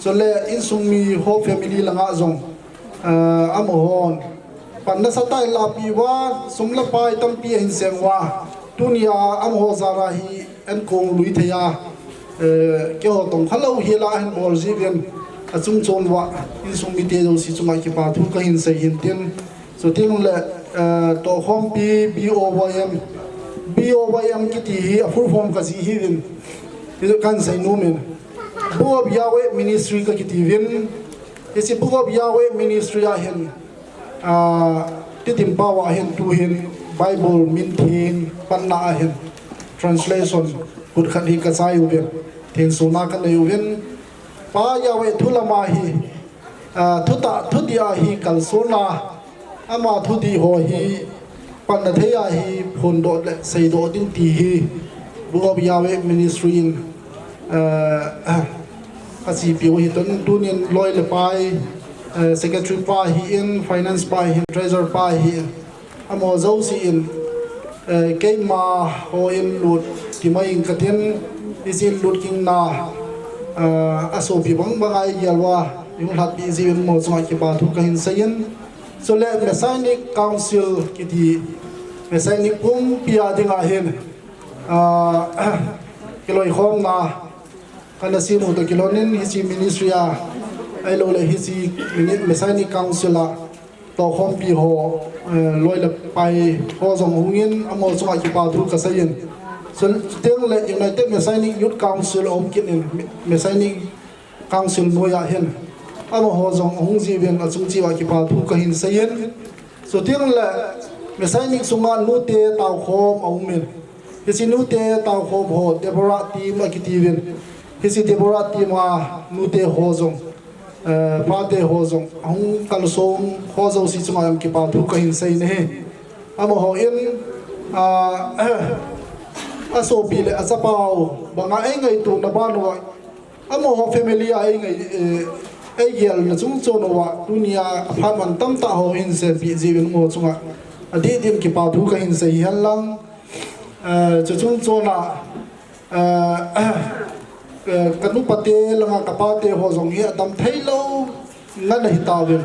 chule insung mi ho family langa jong, eh, amaho, Pan nasa tah in la pi uva, sum le pai tampi ahin seng uva. Tunia amaho jal a hi an kong lui thei a, eh, keiho tong kha lou hi la ahin bol ji uvin, achung chon uva, insung mite jouse chunga kipa thu ka hin sei hin tin. Chuti nung le, eh, Tohkhompi B O Y M, B O Y M kiti hi a full form ka ji hi uvin. Hi kan sei nom in. Book of Yahweh Ministry ka kiti uvin. Hiche Book of Yahweh Ministry a hin, Ah, Tidim pao a hin tu hin Bible min theng panna a hin translation kut khat hi ka chai uvin, thengsun a ka nei uvin. Pa Yahweh thu lam a hi, ah, thu tah, thu dih a hi kalson a, ama thu dih ho hi panna thei a hi phondoh le seidoh ding ti hi Book of Yahweh Ministry in, eh, ka C P O hi tun, tunin loi le pai, eh, secretary pa hi in, finance pa hi in, treasurer pa hi in, amaho jouse in, eh, keima hon lut ti mai in ka tin, hiche in lut ging na, eh, a sopi bang bang a i gel uva, i hung lhatpi ji uvin amaho chunga kipa thu ka hin sei in, Chule Messianic Council kiti, Messianic pumpi a dinga hin, ah, kiloikhomna kana simu toh kilhonin hiche ministry a, ahilouleh hiche mini-, Messianic Council a tohkhompi ho, eh, loi le pai ho jong hungin amaho chunga kipa thu kaseiyin. Chuteng le United Messianic Youth Council aum kit in, Messianic Council noiya hin amaho jong ahung jiuvin achung cheh uva kipa thu kahin seiyin. Chuteng le Messianic sunga nute taokhom aumin. Hiche nute taokhom ho Deborah team akitiuvin. Hiche Deborah team a nute ho jong, eh, pate ho jong ahung kalsong ho jouse chunga jong kipa thu kahin seina ahi. Amaho in, ah, asopi le achapau banga eingaitona ban uva, amaho family a eingai, eh, eigelna chungchon uva tunia aphat man tamtah ho hin sempeh jiuvin amaho chunga adih din kipa thu kahin sei hen lang. Eh, chuchung chona, eh, eh, kanupate langa kapate ho jong hi adam theilou ngan ahitauvin.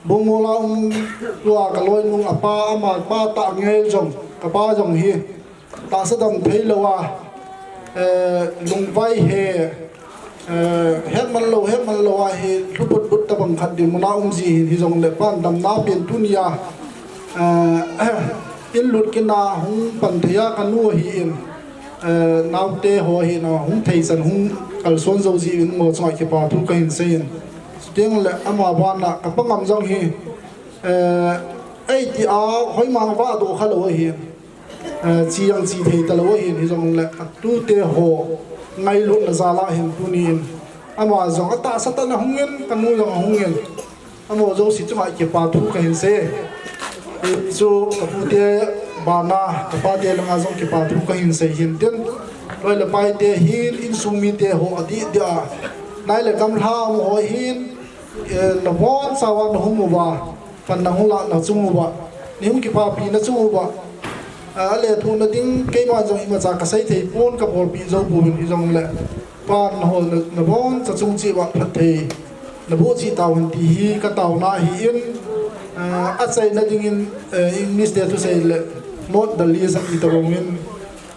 Bungmola um tua kaloinu apa ama pa tah ngei jong, kapa jong hi tahsa dam theilou a, eh, lungvai he, eh, hetman lou, hetman lou a hi lhuput but tabang khat dinmun a um ji hin, hijongle pan damna pen tunia, eh, in lut kit na hung pan thei a kanu ahin, eh, naote ho ahin, hung thei chan hung kalson jou jiuvin amaho chunga kipa thu kahin seiyin. Chuteng le ama bana kapa ngam jong hi, eh, eiti a hoimang va doh khalou ahin. Eh, chi jong chi thei talou ahin, hijongle atute ho ngailutna jal a hin tunin ama jong atahsa tah in ahungin, kanu jong ahungin, amaho jouse chunga kipa thu kahin sei. Hichu kapute bana, kapate langa jong kipa thu kahin sei hin tin. Loi le paite hin, insung mite ho adih dia, nai le gamlha amaho hin, eh, nabonchauva nahung uva, pan nahung lah nachung uva, nahung kipapina chung uva, ah, alethuhna ding keima jong imacha kasei thei pon, kabolpeh jou pouvin, hijongle pan naho na, naboncha chung cheh uva phatthei naboh cheh tahen ti hi kataona ahin, ah, achaina dingin, eh, English te thusei le not the least ati tabang in,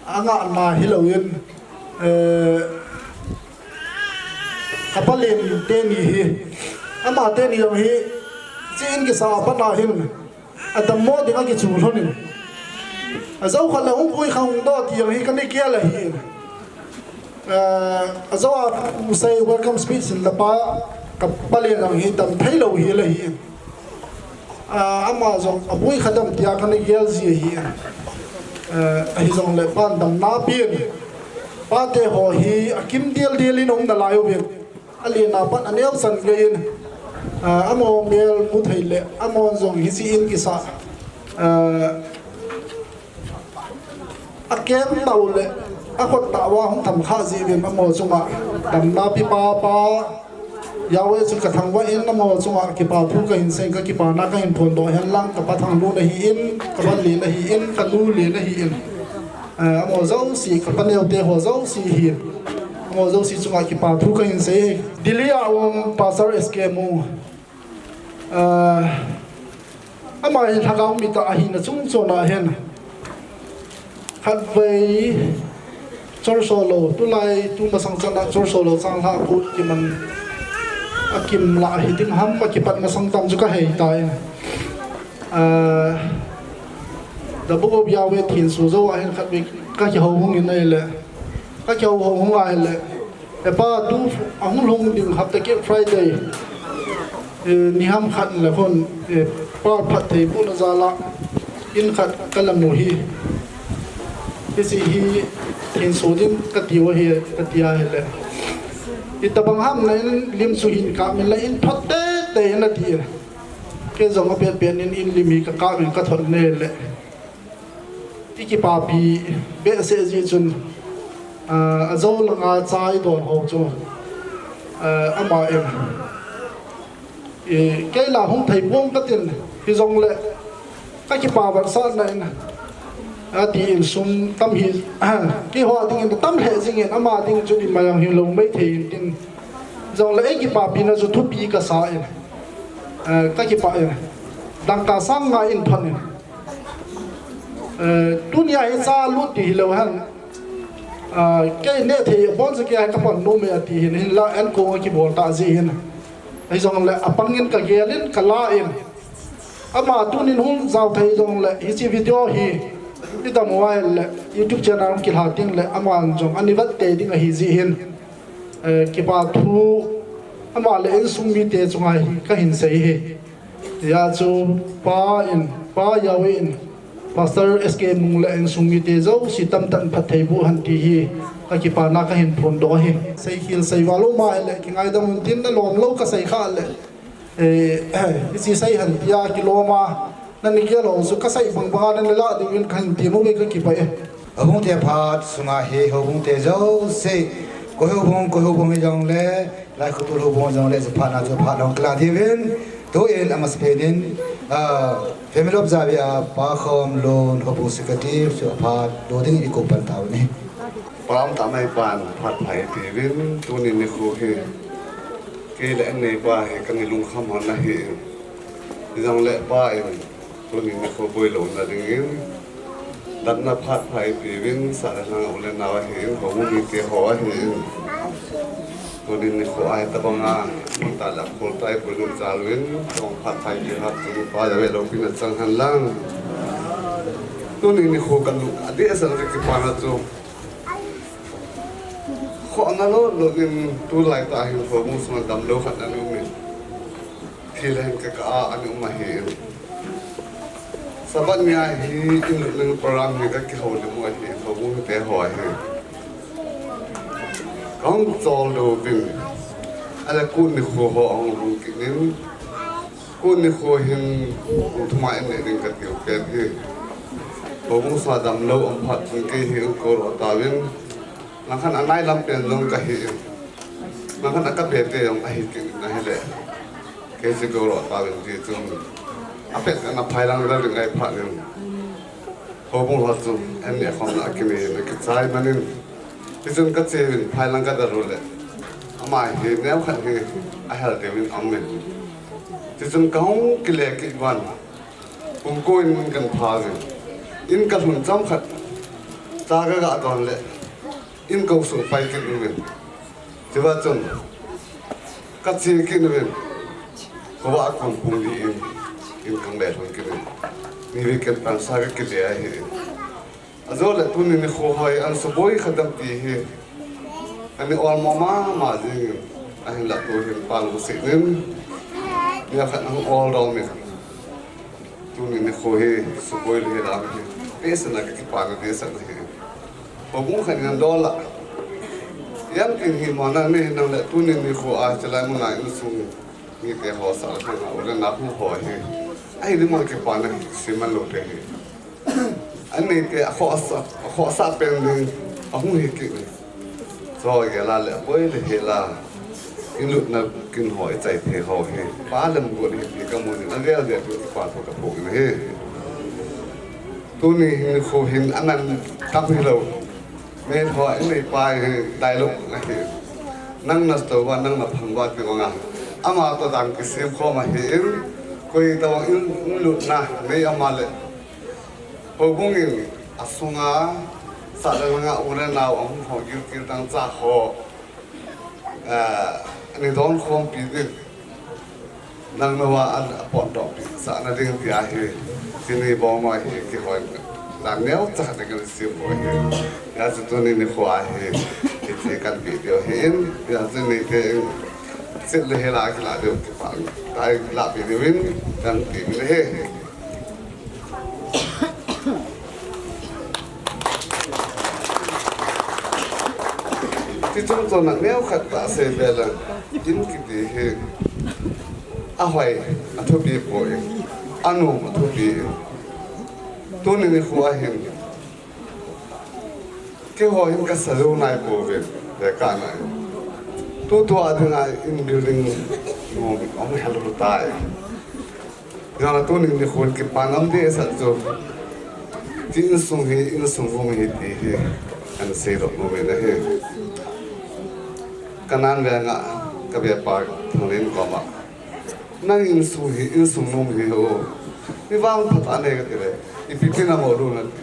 angahna hilouvin, eh, kapalen teni hi, ama teni jong hi, chi in kisa a pat a hin, adammo dinga kichu lhonin. Ajou khat le hung pui kha hung doh ti jong hi kana gel ahin. Eh, ajou a sei welcome speech in lapa kapalen jong hi dam theilou hi le hin. Ah, ama jong apui kha dam tia kana gel ji ahi. Ah, hijongle pan damna pen, pate ho hi akim del del in um nalai uvin, alen a pat aneo chan gei in, ah, amaho mel mu thei le, amaho jong hiche in kisa, ah, akem tau le, akhut tah uva hung tham kha jiuvin amaho chunga damna pi papa, Yahweh chu kathangvah in amaho chunga kipa thu kahin seiyin, kakipana kahin phondoh hen lang, kapa Thanglun ahin, kapa Len ahin, kanu Len ahin, eh, amaho jouse, kapa neote ho jouse hin, amaho jouse chunga kipa thu kahin sei. Delhi a um Pastor S K Mung, ah, ama hi lhagao mit a ahina chungchon a hin, khatvei chorso lou, tulai tu masang chan a chorso lou changlhah kut kiman akim lah hi ding ham, akipat masang tam chu kahei tai. Ah, The Book of Yahweh thenso jou a hin khatvei kakihou hung in ahile, kakihou hung hung ahile, Hepa, tu ahung lhung ding hapta kit Friday, eh, ni ham khat le khun, eh, pa phattheibohna jal a in khat kala mu hi. Hiche hi thenso ding kati u ahi, kati ahile, itobang ham na in lim chu hin kap in la in thot teitei in ati. Kei jong apet pet in in lim hi kakap in kathot in ahile, ikipapi behseh jeh chun, ah, ajou langa cha idon ho chu, ah, ama in, eh, kei la hung thei pong katin, hijongle kakipa vetsahna in, ati in sum tam hi, keiho a dingin tam lheh jingin, ama ding chun ima jong hilou maithei in tin, jongle eikipapina chu thupi kasa in, eh, kakipah in, dangka sang nga in thot in, Eh, tunia hi cha lut ti hilou hen. Ah, kei neh thei bon cha kei ka pan nom e ati hin, hinla an ko ki bol ta ji hin. Hijongle apang in ka gel in ka la in. Ama tunin hung jao thei jongle hiche video hi i dam uva le YouTube channel ki la ding le ama jong ani vat te ding ahi ji hin. Eh, kipa thu ama le insung mite chunga hi ka hin sei hi. Hijeh chun pa in, pa Yawe in, Pastor S K Mung le insung mite jouse tamtah in phatthei boh hen ti hi ka kipana ka hin phondoh ahi. Sei khel sei val um ahile kingaidam un tin, na lom lou ka sei kha le, eh, hiche sei hen tia kilom a, nani gel ho chu ka sei bang banga nani lah diuvin ka hin ti nom e, ka kipah e. Houbung te phat sunga hi houbung te jouse, koi houbung, koi houbung hijongle, Laikhotol houbung jongle, chu phat na chu phat long kila diuvin, tuin amasapen in, ah, Family of Zavia, Pa Khomlun, houbung secretary, chu phat lo ding i kou pan tauvin ahi. Pa um tah mai pan phat pha eipeh uvin, tuni nikho hi kei le anneipa hi ka nilungkham hon ahi. Hijongle pa in tuni nikho boi louna dingin, datna phat pha eipeh uvin, sah le lhang u le nau ahin, houbung mite ho ahin. Tuni nikho a hitobanga, mun tah le akhol tah a boi lut jal uvin, tong phat pha eipeh uva, tuni pa Yawe loupina chang hen lang. Tuni nikho ka lut adeh a sang ka kipana chu, khohna lou lou in tulai tah hin houbung sunga damlou khat ana um in. Thil hen ka kah a ana um ahin. Sabbath nia hi in lutning program hi ka kihoulim u ahin, houbung te ho ahin. Ka hung chol doh uvin. Ahile kut nikho ho ahung lhung kit in. Kut nikho hin kum thum a in neh ding ka tiu pen hi. Houbung sunga damlou um phat chun kei hi in kou doh tauvin. Langkhat a nailam pen jong ka hi in. Langkhat a ka bete jong ahi kit in ahile, kei chu kou doh tauvin ti chun, apet ana phailang dal ding ahi phat in, houbung ho chu an neh khomna a kinei in akichai man in, hichun ka che uvin phailang ka dal u le, ama hi neokhat hi ahel deh uvin aum in. Tichun ka hung kile kit uvan, kum ko in kan pha uvin, in ka lhun chomkhat, cha ka ga don le, in kou suh pai kit uvin. Chuva chun ka che kit uvin, khovah a kon pung li in, in kang le lhun kit in. Ni weekend pan sa ka kile ahi. Ajole tuni nikho hi ana suboi kha dem ti hi ana olmo mama jing in, ahinla tu hin pa lungset in neokhat ana ol dom in. Tuni nikho hi suboi le lam hi tehsetna ka kipana tehsetna hi. Houbung khat in ana dol a, ijemtin hi mo na nei nang le tuni nikho a chelai mun a insung mite ho sah le lhang a u le nau ho hi, ahi ding mo kipana hi, siman lou te hi. Anneite akhohsah, akhohsah pen ding ahung hi kit in. Chu gel a le aboi le hel a, in lutna kin ho ichai thei ho hi pa lam got hi ti ka mu in, avel vel in kipa thu ka phong in ahi. Tuni hin nikho hin aman tam hilou. Mei ho in neipa hi dialogue ahi. Nang na tou uva, nang na phang uva ti banga, ama toh dan kisem khom ahin, koi tabang in, in lutna nei ama le houbung in asunga sah le lhang a u le nau ahung ho gilkel dangchah ho, eh, ana don khompi ding, nang nawa a, apotdoh pi sah na ding ti ahi. Tuni bou ma hi kihoi dan neocha khat kan sem bou ahi. Hijeh chun tuni nikho a hi, hiti kan pe diu ahin, hijeh chun neite in, set le hel a kila diu kipa, tai la pe diu in, kan pe diu ahi. Tichung chun a neokhat tah sei be leng, in kiti hi ahoi, athupi poi, anom athupi. Tuni nikho a hin, keiho hin ka sa jou nai pouvin, le ka nai. Tutua dinga in building nom ahung hel lou tai. Hijeh a tuni nikho in kipa ngam dehset chu, ti insung hi, insung vum hi ti hi, ana seidoh nom in ahi. Kanan venga ka bepa Thanglen koma, nang insung hi, insung vum hi ho, mi vangphat anei kati le, ipi tina mo lou nati.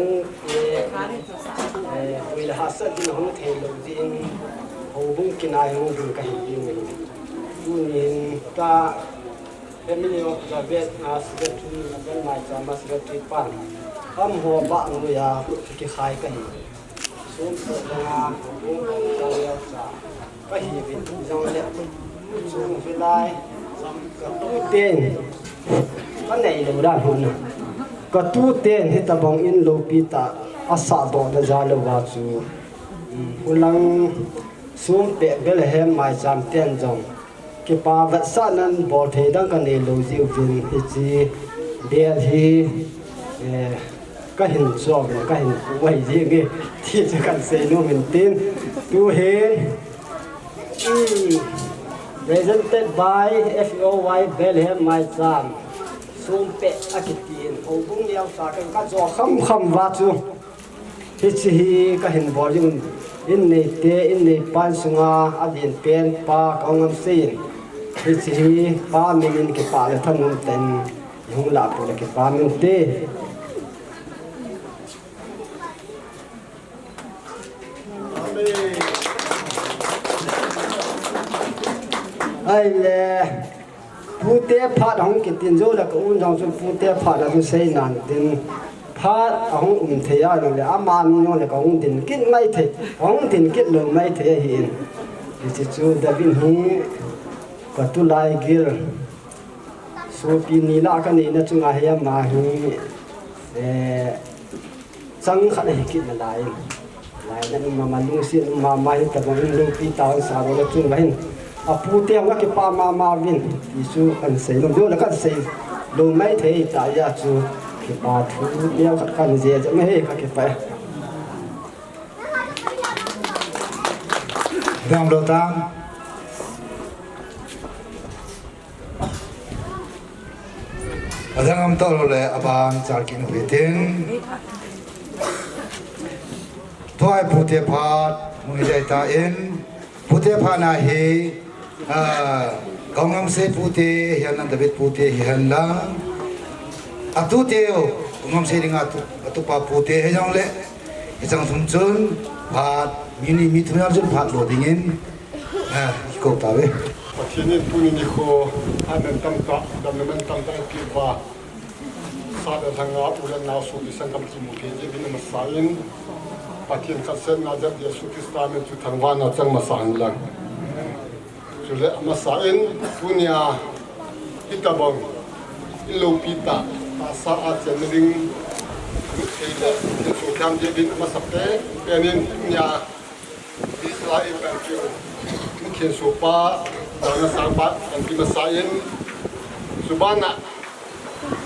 Ken, eh, eh, vui le hahsat ding hung thei lou jeh in, houbung kinai hung ding kahi ding ahi. Tunin ka family of the vet, ah, secretary, Vet Maicham a secretary pan, amaho bah noiya kikhai kahi. Sum peh danga, houbung kinai cha kahiuvin, hijongle, chung hilai, ka tuten, ka neilou dan hon a, ka tuten hitabang in loupi tah a sahdoh na jal uva chu, um, hulang sum peh Bethlehem Maicham ten jong kipa vetsahnan bol thei dang ka neilou jeh uvin hiche bel hi, eh, kahin choh uvin, kahin pu ahi jenge, ti chu kahin seinom in tin. Tu hin, hmm, presented by F O Y Bethlehem Maicham, sum peh akitin, houbung neocha ken kajo kham kham uva chu, hiche hi kahin bol jing un, in neite, in neipa in sunga adin pen pa kahung am seiyin, Hiche hi Pa min in kipah le thanom tah in ihung lah peh le kipah min te. Ahile, pute phat ahung kitin jou le ka un jong chu pute phat a chu sei nan tin phat ahung um thei a jong le amani jong le ka hung din kit mai thei, ka hung din kit lou mai thei ahi in. Hiche chu David hi ka tulai gil. Sopi ni lah ka neina chunga hi ama hi, eh, chang khat ahi kit nalai in. Lainat um mama, lungset um mama, hitabang in loupi tah in sa lou le chun vahin. Apute hung akipah mama uvin. Ti chu kan sei nom diu le kan sei lou mai thei tah a chu kipa thu neo khat kan jih jeh mai hi ka kipah e. Dam lou tam. Adang am tolo le aban chal kin hitin. Tua hi pute phat, mu hi jai ta in. Pute phat na hi, ah, Kong Ngamsei pute, hihen lang David pute, hihen lang. Atute, Kong Ngamsei dinga atu, atupa pute, hijongle. Hichang thum chun, phat, mi ni mi thum jong chun phat lo dingin. Ah, i ko ta ve. Pathen in tuni nikho, amen tamtah, damna man tamtah, i pi pa. Sat le lhanga u le nao sopi sanggam kimu thei jeh uvin amasa in, Pathen khatsetna jal Jesu Christa min chu thangvahna chang masa hen lang. Chule amasa in, tunia, hitabang, i loupi tah, tahsa a chenna ding, lut thei le, Pathen sopi tham jeh uvin amasa pen, pen in, tunia, Israel in kan keu, Pathen sopi, Jana sangpa, kan pi masa in, chubana,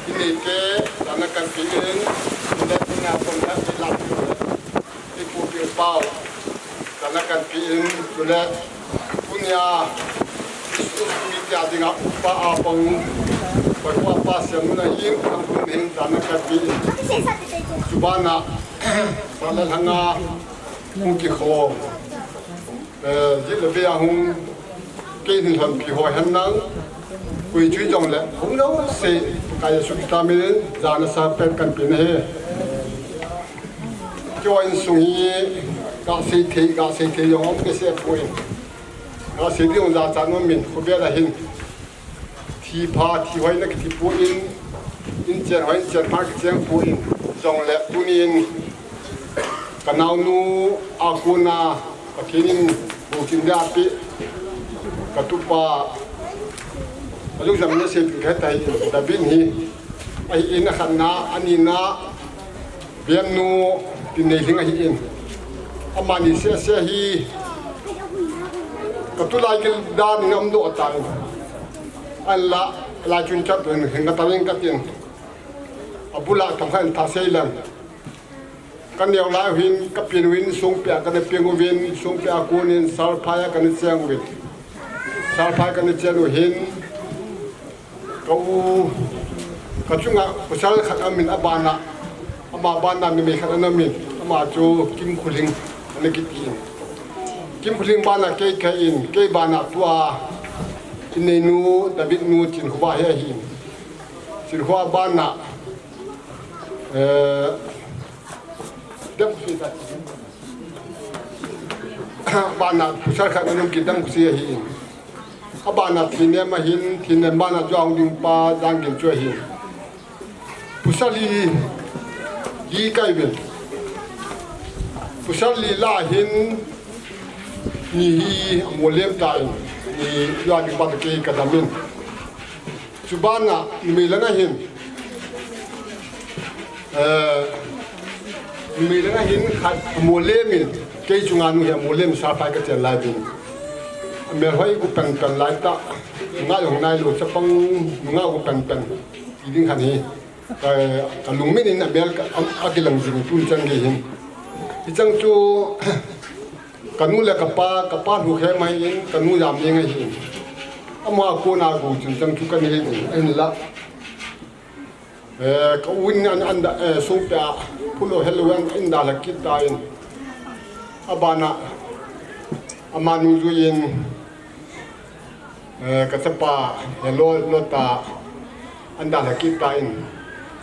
Inei te, Jana kan pi in, Jana pon kan pi lam, i pu pi pau, Jana kan pi in, chule, tunia, Christmas pi te a dinga upa a pang, Pai upa siam na in, kan pu in, Jana kan pi in. Chubana, Sat le lhanga, hung kikhom. Eh, jit le ve a hung, kei hin lhon pi ho hen lang, koi chu jong le, hung lo se, ka Jesu Christa min in, Jana sa pen kan pi na he. Kei insung hi, ka sei thei, ka sei thei jong om ke se poi. Ka sei ding jong jachat nom in, khovel a hin. Thi pha, thi hoi na kiti poi, in chen hoi, in chen pha kicheng poi, jongle tunin ka naonu a kona Pathen in bou chin dia pi, ka tupa, a lung jam na se pi ka tai, David hi, ahi in a khatna, anina, Biamnu Tinneilhing ahi in. Amani sese hi ka tulai gil dan in um doh tan. An la, la chun chat pen hin ka tawin ka tin. A bula tam khan ta sei lang. Ka neo lai hin ka pin uvin sung pia ka na ping uvin sung pia kunin sal phai ka na cheng uvin. Sal phai ka na cheng uvin. Ka u, ka chunga pasal khat amin abana, ama bana numei khat ana min, ama chu Kimkholing ana kiti. Kimkholing bana kei kei in, kei bana tua, inneinu, David nu, Chinkhoba hi ahi. Chinkhoba bana, eh, Damkhosi ta. Bana pasal khat ana min Damkhosi ahi. Abana Thinem ahin, Thinem bana chu ahung ding pa Janggin chu ahin. Pasal li, li kai vel. Pasal li lah hin, ni hi amolem tan, ni ya ding pa kei ka damin. Chubana, numei langa hin. Eh, numei langa hin khat amolem in, kei chunga nu hi amolem sal phai ka chen lai ding. Amel hoi gu pen pen lai ta, nga jong nai lo chapang, nga gu pen pen, ti ding khan hi. Ka, ka lungmin in amel ka, a, akilang jing tun chang ge hin. Hichang chu, Ka nu le ka pa, ka pa lhu khe mai in, ka nu jam ding ahi in. Ama kona gu chun chang chu ka nei ding, ahin la. Eh, ka u in an, an da, eh, sung pia, phulo helu an, in da la kit ta in. Abana, ama nungjui in, Eh, ka chapa, he lo, lo ta, an dalha kit ta in.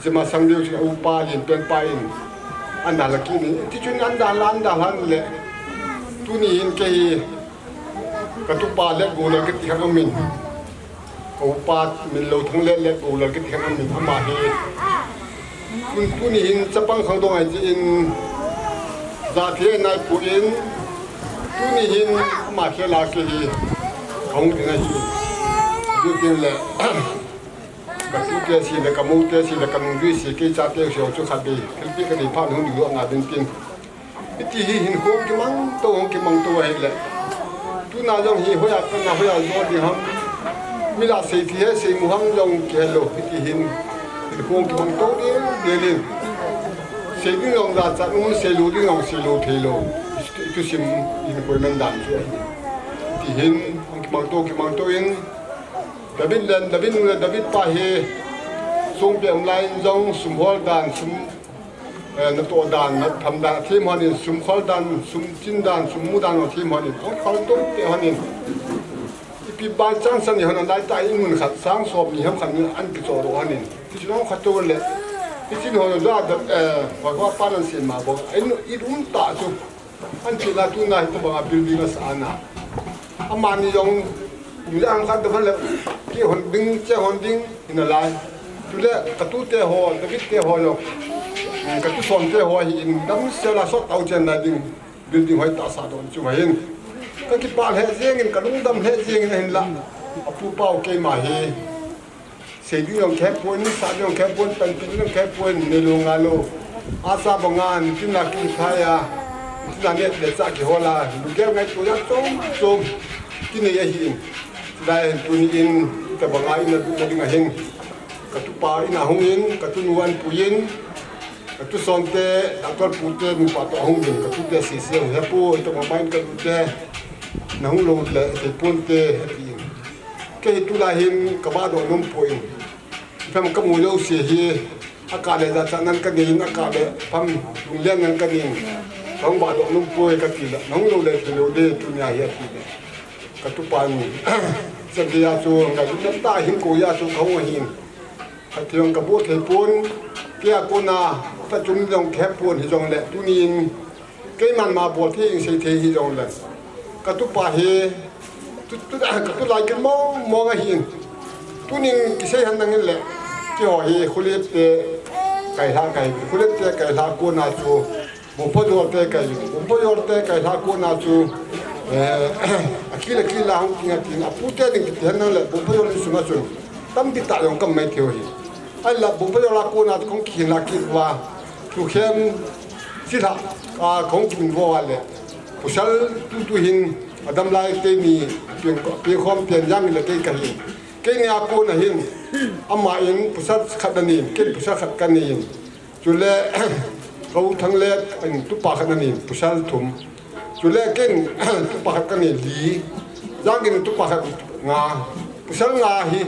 Jima sang deu chu upa, lin pen pa in. An dalha kit in. Ti chun an dalha, an dalha le. Tuni hin kei, ka tupa Letgolal kiti khat um in. Ka upa min lo thang le, Letgolal kiti khat um in. Ama hi. Tun, tuni hin chapang khangdong ahi jeh in, jathe nai poi in, tuni hin ama khel a kei hi, ka hung ding ahi. Tutin le, ka tute si le, ka moute si le, ka nungjui si, kei chate si chu khat vei, thilpeh ka nei phat hung ding lou na ding tin. Hiti hi hinkho kimang to, hung kimang to ahile. Tuna jong hi hoiya kana, hoiya jo ding ham. Mi lah sei thi he, sei mu ham jong kihel lou. Hiti hin hinkho kimang to ding, ding in. Sei ding jong jachat um, sei lou ding jong sei lou thei lou. Thusim hinkho man dan chu ahi. Hiti hin hung kimang to, kimang to in. David le, David nu le David pa hi songpi um lai in jong sum hol dan, sum Eh, natoh dan, natham dan, athem hon in, sum khol dan, sum chin dan, sum mu dan, athem hon in, khol khol to te hon in. Ipi by chance ani hon in, lai ta in mun khat, sang som ni ham khat ni an kicho ro hon in. Ti chu nong khat to le. Ti chin hon in, da, da, eh, va, va, pa nan sin ma bo. Ai nu, i um ta chu. An chila tuna hi tabang a building a sa ana. Amani jong, kum ja ang khat daban le, ki hon ding, che hon ding, ina lai. Tule, ka tute ho, David te ho jong. Ka tu son te ho hi in, dam se la sot au chen na ding. Building hoi ta sa don chu hin. Ka kipah le jeng in, ka lungdam le jeng in hin la. Apu pau keima hi. Sei ding jong khe pon, sa ding jong khe pon, pan pin jong khe pon, ne lo nga lo. Asa banga, nitin la kin thaya, nitin la ne le sa ki hola, lu gel ngai to ya chom chom. Ki ne ya hi in. Lai tuni in, tabanga in na ding ahin. Ka tupa in ahung in, ka tunu an pui in. Ka tuson te, doctor pu te, nupa to ahung ding, ka tute sese, he pu, ito ma main ka tute, na hung lo le, te pun te, he ti in. Kei tulai hin, ka ba do nom poi. Pham ka mu lo se hi, a ka le da cha nan ka nei in, a ka le pham lung le nan ka nei in. Ka hung ba do nom poi ka ti la, na hung lo le, te lo de, tunia hi a ti le. Ka tupa ni, sa dia chu, nga ta hin ko ya chu ka hung hin. Khat jong ka bol thei pon, kei a kona, ta chun jong khe pon hi jong le, tunin, keiman ma bol thei, sei thei hi jong le. Ka tupa hi, tu, tu, ka tulai kei mong mong ahin. Tunin kisei han nang le, keiho hi, khulet te, kai hla kai, khulet te kai hla kona chu, Bumphajol te kai, Bumphajol te kai hla kona chu, eh, akil akil a hung king a tin, apu te ding kiti hen nang le, Bumphajol in sunga chun, tampi tah jong kam mai thei u hi. Ahinla, Bumphajol a kona chu kong kihin la kit uva, thukhem, sila, a, kong kin vo a le, pasal tutu hin, adam lai te ni, peng, peng khom ten jang le kei ka hin. Kei ni a kona hin, ama in, pasal khat na nin, kei pasal khat ka nin. Chule, ka u Thanglet, in tupa khat na nei, pasal thum. Chule ken, tupa khat ka nei li. Jang in tupa khat nga. Pasal nga hi,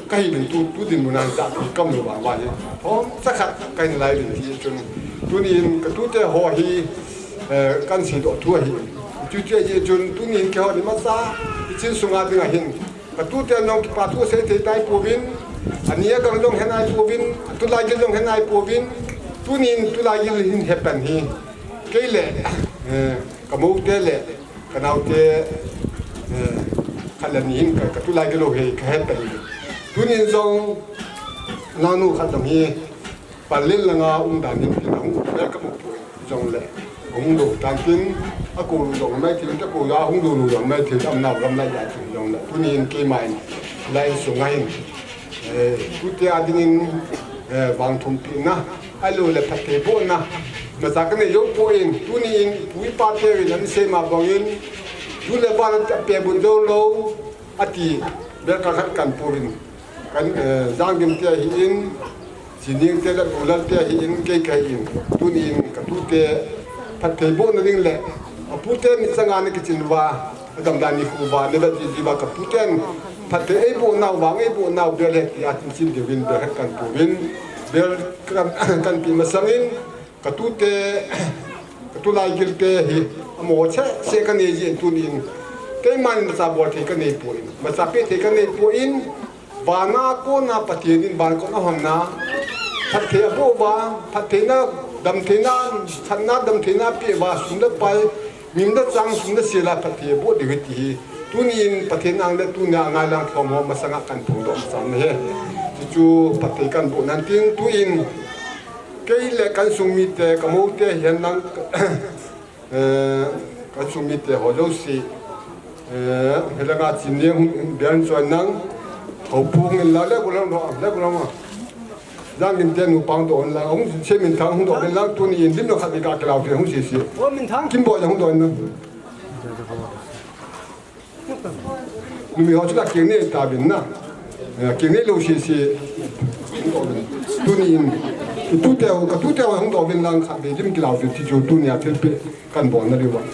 ka hi bin tu, tu dinmun a ja, kam lo ba, ba hi. Hom, sa khat ka hin lai bin ti chun. Tunin, ka tute ho hi, eh, kan sei doh thu ahi. Chu chu ahi chun, tunin keiho ni masa, i chin sunga ding ahin. Ka tute jong kipa thu sei thei nai pouvin, ani a gang jong he nai pouvin, tulai gil jong he nai pouvin, tunin tulai gil hin he pan hi. Kei le, eh, ka moute le, ka naote, eh, khat le ni hin ka, ka tulai gil ho hi ka he pan hi. Tunin jong, naonu khat jong hi, Panlel langa um dan in tin ahung, eh, ka mu poi jong le. Hung do tan tin, a ko lu jong mai thil, ta ko ya hung do lu jong mai thil, am nau lam lai ya thil jong le. Tunin keiman, lai sunga hin. Eh, tute a dingin, eh, vang thum pi na, a lo le phatthei boh na. Masa ka nei jou poi, tunin, pu i pa te in an sei ma bangin, tu le ba na ta pe bun jou lo, ati, bel ka khat kan poi. Kan, eh, Jangdim te ahin, Sining te le Gulal te ahin, kei ka hin, tunin ka tute phatthei bohna ding le, a pute ni changa ni kichin uva, a dam dan ni khu uva, ni da ji ji uva ka puten phatthei ei boh nau vang, ei boh nau bel he ti a tin chin diuvin bel he kan puvin, bel kan, kan pi masangin, Ka tute, ka tulai gil te hi, amo che, che ka nei jin tunin. Keiman imacha bol thei kanei poi. Imacha pe thei kanei poi. Vana kona Pathen in van kona honna phatthei aboh uva, phattheina, damtheina, thatna damtheina apeh uva, sum le pai, min le chang, sum le sel a phatthei aboh ding ahi ti hi. Tunin Pathen ang le tunia ngai lang thom ho masanga kahin phongdoh masang ahi. Chuchu phatthei kahin boh nan tin tuin kei le ka insung mite, ka moute hihen lang, eh, ka insung mite ho jouse, eh, helanga chin ni hung bian choi nang, ho pu hung in la le gulang ro, le gulang ro. Jang lim te nu pang doh in lang, hung se min thang hung doh in lang, tunin lim no khat ni ka kilau te hung se se. Kim bo jang hung doh in lang. Numi ho chu la keng nei ta bin na. Eh, keng nei lou sese. Tunin, i tute ho, ka tute ho hung doh vin lang khat vei lim kilau vin ti chu tunia thilpeh kahin bolna diu ahi.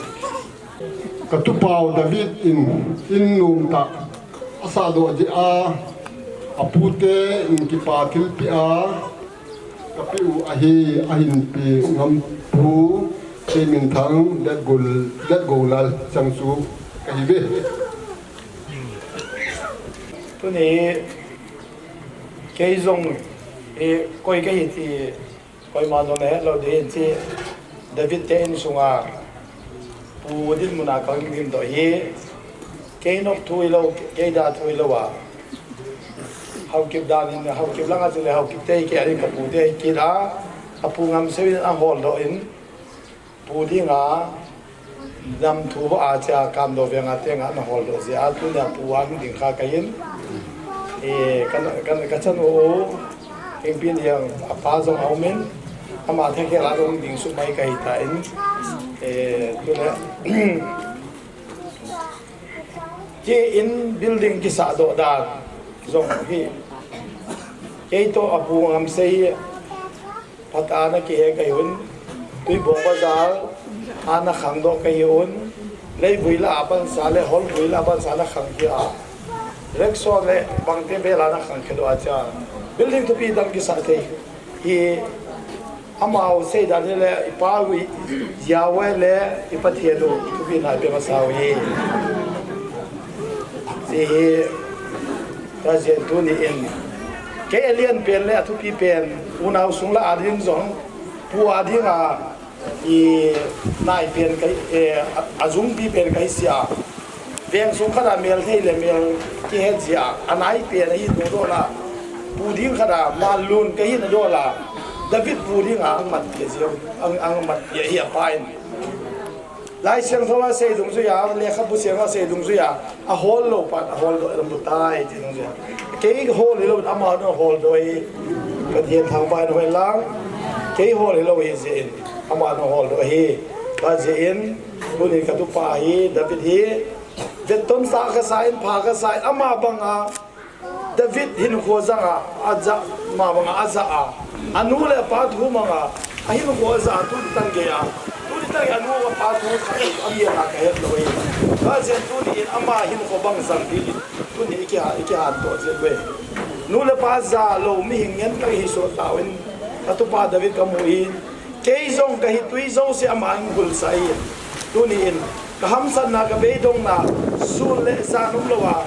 Ka tupau David in, in nomtah asahdoh jeh a, apute in kipa thilpeh a, kapeh u ahi, ahin pe ngam pu, kei min thang, Letgol, Letgolal chang chu kahi ve. Tuni, kei jong, eh, koi kahi ti, koima jong nahet lou ding ahi, David te insunga, pu dinmun a kahung lim doh hi, kei nop thu hilou, kei da thu hilou a, Haokip dan in, Haokip langa chule Haokip te hi kei a ding ka pu te hi kit a, apu Ngamsei in ahol doh in, pu dinga, nam thu ba a cha Kamdo venga tenga ana hol doh jeh a, tunia pu a hung ding kha kahin. E, kan, kan, ka chanu, Hengpin Hiang, apa jong aumin, ama thakhat a jong ding sumai kahi tan. E, tule, kei in building kisahdoh dan jong hi. Kei toh apu Ngamsei hi, phat a ana kihe kahi un, Tuibong Bazar a ana khangdoh kahi un, leivui lah a pansa le holvui lah a pansa ana khang hi a, rickshaw le bangte vel a ana khang khe doh a cha. Building thupi dang kisah thei hi, amau seidan hile, i Pa u, i Yahweh le i Pathen u thupi na pe masa u hi. Ti hi, ta jeh tuni in, kei a lian pen le a thupi pen, unau sung lah a ding jong, pu a dinga, i nai pen kahi, eh, a, a jungpi pen kahi sia. Veng sung khat a mel thei le mel kihet jeh a, a nai pen ahi doh doh la, pu ding khat a, malun kahi na doh la, David pu dinga ang mat pia jeh, ang, ang mat pia hi a pa in. Laisiangthou a sei dungjuia, lekhabu sianga sei dungjuia, ahol lou pan, ahol doh lam bu tai, ti dungjuia. Kei hol hilou, ama na hol doh hi, Pathen thangvah in hoi lang, kei hol hilou hi jeh in, ama na hol doh hi, ka jeh in, tuni ka tupa hi, David hi, vetton sa kasa in, pha kasa in, ama banga, David hinkho janga, aja, ama banga aja a. Anu le apa thu manga, ahinkho aja a, tuni tan gei a. Tuni tan gei anu apa thu kha, amial a kahet lou hi. Ka jeh in tuni in ama hinkho bang jang hi. Tuni i kiha, i kihan to jeh uve. Nu le pa ja lou mihing ngen kahi soh tauvin. Ka tupa David kamu hi. Kei jong kahi tui jouse ama in gulsah in. Tuni in, ka hamsatna ka beidongna, sun le jan umlou a,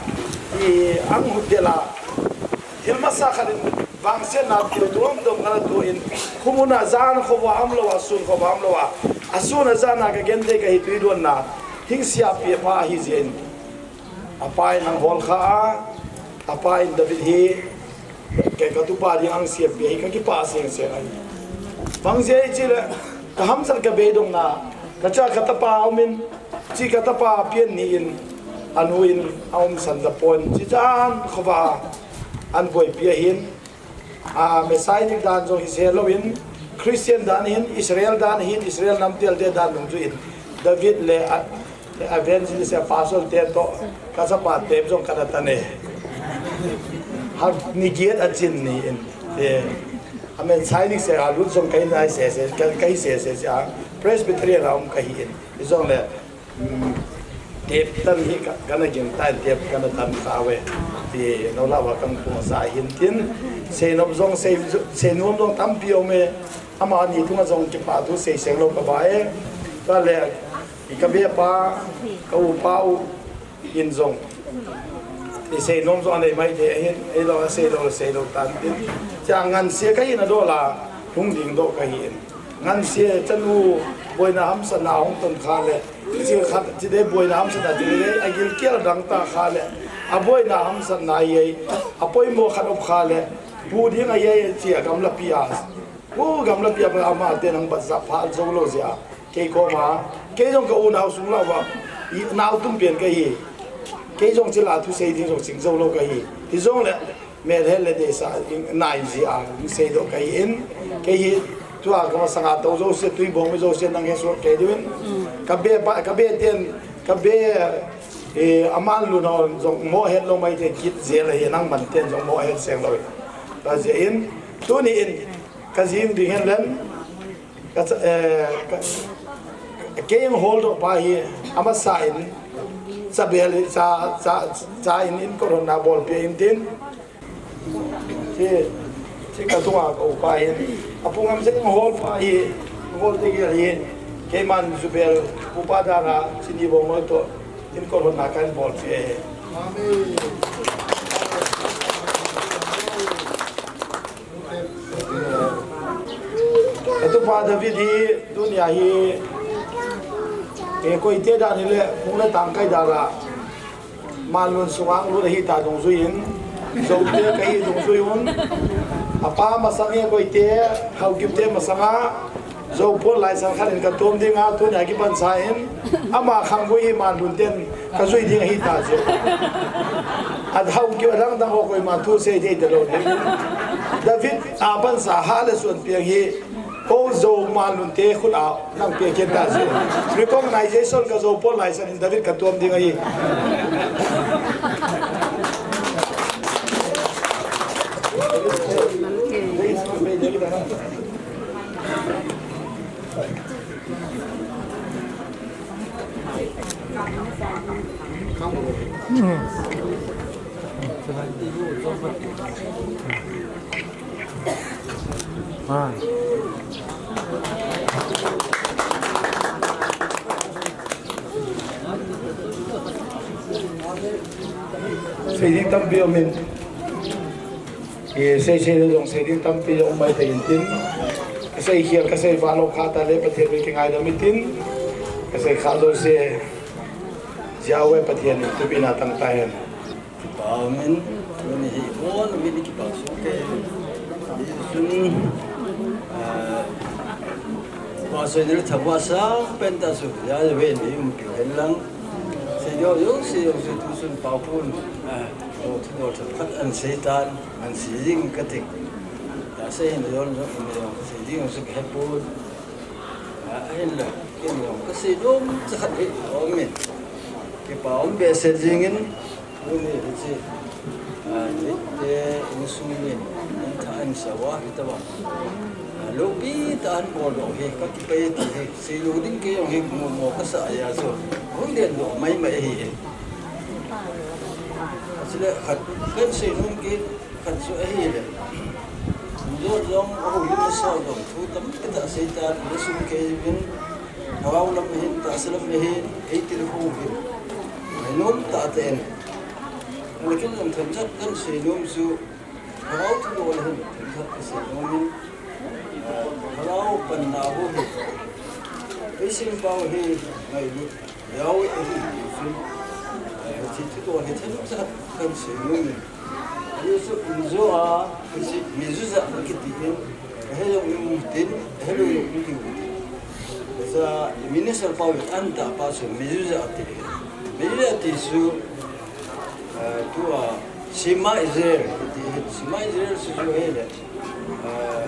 i ang hut del a. Thil masa khat in vangsetna thil tuam tuam kana tu in, khumuna jan khovah umlou a, sun khovah umlou a. A sun a jan a ka genthei kahi tui donna, hingsia pi a pa ahi jeh in. A pa in ang hol kha a, a pa in David hi, kei ka tupa ding ang siam pi hi ka kipah seng seng ahi. Bang jeh hi chile, ka hamsat ka beidongna, ka cha ka tapa um in, chi ka tapa pian ni in, anu in a um san da pon, chi jan khovah an boipi ahin, a, Messianic dan jong hi se lou in, Christian dan hin, Israel dan hin, Israel nam tel te dan jong chu in, David le, a, le evangelist, apostle te toh, ka chapa te jong kana tan e. Ha ni giet a chin ni in, e, a Messianic se a lut jong kai nai se se, kai, kai se se se a, Presbyterian a um kahi in. Jong le, Tep tan hi ka, kana gin tan, tep kana tan kha ve. Ti no la va kan pung sa hin tin. Sei nom jong, sei, sei nom jong tampi um e. Amani tunga jong kipa thu sei seng lou ka ba e. Ka le, i ka be pa, ka u pa u. in jong. Isei nom jong anei mai thei ahin, eilou, asei lou, asei lou tan tin. Chia ngansia kahi na dola, hung ding doh kahi in. Ngansia chanu boina hamsatna hung ton kha le, chi khat, chi de boina hamsatna chi de, agilkel dang ta kha le, aboina hamsatna ei, apoimo khat um kha le, pu ding a ei, chi a gamlapi a. Pu gamlapi a pa ama te nang bat sa pha zo lo zia. Kei koma, kei jong ka unau sung lou va, i, nau tum pen kahi. Kei jong chila thusei ding jong ching zo lou kahi. Hijong le, melhel le deisah, in, nai ji a, in sei doh kahi in. Kei hi, tua ka masanga tou jouse, tui bong mi jouse, nang he suak kei diu in. Ka be pa, ka be ten, ka be, eh, aman lu no, jong mo het lou mai te kit zel ahi, nang man ten jong mo het seng lou. Ka je in, tuni in, ka jing ding hen len, Ka cha, eh, ka, kei hol doh pa hi, amasa in, cha bel, cha, cha, cha in, in corona bol pe in tin. Chi, chi ka tunga ka upa hin. Apu Ngamsei hol pa hi, hol te gel hi. Keiman ju bel, upa dara, chini bong noi to, in corona kan bol pe. Amen. Katupa David hi, tunia hi, eh, koite dan hile, hung le tang kai dan la. Manlun sunga hung lut ahi ta dungjuiyin, Zote kahi dungjuiyun. Apa masang hi koite, Haokipte masanga, Zo pon laisan khat in ka tom dinga, tunia kipan sa in, ama khanggui hi Manlun ten ka jui ding ahi ta chu. A Haokip adang dang ho koima thu sei thei talou ne. David a pansa ha le suan piang hi, ko Zo Manlun te khut a nang pe khen ta chu. Recognition ka Zo pon laisan in David ka tom ding ahi. Sei ding tampi um in. Sei sei le jong sei ding tampi jong um mai thei in tin. Ka sei khel, ka sei vah lou kha ta le Pathen min kingaidam in tin. Ka sei kha jouse, Jia uve Pathen in tupina tang ta hen. Kipah um in, tuni hi, bon, min kipah sung ke. Sun, ah, pa sei dil thawa sa, pen ta su, Jia uve ni um piu hen lang. Sei jo, jo, sei jo, sei tu sun pau pun. Ah, jo, tu jo, tu khat an sei tan, an sei jing ka tik. Ta sei hin jo, jo, jo, sei jing su ka he pun. Ah, ahin la, ken jong ka sei nom cha khat hi um in. Kipah um behseh jing in, tuni hi chi. Ah, ni te insung min, in tha in sa uva, hi ta uva. Ah, lopi tah in bol doh hi, ka kipah e ti hi, sei lou ding kei jong hi mo mo ka sa a chu. Hung den doh mai mai ahi hi. Chule khat, kan sei nom kit, Khat chu ahile, India jong, a houlim a sao jong, thu tampi tah sei tan, le sum kei vin, thagau lam ahin, tahsa lam ahin, ei tilkhou vin. Hei nom tah tah in. Anakin jong themchat kan sei nom chu, thagau thu bol ahin, themchat ka sei nom in, thagau panna ho hi, ei sim pau hi, ngailut. Yahweh ahi, Jesu. Eh, hiche thu toh hi themcha kan sei nom in. Jesu in jo a, hiche mi juja kiti in, he jong in tin, he jong in tin. Sa minister pa anta pa chu mi juja ti. Mi juja ti chu, eh, tua Shema Israel, kiti, Shema Israel chu chu hele. Ah,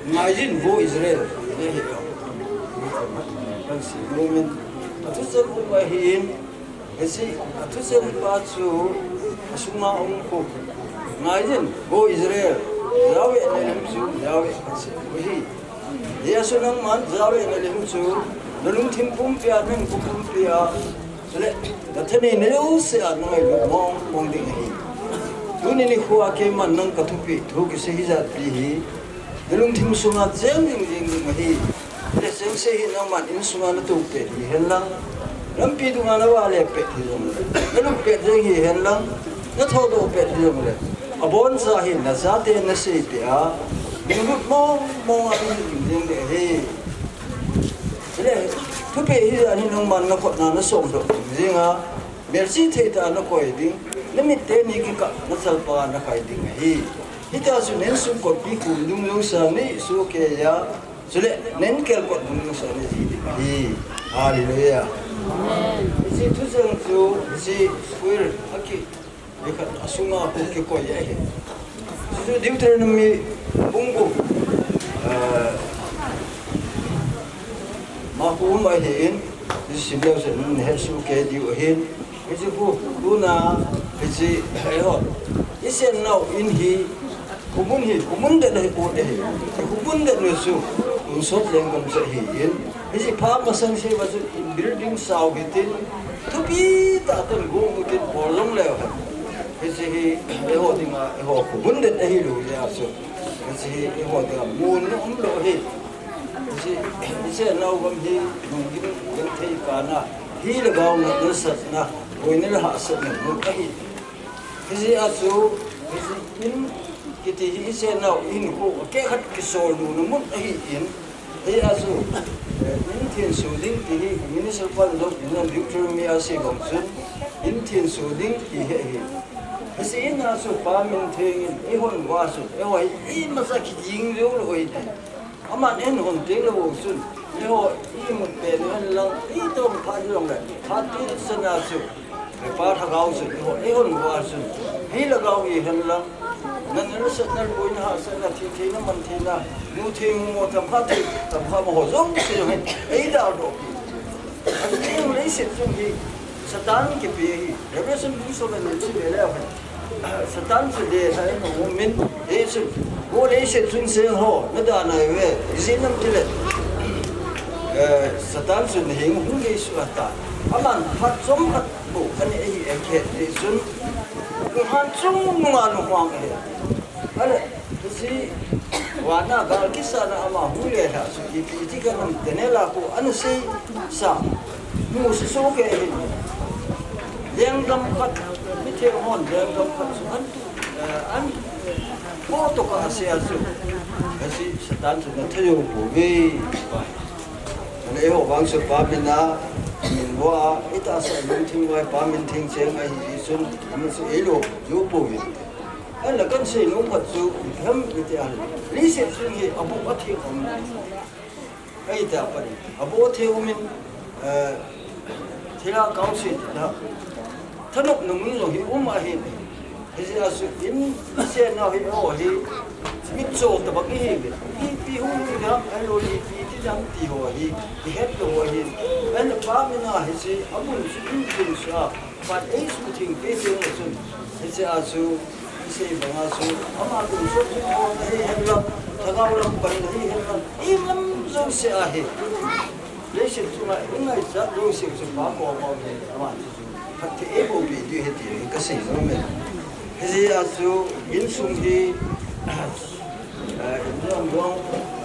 ngaijin vo Israel, ne hi. Kan sei nom in. Athucheng um ahin, hiche, athucheng pa chu, asunga um khu. Ngaijin vo Israel, Yahweh ne lem chu, Yahweh kan sei nom ahi. Jesu nangman, Yahweh ne lem chu, na lungthim pumpi a, na hinkhou pumpi a, Chule, na thanei na jouse a na ngailut mong mong ding ahi. Tuni nikho a keiman nang ka thupeh thu kisei hijat pi hi, na lungthim sunga cheng jing jing ding ahi. Chule chengse hi nangman insunga na toh peh ding hen lang. Lampi dunga na vale pet hi jongle, na lut pet jeng hi henlang, na thodoh pet hi jongle, abon cha hi na chate na seipeh a, dinglut mong mong a ding jeng le hi. Chule, thupeh hi jani nangman na khutna na somdoh jing a, melchih thei tah a na koi ding, na mit teni kikah na chalpang a na khai ding ahi. Hitia chu na insung kotpi khum dungjuiya nei sohkei a, chule na inkel kot dungjuiya nei ji ding ahi. Hallelujah. Hiche thucheng chu, hiche square a ki, ni khat a sunga khu kikoi ahi. Hichu Deuteronomy bung gup, eh, ma khu um ahin, hichu sim leu chun na het sohkei diu ahin. Hichu khu, tuna, hiche, eiho, i chenna in hi, khomun hi, khomun det ahi, khu ahi. Khomun det nu chu, tonsot lenggam chu ahin. Hiche pha masang seh uva chu, building sao hitin, thupi tah a tun gong hitin, bol jong leu hen. Hiche hi, eiho dinga, eiho khomun det ahilou jeh a chu, hiche hi, eiho dinga mun umlou ahi. Hiche, hiche nau gam hi, nung gin, gin thei kana, hi le gao na, nasatna, boina le hahsatna mun ahi. Hijeh a chu, hiche in kiti hi, hiche nau in khu, akeh khat kisol lona mun ahin, hijeh a chu, eh, in thenso ding ti hi, minister pan jong, in Deuteronomy a sei bang chun, in thenso ding ti hi ahi. Hiche in a chu, Pa min theng in, eihon uva chu, eiho hi, imacha kijing jou lou ahi. Aman eihon teng lou chun, eiho imut pen u henlang, itobang phat jongle, phat tisa na chu, Pa Lhagao chun, eiho, eihon uva chun, hi lhagao hi henlang, na nasatna, boina hahsatna, thi theina, man theina, nu theng mo, tam kha thei, tam kha mo ho jong se jong hi, eidaldoh pi. Achu leiset chung hi Satan kipe ahi. Revelation bung som le ni chu ve leu hen, Satan chu le hai mo min, hichu, ko leiset chung cheng ho, na dan ahi ve, ijeh inem itile, eh, Satan chu naheng hung gei suh ata. Aman phat chomkhat bou anei ahi, akhet jeh chun, lunghan chung nunga lungwang ahi. Ahile, hiche vana gal kisana ama hung le lhah chu ipi ti ka nam tene la ko ana sei sa. Mu se so ke hi. Lenggam khat, mi theng hon lenggam khat chu an, eh, an ko to ka se a chu. Hiche Satan chu na thei jou pouve. Ahile eiho vang chu Pa min a, min vo a, itahsa lungthim vai Pa min theng cheng ahi jeh chun, ama chu eilo jou pouve. Ahinla kan sei nom khat chu, ipi ham iti ahile, leiset chung hi abuh atheng um. Ahi ta pan, abuh atheng um in, eh, thilha kaose, thanop nung jong hi um ahi. Hijeh a chu in, i chenna hi, eiho hi, mitcho tobang ihiuve. Ipi hung hi ham, ahilou le ipi ti ham ti ho hi, ihet lou ho ahi. Ahinla Pa min a hiche, amun chu in kin sa, pan eisuhtheng peh teng le chun, hiche a chu, isei banga chu, ama tonsot ding ho ahi henlang, lhagao lam pan ahi henlang, ilam jouse ahi. Leiset chunga ingaichat jouse chu Pa koma um ahi, ama chu phatthei eiboh peh diu ahi ti hi kasei nom e. Hijeh a chu insung hi, eh, injong jong,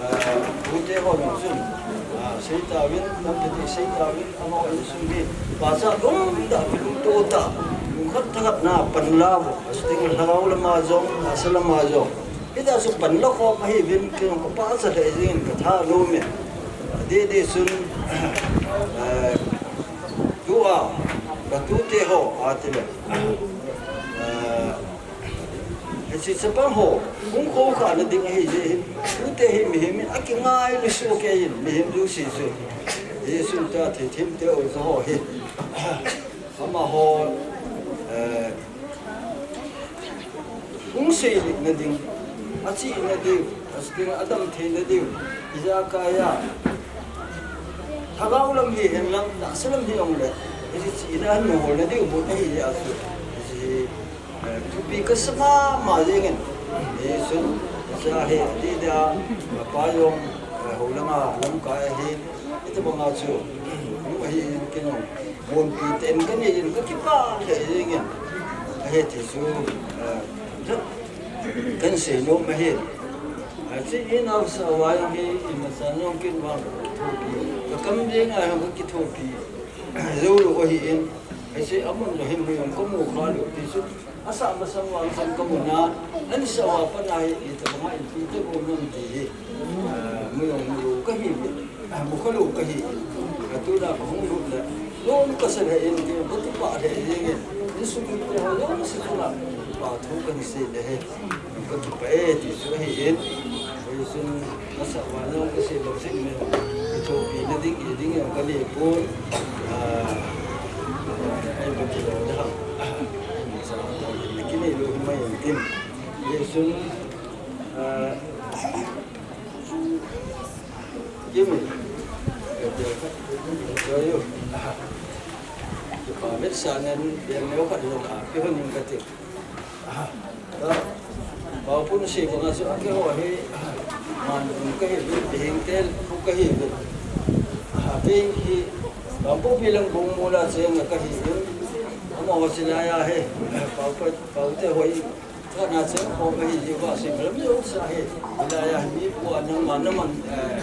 eh, tute ho jong chun, ah, sei tauvin, lampi ti sei tauvin, amaho insung hi pachat umtah, kilungto tah, lungkhat thakhat na panla vo, asting lhagao lama jong, tahsa lama jong. Hitia chu panla khom ahiuvin, kei jong kapachat lheh jengin katha nom e. Adeh deh chun, eh, tua, katute ho, atile, eh, hiche chapang ho, hung khoukhah na ding ahi jeh hin, tute hi mihem in akingailu sohkei in, mihem jouse chu. Jesu ta thei thim te o chu ho hi. Amaho, eh, hung seilih na ding, achih na diu, asting adam thei na diu, ijakai a, lhagao lam hi henlang, tahsa lam hi jongle, hiche chihna ahin hol na diu, bu ahi jeh a chu, hiche hi, eh, thupi kasa mama jengin, hichun, hiche hi, adeh deh a, apa jong, eh, houlanga, lamkai ahi, hitobanga chu, hung ahi in kei jong, Bonpi ten kanei in kakipah lheh jengin. Ahi ti chu, eh, kan sei nom ahi. Achu in a sa vai hi imacha jong kin vang thopi. Kakam ding a jong kakithopi. jou lou ahin, hiche amun jong hi mu jong kamu kha lou ti chu, asah masang vang chun kamu na, ahin sah uva pat a hi, itobang a inpi te gom nam ti hi, eh, mu jong mu lou kahi, eh, mu kha lou kahi, eh, tuna kahung lut le, lom kasa le in ti, katupa le in, insung mite ho jouse chunga kipa thu kahin sei le hi. Kakipah e ti chu ahin, hichun asah uva jong kasei lou jeh in, kithopina ding, i ding jong kanei pon, ah, ei pa kilou da ham, kinei lou hi mai in tin. Hichun, ah, Kimi, kati khat, kati khat, kipa vetsahnan, bel neo khat jong a, kihon in kati. Ka, Paopu sei banga chu, a keiho hi, man um kahiuvin, hing tel khu kahiuvin. A, kei hi, Kangpokpi lang Bungmol a cheng kahiuvin. Amaho chilai a hi, Pao, Pao, Paote ho hi, kana cheng ho kahi jeh uva, sim lam jouse hi. Hilai a hi mi pu a nangma naman, eh,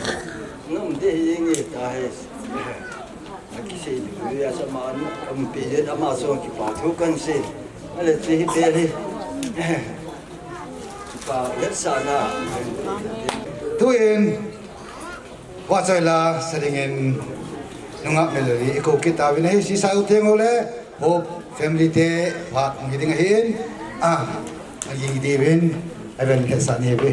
ngam ding ahi nge ta hi. Akisei diu, asama an, um, pi len ama chu kipa thu kahin sei. Ale hiche hi bel hi. Kipa vetsahna. Tuin, vahchoi la sa dingin nungah melody i kou kit tauvin ahi, Sisai u Theng u le Hope family te phat hung hi ding ahin. Ah, aging diuvin, aven hetsah ni uve.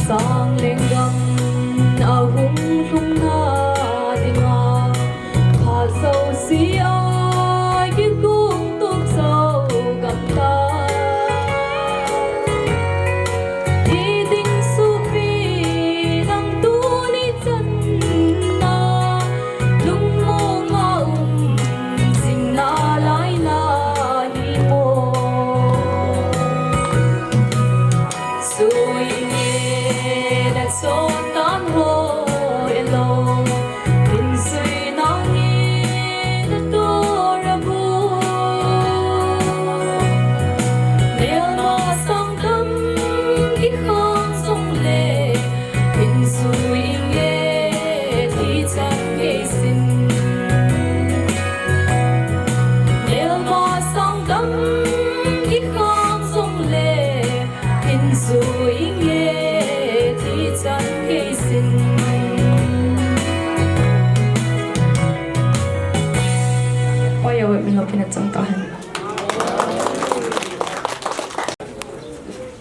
Sang lenggam ahung lhung na Zui nge ti chan kei sin. Oi, oi, min lo kina chang ta hen.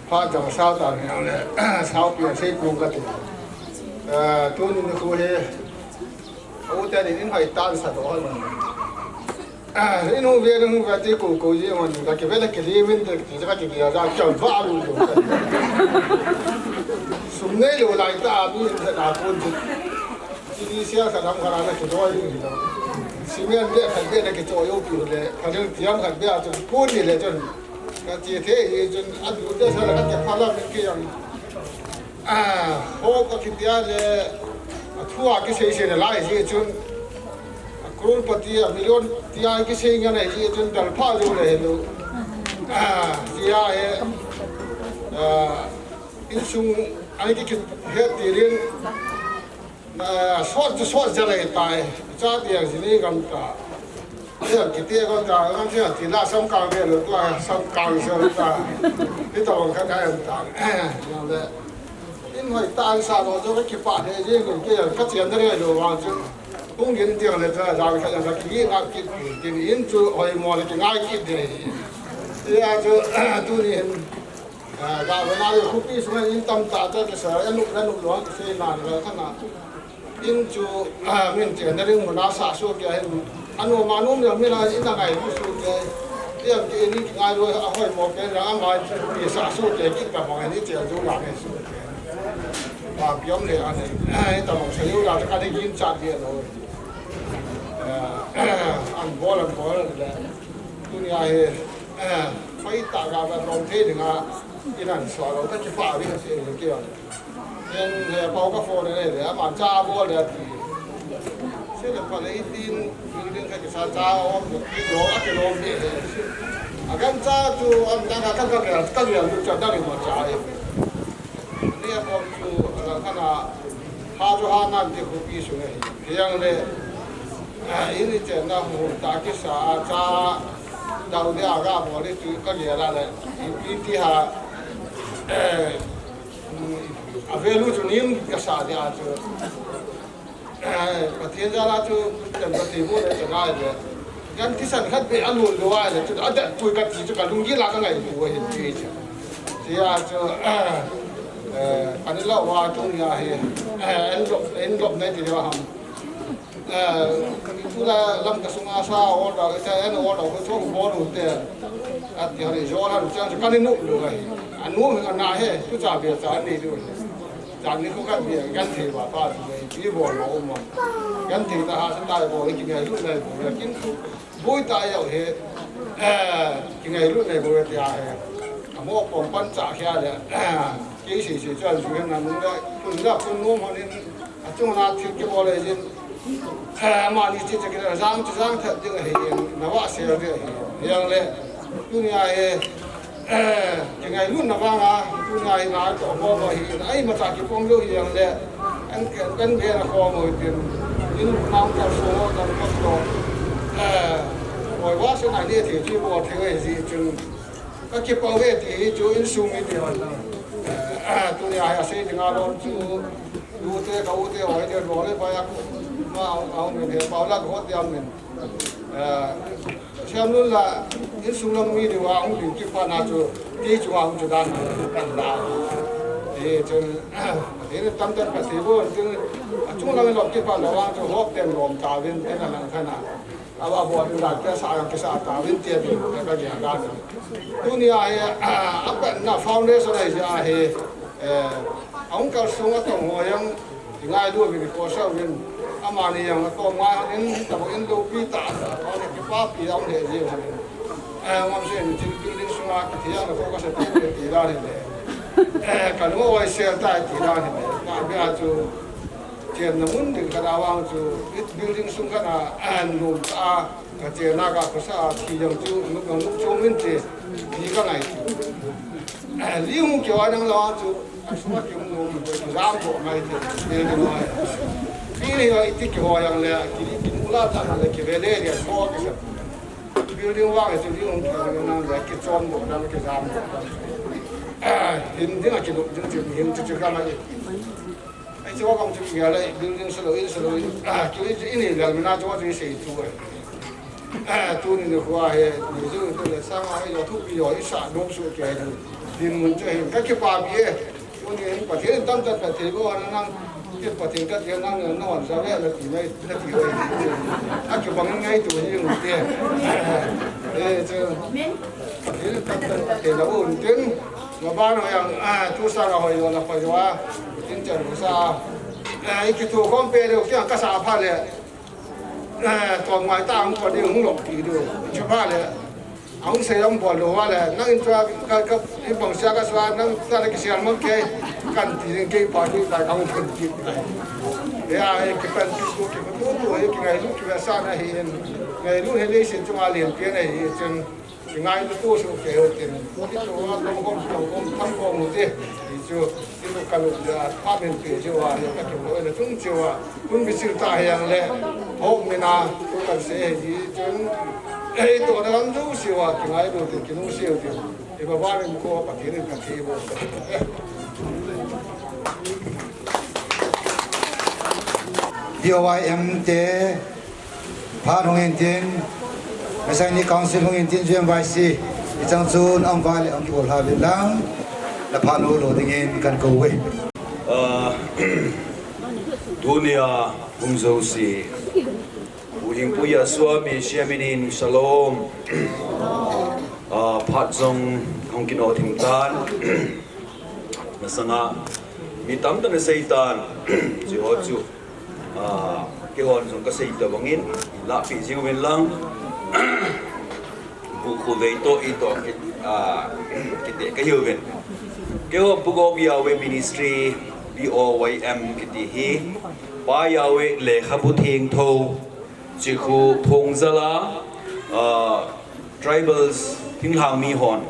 Pha jong sao ta ni ang le, sao pi sei kung ka ti. Eh, tuni nikho hi, u te ni in hoi tan sa to hoi. Ah, in hung ve, in hung ve ti ko ko ji hon, ka kive le kili vin te, ti ka kili ja, ka va lu lu. Sum nei lo lai ta, mi in na kun ji. Ti ni sia ka dam ka na ki doi ni lo. Cement de ka de na ki cho yo pi le, ka de tiam ka de a chun kun ni le chun. Ka ti the hi chun, a du de sa la ka ke pha la mi ki yang. Ah, ho ka kiti a le, a thu a kisei sei na lai ji chun, a crorepati, a million ti a kisei ngen a ji chun, dal pha jo le lo. Ah, ji a he, ah, insung, ani ki ki het ti rin, ah, sot chu sot ja le tai, cha ti a ji ni gam ta. Tia kiti ko ta, ang tia ti la sam kang ve lo tua, sam kang se lo ta. Ti to ka ka em ta. Yang le. In hoi ta an sa lo jo ka kipa de je ko ke ka chian de lo wa chu. Kung yin tiang le ta ja ka yang ka ki na ki ki in chu hoi mo le ki ngai ki de. Tia chu tu ni hin. Ah, ga ve na le khupi sunga in tam ta ta ke sa, en nuk na nuk lo, ke se na le ka na. In chu, ah, min che na ring mo na sa su ke hin. Anu ma nu mi mi na in na ngai lu su ke. Tiang ke ni ngai lo a hoi mo ke na ngai chu ni sa su ke ki ka mo ni che du la me su ke. Ba piom le a ne. Ai ta mo sa yu la ka ni yin cha de lo. Ah, an bol an bol le. Tuni a hi, eh, pai ta ga ba lom thei ding a, in an sua lo, ka kipa ding a si lo ki a. En, eh, pau ka phone ne le, ama cha bol le ti. Se le pa le itin, building ka kisa cha om, ki lo, a ki lo mi le. A kan cha tu, am ta ka, ka, ka, ka, ka, ka, ka, cha da ni ma cha e. Ni a kom chu, a, kana, ha chu ha nan ti khupi sung ahi. Hiang le, a, ini che na hu ta kisa a cha, dau de a ga bo le chu ka ge la le. I, i ti ha, eh, mm, a value chu nim ka sa de a chu. Eh, Pathen jal a chu, kan Pathen mu le chu ngai le. Kan thisan khat be a lul lou a le, chu a dat pui ka ti chu ka lunggil a ka ngai lou ahin ti chu. Ti a chu, eh, ani lo wa tu ni a hi, eh, en lop, en lop nei ti le wa ham. Eh, tu la lam ka sung a sa ol da, ka en ol da, ko chu bo lu te. A ti ha le jo la lu chang chu ka ni nu lu ahi. A nu mi ka na he, tu cha be cha ni lu. Jani khu khat bia kan thei ba pa chu mai pi bo lo um. Kan thei ta ha sa tai bo ki ngai lu ngai bo la kin khu. Boi ta yau he. Eh, ki ngai lu ngai bo ti a he. A mo pom pan cha khia le. Ki si si chuan ju na nu da kun da kun nu mo ni. A chung na thil ki bo le jin. Eh, mani chi chi ki zang chi zang that ding ahi, na va sel ding ahi. Yang le, tuni a hi, eh, ki ngailutna vang a, tuni a hi na to ho ho hi, na ai ma cha ki pom lo hi yang le, an, an ve na ho mo tin, in ma ka so ho na ko to, eh, oi va se na ni ti chi bo the ji chun. Ka kipah ve ti hi chu insung mi ti hon. Eh, tuni a hi a sei ding a lom chu, u te ka u te hoi te lo le pa ya ku. Ma au, au min he, pa la ko ti am min. Eh, siam lun la, insung lam mi di wa, hung ding kipah na chu, ti chu hung chu dan kan la. Ti chu, ti ni tam tam ka ti bo, ti ni, a chung lam lo kipah lo wa chu hop ten lom ta vin, ti na lang kana. A, a bol tu dan te sa yang kisa ta vin te vin te ka dia dan. Tuni a hi, a, a pa na foundation a hi a hi, eh, a hung kal sung a tong ho yang, i ngai lu vin ko sa vin, a ma ni yang a tong ma in ta bo in lo pi ta, a ni ki pa pi yang le ji ha. Eh, ngam se ni tin building sung a ki ti yang ko ka sa ti ti dan le. Eh, ka lo oi se ta ti dan le. Ka bia chu Chenna mun ding khat a vang chu, it building sung khat a, an lum ta, ka chenna ka khosa a, thi jong chu, nuk jong nuk chom in che, ti ka ngai chu. Li hung kio a nang lo a chu, a sung a kim lum, jam ko ngai che, te te noi. Pi ni ho iti kio yang le, ki, ki mu la ta le, ki ve le le, so ki sa. Building vang chu li hung kio nang le, ki chom ko nang, ki jam ko nang. Hin ding a kilup ding chu hin chu chu ka ma i. Ai chu ka chu ki ga le building salo in salo in. Ki i ni lal mina chu chu sei tu. Tuni ni khua he ni chu tu le sang a yo thu pi yo i sa dom su ke. Dinmun chu hin ka kipa pi e. Tuni hin Pathen in tamtah Pathen bo na nang, ke Pathen ka ti nang na wan sa ve la ti mai, la ti ve. A kibang ngai tu ni mu te. Eh, chu. Pathen in tamtah Pathen la un tin. Ma ba no yang, ah, tu sa la hoi lo la hoi lo a. Tin chan lo sa. Eh, i ki tu kom pe lo ki ka sa pha le. Eh, to mai ta ang ko ni hung lo ti do. Chu pha le. Ahung sei lam bol lo va le, nang in tua ka, ka, i bang sia ka sua, nang ta le kisian mang ke, kan ti ding ke pa ti ta ka hung phun ti ta. Ya, e ke pan ti tu ke tu tu, e ke ngailu ke sa na hi en. Ngailu he le sin chunga len ke na hi chen. Ngailu tu su ke ho chen. Ti tu va kom kom kom kom tham kom mu te. Ti chu, ti tu ka lu ya, pa men pe che wa, ya ka ke lo na chung che wa. Kun bisil ta hiang le, ho mina, tu kan se he di, chun, eh, to na lam du siwa, ki ngai du, ki nu siwa, ki, eh, baba ni ko, Pathen in ka thi bo. B O Y M te, phat hung in tin, Masai ni Council hung in tin, G M Y C, i chang chun, ang va le, ang ki bol ha vin lang, la phat lo lo ding in kan ko ve. Ah, Tunia hung jouse, Pu Hingpu Yaswami Siaminin Shalom. Ah, phat jong hung kino thim tan. Masanga mi tamtah in asei tan. Chi ho chu, ah, keihon jong kasei tabang in, la pi jing uvin lang. Pu Khuvei toh, i toh, ki, ah, kiti ka hi uvin. Keiho Book of Yahweh Ministry, B O Y M kiti hi, Pa Yahweh Lekhabu Thengtho, chi khu phongjal a, ah, tribals thinglhang mi hon,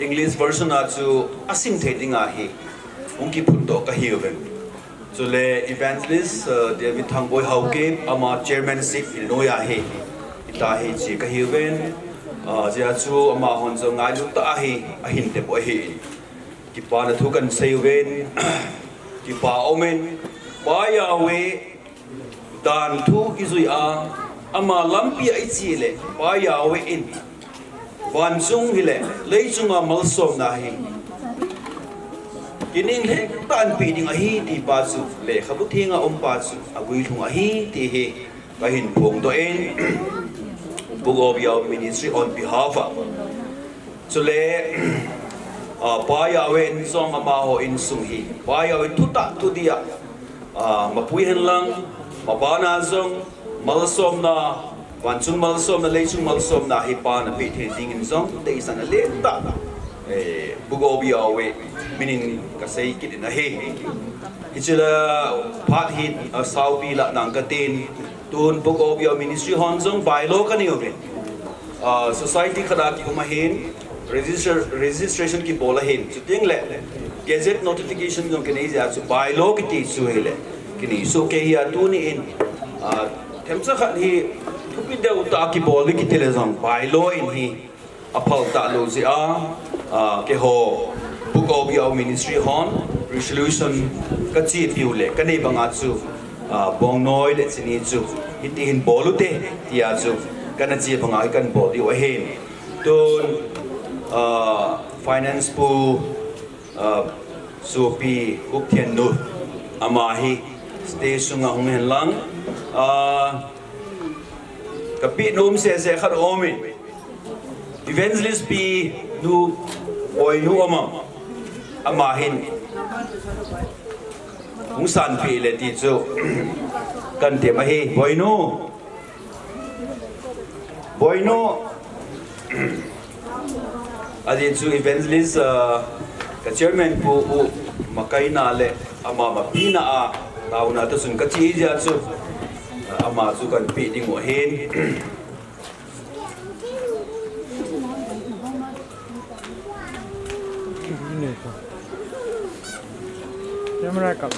English version a chu asim thei ding ahi, hung kiphut toh ka hi uvin. Chule Evangelist, uh, David Thangboi Haokip, ama chairmanship in noi ahi, ita hi chi ka hi uvin, uh, jia chu ama hon jong ngailut tah ahi, ahin te poi ahi. Kipana thu kan sei uvin, kipa umin, Pa Yahweh, dan thu i jui a, ama lampi a i chi le, Pa Yahweh in, Vanchung hi le, leichunga malsomna hi. Kining lheh tah in pe ding ahi ti pa chu, Lekhabu Theng a um pa chu, aguilhung ahi ti hi, ka hin phongdoh in, Book of Yahweh Ministry on behalf a. Chule, ah, Pa Yahweh in jong amaho insung hi, Pa Yahweh thutah thudih a, ah, mapui hen lang, mabana jong, malsomna, Vanchung malsomna, leichung malsomna hi pa na pe thei ding in jong, teisan a lentah, eh, Book of Yahweh, minin ka sei kit in ahi. Hiche la phat hi, ah, saupi lah nang ka tin, tun Book of Yahweh Ministry hon jong bylaw ka nei uvin. Ah, society khat a ki um ahin, register, registration kibol ahin, chuting le, gazette notification jong kinei jeh a chu bylaw kiti chu hi le, kinei chu kei hi a tuni in, ah, themcha khat hi thupi deuh tah a kibol ve kiti le jong bylaw in hi aphal talou jeh a, ah, keiho Book of Yahweh Ministry hon resolution ka che piu le, ka nei banga chu, ah, Bongnoi le Chini chu hiti hin bol u te, tia chu kana che banga hi kan bol diu ahin. Tun, ah, finance pu, ah, Sopi Hupthiannu, ama hi stage sunga hung hen lang, ah, ka pi nom sese khat um in, Evangelist pi nu, Boinu ama, ama hin hung sanpi le ti chu kan tem ahi, Boinu. Boinu, ajeh chu Evangelist, ah, ka chairman pu u makaina le ama mapina a taona toh chun ka che jeh a chu, ah, ama chu kan pe ding u ahin. Camera kap.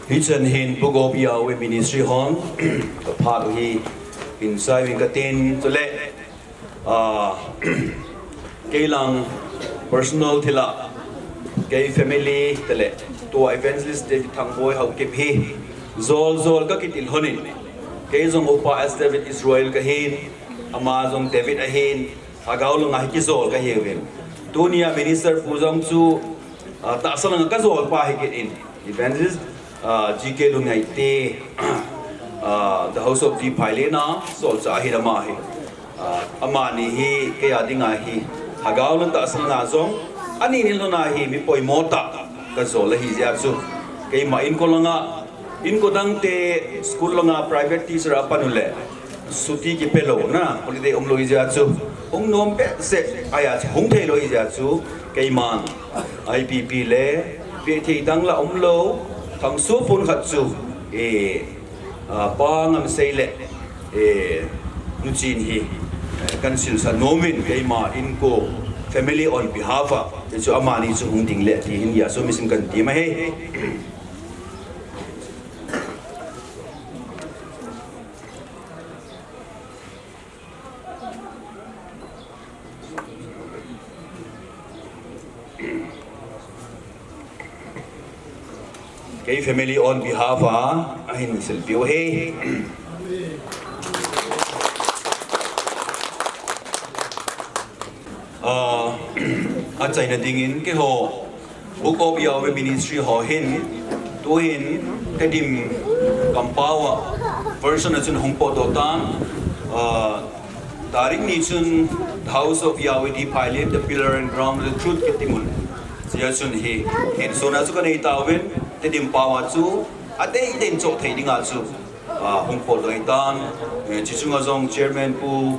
Hichan hin Book of Yahweh Ministry hon kaphat u hi hin sai vin katin, chule, ah, kei lang personal thila, kei family tele, tua Evangelist David Thangboi Haokip hi jol jol kakitil honin, kei jong upa S David Israel kahin, ama jong David ahin, lhagao langa hi kijol kahiuvin. Tunia minister pu jong chu, ah, tahsa langa kajol pa hi kit in. Evangelist, ah, G K Lungngaite, ah, The House of Defilement a solchah ahi ama hi. Ah, amani hi kei a dinga hi lhagao langa tahsa langa jong, ani ni lhona hi mi poimo tah kajol ahi jeh a chu. Keima inko langa, inko dangte school langa private teacher a pan u le, suti kipe lou na, holiday umlou jeh a chu, hung nom behseh, ahi a chu hung theilou jeh a chu, keiman I P P le, pe thei dang la umlou, thangsu pon khat chu, eh, ah, Pa Ngamsei le, eh, Nu Chin hi, eh, kan silsa nomin, keima inko family on behalf a, hichu amani chu hung ding le, ti hin hia chu misim kan ti ma he. Kei family on behalf a, ahin silpiu hi. Ah, achaina dingin keiho Book of Yahweh Ministry ho hin, tuhin Tedim kampao a version a chun hung potdoh tan, ah, tarik ni chun The House of Yahweh Defilement, The Pillar and Ground of the Truth kiti mun. Chea chun hi, hin sona chu kanei tauvin, Tedim pao a chu, adei dei in choh thei dinga chu, ah, hung potdoh tan, eh, chi chunga jong chairman pu,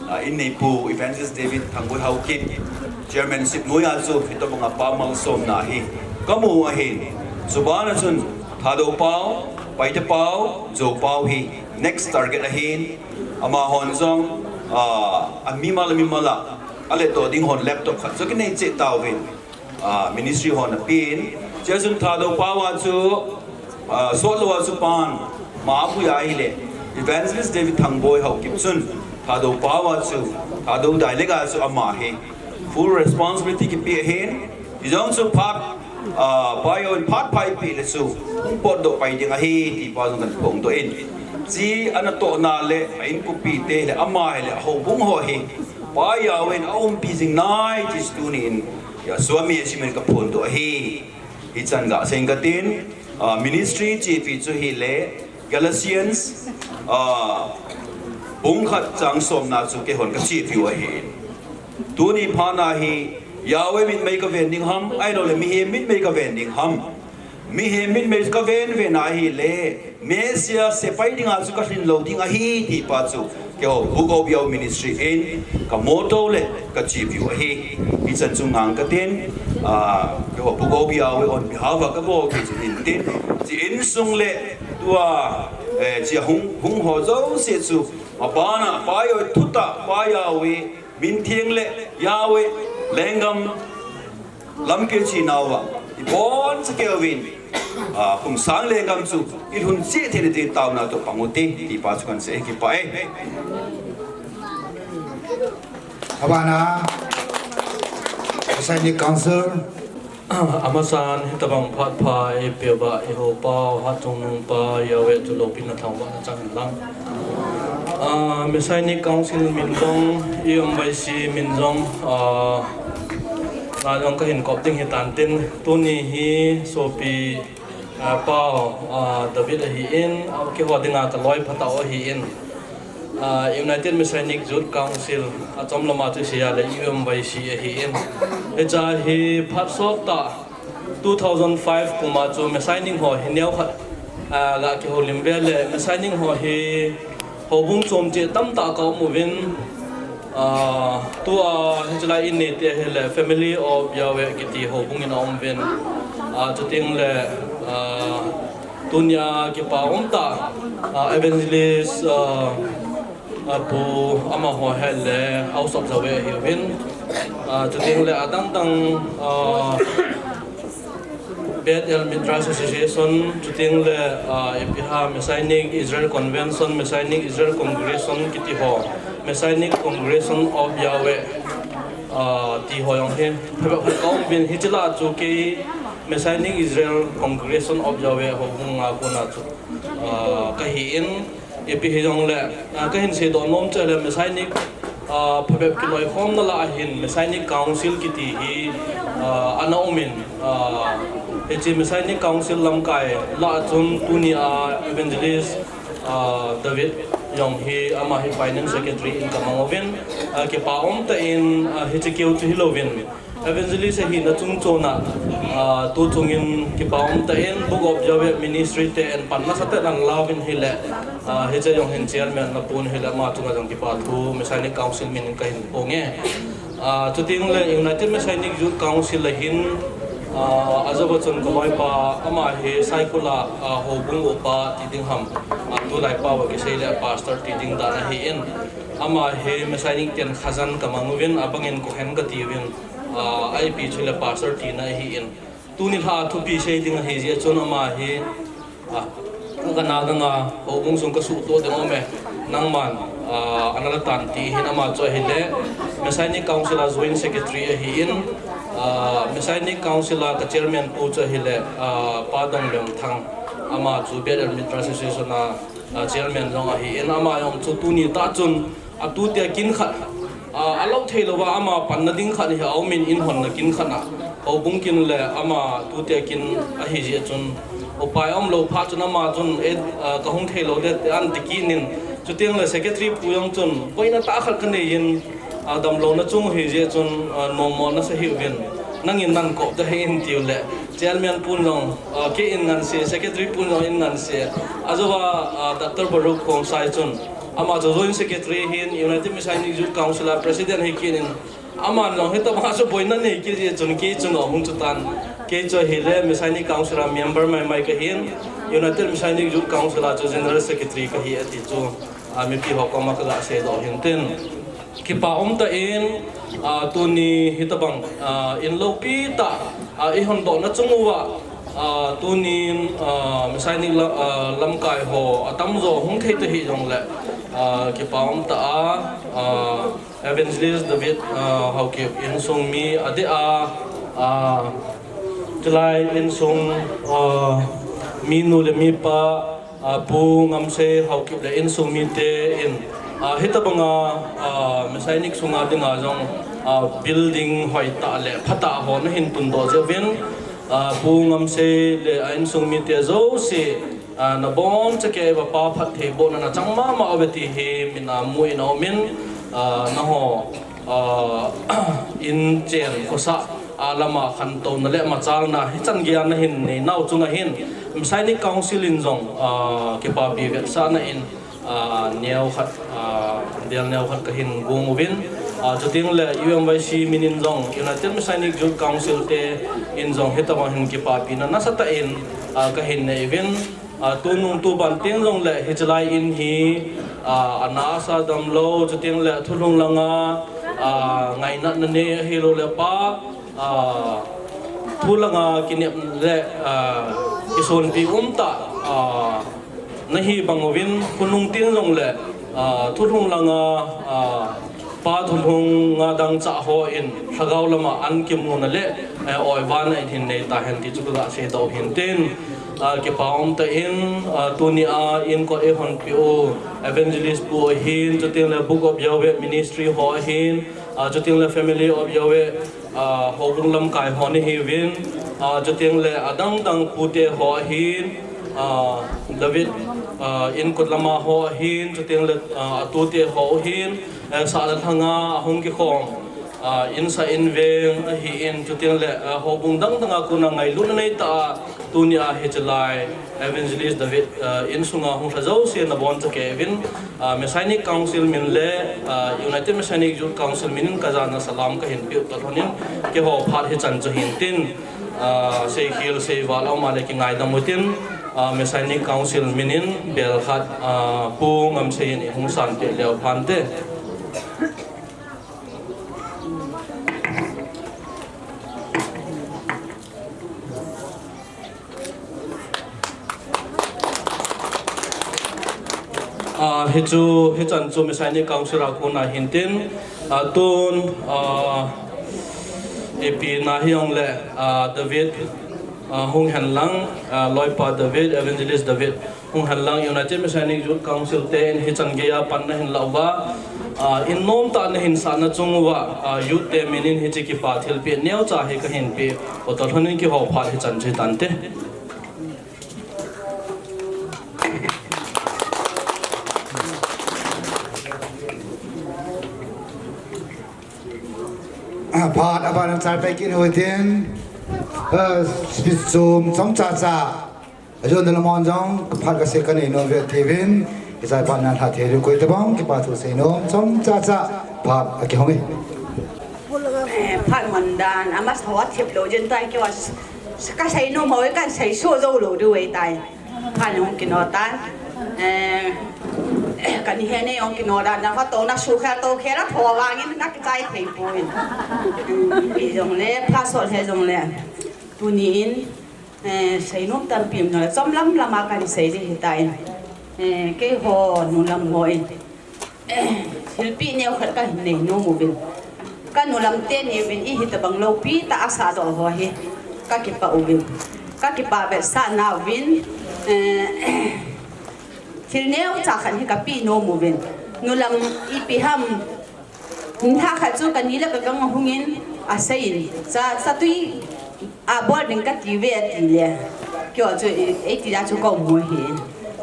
ah, innei pu, Evangelist David Thangboi Haokip, chairmanship noiya chu, hitobanga Pa malsomna hi kamu ahin. Chubana chun, Thadou pao, Paite pao, Zou pao hi next target ahin. Amahon jong, ah, amimal, amimal a, aletdoh ding hon laptop khat chu kinei cheh tauvin. Ah, ministry hon apen. Chea chun Thadou pao a chu, ah, sotlou a chu pan, ma apui ahile, Evangelist David Thangboi Haokip chun, Thadou pao a chu, Thadou dialect a chu ama hi full responsibility kipe ahin, hijong chu phat, ah, Pa Yahweh in phat pha eipeh le chu, hung potdoh pai ding ahi, ti pa jong kan phongdoh in. Chi anatohna le, a inkopi te le, ama hile, a houbung ho hi, Pa Yahweh in aumpi jing nai, ti chu tuni in, Yahshua min a chu min kaphondoh ahi. Hichan gasei inge katin, ah, ministry chepi chu hile Galatians, ah, bung khat chang somna chu keihon kachepiu ahi. Tuni phat a hi Yahweh mitmei kaven ding ham, ahilouleh mihem mitmei kaven ding ham. Mihem mitmei kaven ven ahile, Messiah sepai dinga chu kalhin lou ding ahi, ti pa chu, keiho Book of Yahweh Ministry in ka motto le ka chepiu ahi. Hichan chu ngang katin, ah, keiho Book of Yahweh on behalf a kabol thei chu hintin, chi insung le tua, eh, chi hung, hung ho jouse chu, mabana, Pa Yahweh thutah, Pa Yahweh min theng le Yahweh lenggam lampi chinauva iboncha keuvin, ah, kum sang lenggam chu ilhun cheh theina ding taona toh pang ute, ti pa chu kahin sei e, kipah e. Abana, Messianic Council. Amasan hitobang phat pha eipeuva eihoupau, Hatchungnung pa Yahweh chu loupina thangvahna chang hen lang. Ah, Messianic Council min jong, E M Y C min jong, ah, nga jong kahin kop ding hitan tin, tuni hi sopi, ah, pau, ah, David ahin, ah, keiho dinga kaloi phatah u ahin, ah, United Messianic Youth Council, achom lama chu seile U M Y C ahin. Hiche hi phat sottah two thousand five kum a chu Messianic ho hi neokhat, ah, ga kihoulim ve le Messianic ho hi houbung chom cheh tamtah ka um uvin, ah, tua hiche lai in neite hile Family of Yahweh kiti houbung in aum uvin, ah, chuteng le, ah, tunia kipa umtah, ah, Evangelist, ah, ah, Pu amaho hile House of Yahweh ahiuvin, ah, chuteng le adang dang, ah, Beit El Midrash Association, chuteng le, ah, ipi ham, Messianic Israel Convention, Messianic Israel Congregation kiti ho, Messianic Congregation of Yahweh, ah, ti ho jong hi, phabep khat kaum uvin, hiche lah chu kei Messianic Israel Congregation of Yahweh houbung a kona chu, ah, kahi in, ipi hijongle, ah, kahin seidoh nom chu ahile Messianic, ah, phabep kiloikhomna lah a hin Messianic Council kiti hi, ah, ana um in, ah, hiche Messianic Council lamkai lah a chun tuni a Evangelist, ah, David jong hi ama hi Finance Secretary in kamang uvin, ah, kipa umtah in, ah, hiche keu chu hilouvin, Evangelist ahina chungchon a, ah, tu chungin kipa umtah in Book of Yahweh Ministry te in pan nasatah in ana lauvin ahile, ah, hiche jong hin chairman na pon ahile ama chunga jong kipa thu Messianic Council min in kahin phong e. Ah, chuteng le United Messianic Youth Council a hin, ah, ajouva chun kaloipa ama hi Saikul a, ah, houbung upa ti ding ham, ah, tulai pao a kisei le pastor ti ding dan ahi in, ama hi Messianic ten khajang kamang uvin, abang in Cohen kati uvin, ah, ipi chu le pastor tina ahi in. Tuni lha a thupi sei ding ahi jeh chun ama hi, ah, kana dang a houbung sung kasuhtoh ding aume, nangman, ah, ana la tan ti hin ama chu ahile Messianic Council a Joint Secretary ahi in, ah, Messianic Council a ka chairman pu chu ahile, ah, Pa Donglemthang, ama chu Beit El Midrash Association a, ah, chairman jong ahi in, ama jong chu tuni tah chun, ah, tutia kin khat, ah, alou thei louva ama panna ding khat hi aum in, in honna kin khat a, houbung kin le ama tutia kin ahi jeh chun, upai aum lou phat chun ama chun, eh, ah, kahung thei lou ding atin ti kit in, chuteng le secretary pu jong chun, boina tah khat kanei in, ah, damlouna chung ahi jeh chun, ah, nommo nasa hih uvin, nangin nan kop ding ahi in tiu le, chairman pun jong, ah, kei in ngansi, secretary pun jong in ngansi, ajouva, ah, Doctor Baruch Khongsai chun, ama chu Joint Secretary hin United Messianic Youth Council a President hi kit in, aman jong hitabang a chu boina nei kit jeh chun kei chunga hung chu tan. Kei chu ahile Messianic Council a member maimai kahin, United Messianic Youth Council a chu General Secretary kahi ati chu, ah, mipi ho koma kaga seidoh hin tin. Kipa umtah in, ah, tuni hitabang, ah, in loupi tah, ah, ihon dohna chung uva, ah, tunin, ah, Messianic la-, ah, lamkai ho atamjo hung thei ta hijongle, ah, kipa umtah a, ah, Evangelist David, ah, Haokip insung mi adeh a, ah, chulai insung, ah, minu le mipa, ah, Pu Ngamsei Haokip le insung mite in, ah, hitabanga, ah, Messianic sunga dinga jong, ah, building hoitah le phatah ho nahin tundoh jeh uvin, ah, Pu Ngamsei le a insung mite jouse, ah, nabonchauva kei uva phattheibohna nachang mama uve ti hi min a mu in aumin, ah, nangho, ah, inchen khosah a lama khantouna le machalna hichan geiya nahin neinau chunga hin Messianic Council in jong, ah, kipapi vetsahna in, ah, neokhat, ah, del neokhat kahin gong uvin, ah, chuteng le U M Y C min in jong United Messianic Youth Council te in jong hitabang hin kipapina nasatah in, ah, kahin nei uvin, ah, tunung tuban teng jongle hiche lai in hi, ah, ana asa damlou, chuteng le thulhung langa, ah, ngainatna nei ahilou le pa, ah, thu langa kinep le, ah, kisonpi umtah, ah, nahi bang uvin, khonung teng jongle, ah, thulhung langa, ah, pa thulhunga dangchah hon lhagao lama an kimuna le, eh, oivana in hin nei tahen ti chu kaga seidoh hin tin, ah, kipa umtah in, ah, tunia inkot eihonpeh u Evangelist pu ahin, chuteng le Book of Yahweh Ministry ho ahin, ah, chuteng le Family of Yahweh, ah, houbung lamkai ho nahiuvin, ah, chuteng le adang dang pute ho ahin, ah, David, ah, inkot lama ho ahin, chuteng le, ah, atute ho ahin, eh, sahna lhanga ahung kikhom, ah, insa inveng ahin, chuteng le, ah, houbung dang danga kona ngailutna neitah a tunia hiche lai Evangelist David, ah, insunga hung lha jouse nabonchauvin, ah, Messianic Council min le, ah, United Messianic Youth Council min in kajana salam kahin peh u talhon in, keiho phat hichan chu hin tin, ah, seikhel seival aum a le kingaidam utin, ah, Messianic Council min in belkhat, ah, Pu Ngamsei in ihung sanpeh leu phante. Hichu, hichan chu Messianic Council a kona hintin, ah, tun, ah, ipi na hijongle, ah, David, ah, hung henlang, ah, loipa David, Evangelist David, hung henlang United Messianic Youth Council ten hichan geiya pan nahin lauva, ah, in nomtah nahin sahna chung uva, ah, youth te minin hiche kipa thilpeh neocha hi kahin peh, o toh lhonin kihou phat hichan chu hitante. Ah, phat, aban chai peh kit u hitin, ah, speech chom chomcha cha, ajo na lamon jong, phat kasei kanei nom uve tiuvin, hichea pat na lha thei diu koi tabang, kipa thu sei nom chomcha cha, phat akihong e. Eh, phat man dan, ama sawa thip lou jeng tai keiva, kasei nom ho, kasei soh jou lou diu ahitai. Phat hung kino tan. Eh, kani he nei hung kino dan, na phat tou na sukhel toukhel a tho vangin na kichai thei poi. Ipi jongle, phat sot he jongle. Tuni in, eh, sei nom tampi um jongle, chomlam lama kahin sei ding ahitai. Eh, keiho nulam hon. Thilpeh neokhat kahin nei nom uvin. Kanulam teni uvin ihi tabang loupi tah a asah doh ho hi kakipah uvin. Kakipah vetsahna uvin, eh, thil neocha khat hi kapeh nom uvin. Nulam ipi ham, nilhah khat chu kani le kagang ahungin aseiyin. Cha, cha tui a bol ding kati uve ati le. Keiho chu, ei, eiti a chu kaum u ahi.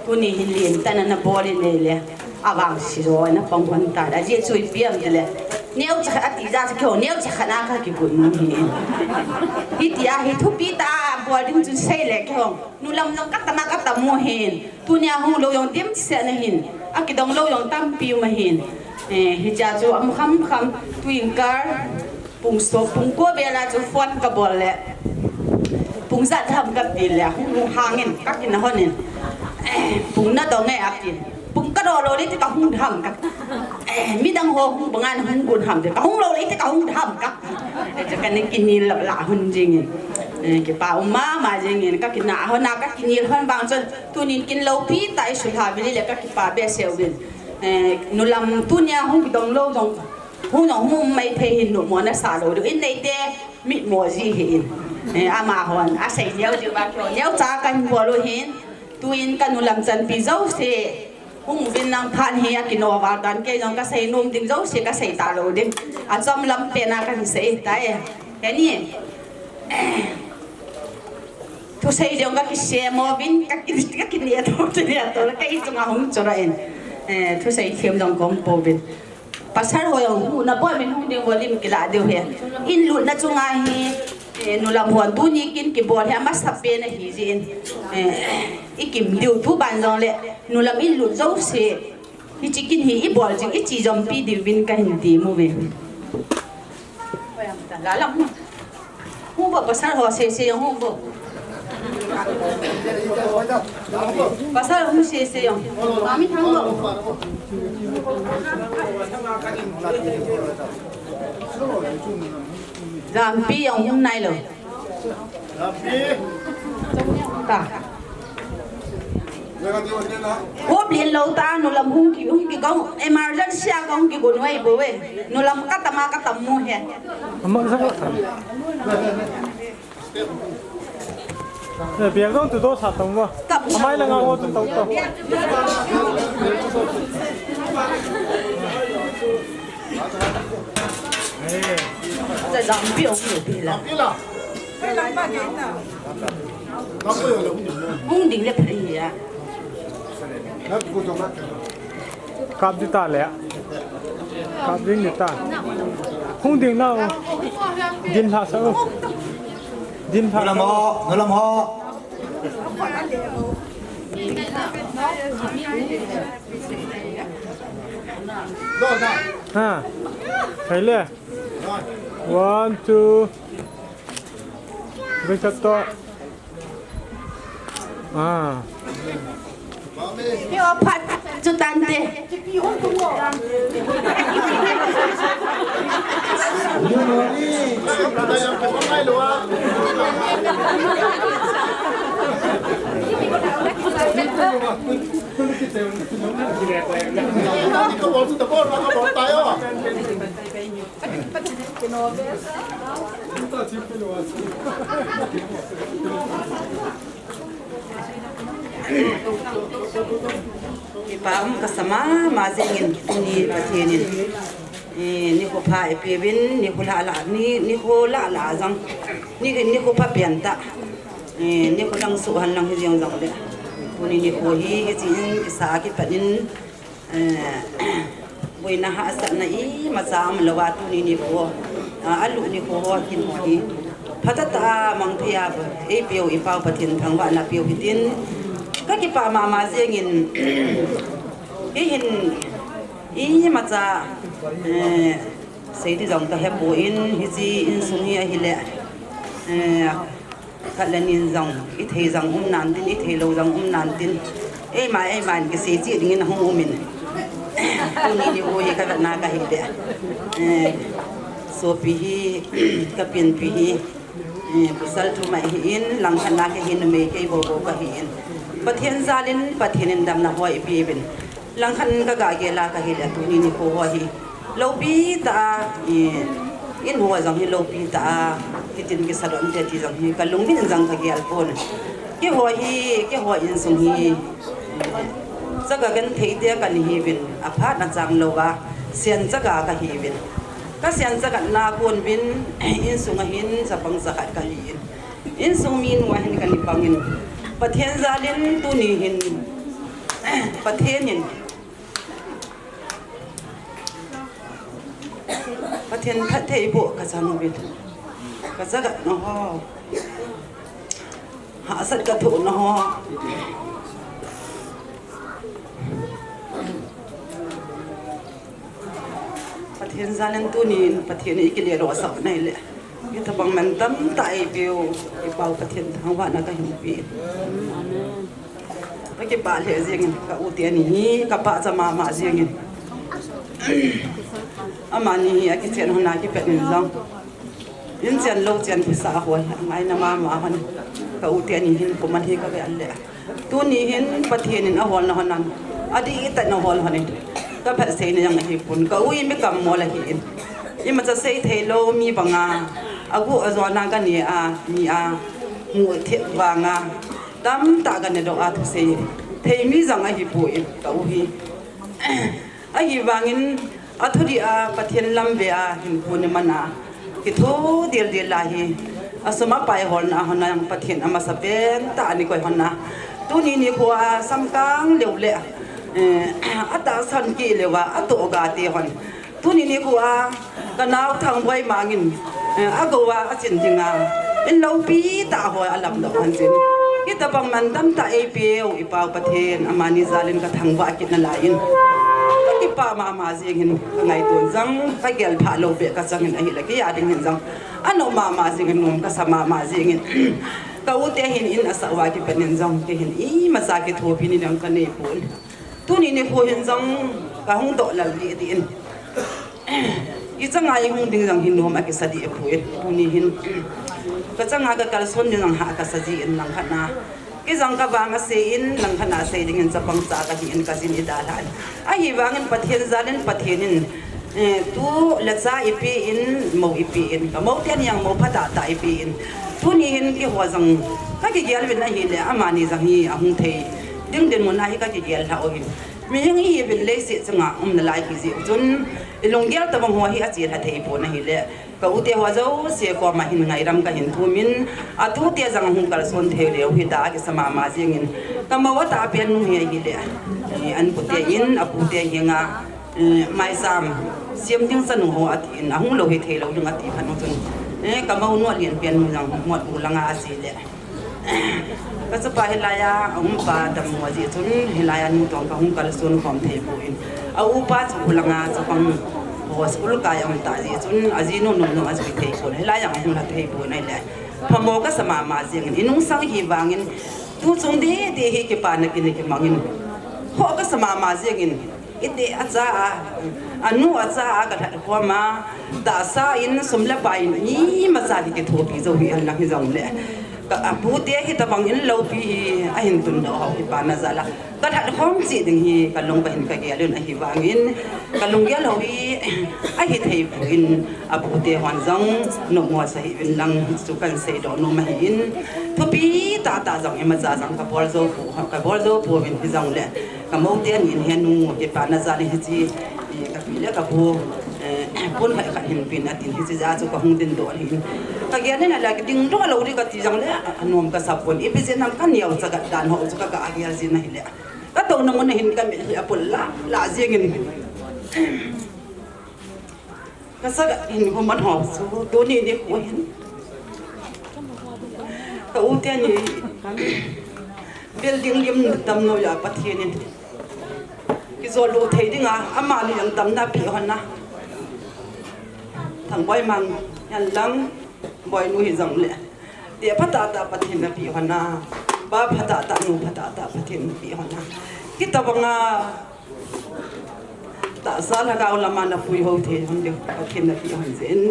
Tuni hin lentah in ana bol in ahile, avangse jo ana pang lhon tai. Ajeh chu ipi ham tile, neocha khat ati jeh chu keiho neocha khat a kakigon u ahi. Hitia hi thupi tah a bol ding chu seile keiho nulam jong katam a katam u ahin. Tunia hung lou jong dimset nahin, akidong lou jong tampi um ahin. Eh, hichea chu amu khamkham, tuin kar, pung som, pung ko vel a chu phone kabol le, pung jat ham kati le, hung hung hangin, kakin ahon in, eh, pung nadong e atin, pung kadoh lou le ti kahung ham ka, eh, midang ho hung banga nahung gon ham ti, kahung lou le ti kahung ham ka, eh, chu kana kinel la, la hon jingin, eh, kipa um mama jingin, kakin ahon a kakinel hon vang chun, Tunin kin loupi tah a isulha uvin ahile kakipah behseh uvin. Eh, nulam tunia hung kidong lou jong, hung jong hung um maithei hin numo nasah lou diu. In neite mitmo ji ahin. Eh, amahon asei neo jiu va keiho neocha kahin bol u ahin. Tuin kanulam chanpi jouse hung uvin lang phat hi akino val tan, kei jong kasei nom ding jouse kasei talou ding. Achom lam pen a kahin sei tai. Heni. Thusei jong kakisem uvin, kaki, kakine to, kine to, ka ichunga hung chura in. Eh, thusei them jong kaum pouvin. Pasal ho jong hung, nabol uvin hung ding volume kila diu ahi. In lutna chunga hi, eh, nulam hon tuni kin kibol hi amasapen ahi jin. Eh, ikim diu tu ban jongle, nulam in lut jouse. Hiche kin hi ibol jing, iche jompi diuvin kahin ti mu ve. La la mu. Hung vo pasal ho sese jong hung vo. Pasal hung sese jong. Mami thang vo. Jampi jong hung nai lou. Ta. Hop lin lou ta, nulam hung ki, hung ki kong, emergency a kong kigon u ahi bou e. Nulam katam a katam mu ahi. Ama sa ko. Eh, biak dong tu do sa tong wa. Amai la nga wo tu tong tong. Sa jampi ong ni pila. Hung ding le phai ya. Kap di ta le. Kap ding di ta. Hung ding na o. Din lha sa o. Din lha. Nulam ho, nulam ho. Ha. Hai le. One, two. Bring that door. Ah. Yo, phat chu tante. Kipa um kasa mama jengin tuni Pathen in, eh, nikho pha eipeuvin, nikho lah lah, ni, nikho lah lah jong, ni, nikho pha pen tah, eh, nikho lang suhhan lang hi jeng jongle, tuni nikho hi, hiche in kisa kipat in, eh, boina hahsatna imacha umlouva tuni nikho, ah, aluh nikho ho hin ho hi phatah tah a mangthei a eipeu ipau Pathen thangvahna peu hitin, kakipah mama jengin, hihin imacha, eh, sei ding jong kahepon, hiche insung hi ahile, eh, khat le ni in jong, ithei jong um nan tin, ithei lou jong um nan tin, eima, eima in kisei cheh dingin ahung umin, tuni nikho hi kavetna kahile, eh, sopi hi, kapenpi hi, eh, pasal thumai hi in, langkhat na kahi numei kei bou bou kahi in, Pathen jalin, Pathen in damna ho eipeuvin, langkhat in kagah gel a kahile, tuni nikho ho hi loupi tah a, eh, in ho jong hi loupi tah a, hitin kisa doh inte ti jong hi kalungin jong kagel pon. Keiho hi, keiho insung hi, eh, chaga genthei te kahiuvin, aphat achang louva, sen chaga kahiuvin. Kasen chaga na kon uvin, insung a hin chapang chakhat kahin, insung minu ahin kani pangin, Pathen jalin tuni hin, Pathen in, Pathen phattheiboh kachan uvin, kachaga na ho, hahsat kathoh na ho, Pathen jalin tunin Pathen in ikile losah nahile, hitobang man tamtah eipeu ipau Pathen thangvahna kahin pe. Kakipah lheh jengin, ka u te ani hi kapahcha mama jengin, amani hi akichen lhona kipat in jong, in chen lou chen thusah hoi, ngaina mama hon, ka u te ani hin koiman hi kavel le, tuni hin Pathen in aholna hon am, adih tah in ahol hon in, kaphat seina jong ahipon, ka u hi mi kammol ahin, imacha sei theilou mi banga, aguh ajona kanei a, mi a, mu thei vanga, tamtah kanedoh a thusei thei mi jong ahipon, ka u hi. Ahivangin, athudih a, Pathen lam ve a, hinkho ni man a, kitho dildil a hi, asum apai holna a hon a, Pathen amasapen tah a ana koi hon a, tuni nikho a samkang leu le, eh, atahsan kit leuva, atoh ga te hon, tuni nikho a, kanao Thangboi Mang in, eh, agou a achin dinga, in loupi tah a hoi alamdoh hon jin, hitobang man tamtah eipeu ipau Pathen, amani jalin kathangvah kit nalai in, kakipah mama jengin, kangaito jong, kagel phah lou beh kachangin ahile, kei a dingin jong, anom mama jengin, nom kasa mama jengin, ka u te hin in asah uva kipat in jong, kei hin imacha kithopi ni jong kaneipon. Tuni nikho hin jong kahung doh lal deh deh in, ichanga ihung ding jong hin nom akisa deh poi. Tuni hin kachanga kakalson ding jong hah kasa jin langkhat na, kei jong kavang asei in langkhat na sei dingin chapang cha kahin kajin idalhan. Ahivangin Pathen jalin Pathen in, eh, tu le cha ipen, mou ipen, kamou ten jong mou phatah tah ipen, tuni hin keiho jong kakigel uvin ahile, amani jong hi ahung thei ding dinmun a hi kakigel lhah uvin. Mihem ihiuvin leiset chunga um nalai hijeh chun, ilunggel tobang ho hi achelha thei pon ahile, ka u te ho jouse koma hin ngairam kahin thumin, atute jong ahung kalson thei leu hita kisa mama jengin, kamou atahpen nu hi ahile, eh, anpute in, apute henga, eh, maicham sem ding chanu ho atin, ahung lou hithei lou ding ati phat u chun, eh, kamou nu alen pen nu jong mot u langa asei le, kachapa hilai a aumpa dammo jeh chun, hilai a nu toh kahung kalson khom thei pon, a upa chu khulanga chapang ho school kai aum ta jeh chun, ajinu nunung ajui thei pon, hilai a ahung lha thei pon ahile, phamo kasa mama jengin, inungsang hivangin, tuchung deh deh hi kipana kin kimangin, khoh kasa mama jengin, ite acha a, anu acha a kalhat khom a, tahsa in, sum le pai in, imacha kikithopi jou hi henlang hijongle, Apute hitabang in loupi hi ahin tundoh ho kipana jal a, kalhat khom cheh ding hi kalung kahin kagel in, ahivangin kalunggel ho hi ahithei pon, apute hon jong nopmo sa hih uvin lang chu kahin seidoh nom ahin, thupi tahtah jong imacha jong kabol jou pon, kabol jou pouvin hijongle kamoute anin, henu kipana jal in hiche kapi le kapu pon khat khat hinpen atin, hiche jeh a chu kahung dingdoh ahin, kagel in ala kidingdoh lou ding kati jongle anom kasa pon, ipi jeh ham kaneocha gat dan ho chu kaga gel jin ahile, katouna mun ahin kamit hi apul lah lah jengin kasagat hinkho manho chu tuni nikho hin ka u teni building lim damnoi a Pathen in kijoldoh thei dinga amani jong damna apeh hon a, Thangboi Mang hen lang, Boinu hijongle, te phatah tah Pathen in apeh hon a, pa phatah tah, nu phatah tah Pathen in apeh hon a, hitabanga tahsa lhagao lama napui ho thei hon ding Pathen in apeh hon jeh in,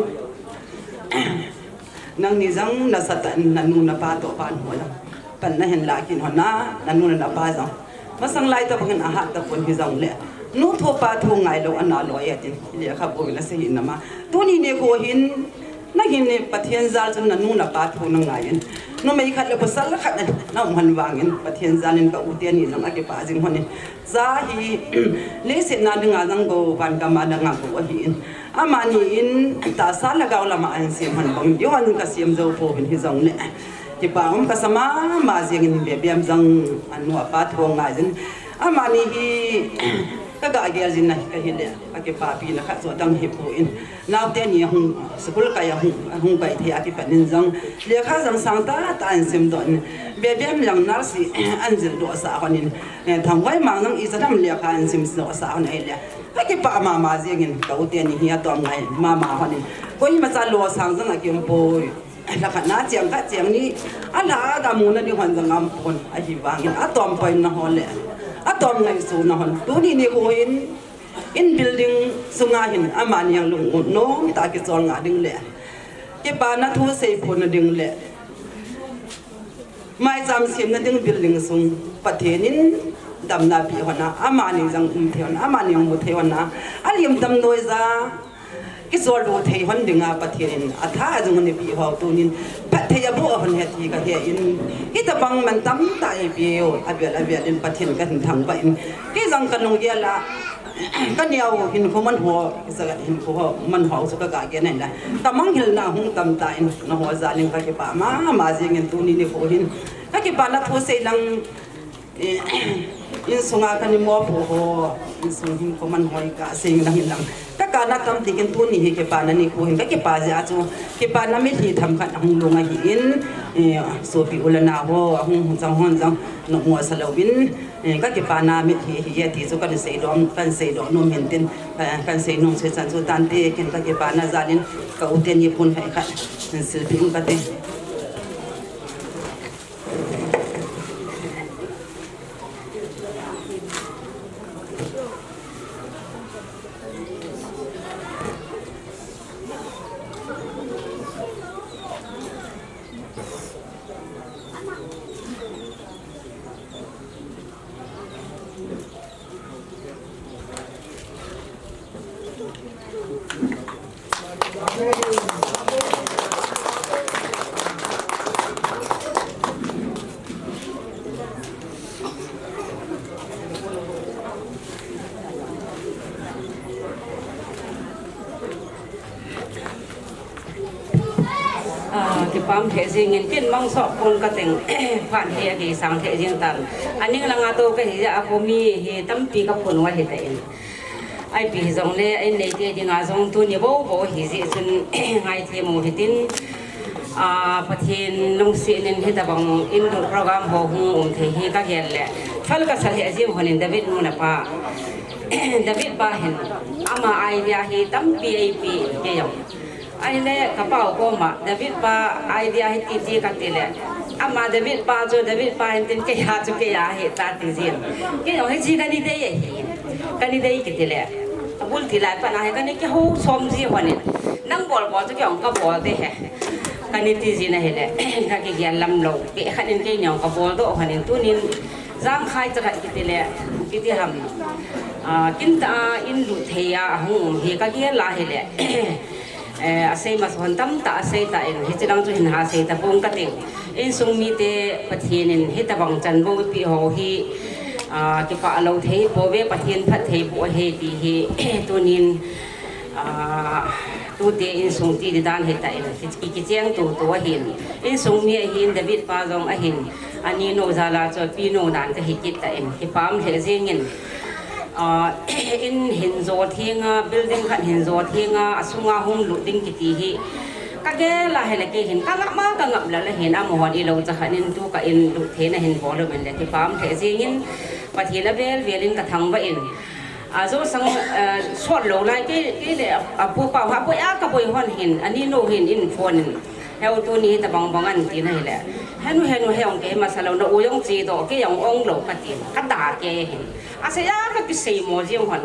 nangni jong nasatah in nanu napa toh pan ho jong pan nahin lah kit hon a, nanu napa jong masang lai tabang in ahat tapon hijongle, nu thu pa thu ngailou ana loi atin lekhabu in asei hi nama, tuni nikho hin nangin Pathen jal chun nanu napa thu nangai in, numei khat le pasal khat naum hon vangin Pathen jal in ka u teni jong akipah jing hon in, cha hi leiset na dinga jong gou, van gam a dinga gou ahin, amani in tahsa lhagao lama ahin sem hon bang ding hon kasem jou pouvin hijongle kipa um kasa mama jengin, Bebem jong anu apa thu angai jin, amani hi kaga gel jin ahi, kahile kakipapina khat joh dang hipon, naote ni ahung school kai, ahung kai thei a kipat in jong lekha jong sang tahtah ahin simdoh in, Bebem jong nurse ahin jildoh sah hon in, Thangboi Mang jong ijat ham lekha ahin simdoh sah hon ahile kakipah mama jengin, ka u teni hi atom ngai mama hon in, koimacha losang jong akium poi, lha khat na cheng khat cheng ni alha a gamuna ding hon jong aumpon, ahivangin atom poina ho le atom ngaisona hon tuni nikho hin in building sunga hin amani jong lungmon nomtah a kicholngah ding le kipana thu seiphona ding le maicham semna ding building sung Pathen in damna apeh hon a, amani jong um thei hon, amani jong mu thei hon a, alim damnoi ja kijoldoh thei hon dinga Pathen in atha ajung anapeh ho tunin phatthei aboh hon ahi ti kahe in, hitabang man tamtah eipeu avel avel in Pathen kahin thangvah in, kei jong kalunggel a kaneo hinkho manho, kisagat hinkho ho manho chu kaga gel in la, kamanghilna hung tamtah in, naho jal in kakipah mama jengin tuni nikho hin kakipana thu sei lang, insunga kani mopo ho, insung hinkho manho hi kasei lang hin lang, kakana tam tikin tuni hi kipana nikho hin kakipa jeh a chu, kipana mitlhi themkhat ahung lhung ahin, sopi u le nao ho ahung chang hon jong nopmo sa louvin, kakipana mitlhi ahi e ti chu kahin seidoh, kahin seidoh nom in tin, kahin seinom chu hichan chu tante, ken kakipana jal in ka u teni pon khat khat hin silpeh ing kate. Ah, kipah thei jingin kin mang soh pon kateng phat hi akisang thei jing tan. Aning langa tou kahi jeh a kho mi hi tampi kaphun u ahi tan. Ipi hijongle, in neite dinga jong tuni bou bou hi jeh chun ngaithem u hitin, ah, Pathen lungset in hitabang in program ho hung um thei hi kagel le phal kasa lheh jing hon in David nu napa. David pa hin ama idea hi tampi eipeh kei jong. Ahile kapau koma David pa idea hi titi kati le, ama David pa chu David pa hin tin, kei a chu kei a hi ta ti jin. Kei jong hiche kani dei ahi. Kani dei kiti le, abul ti lai pat na hi kani kihou som ji hon in, nang bol bol chu kei jong kabol ding ahi. Kani ti jin ahile, kakigel lam lou. Pe khat in kei neo kabol doh khat in tunin jangkhai cha khat kiti le, kiti ham. Ah, kinta a in lut thei a ahung um hi kagel a hile. Eh, asei masa hon tamtah asei tan, hiche lang chu hin ha sei tapong kating. Insung mite Pathen in hitabang chan bou ipi ho hi, ah, kipah lou thei pouve, Pathen phattheiboh ahi ti hi, tunin, ah, tute insung ti di dan hitan, ki, ki, kicheng tutu ahin. Insung mi ahin, David pa jong ahin, ani nu jal a chu pi nu dan kahi kit tan, kipah lheh jengin. Ah, in hin jo theng a, building khat hin jo theng a, asunga hung lut ding kiti hi. Kagel a hile kei hin, kangap ma, kangap lel ahin, amahon ilou cha khat in tu ka in lut theina hin bol um in le kipah lheh jengin, Pathen avel vel in kathangvah in. Ajo sang, eh, sot lou lai kei, kei le, apu pa, ha, boi a kaboi hon hin, ani nu hin in phone in. Heu tuni hitabang bang an tina hile. Henu, henu, heu kei masa lou na u jong chedoh, kei jong ong lou kati. Kada kei hin. Asei a kakisei mo jing hon.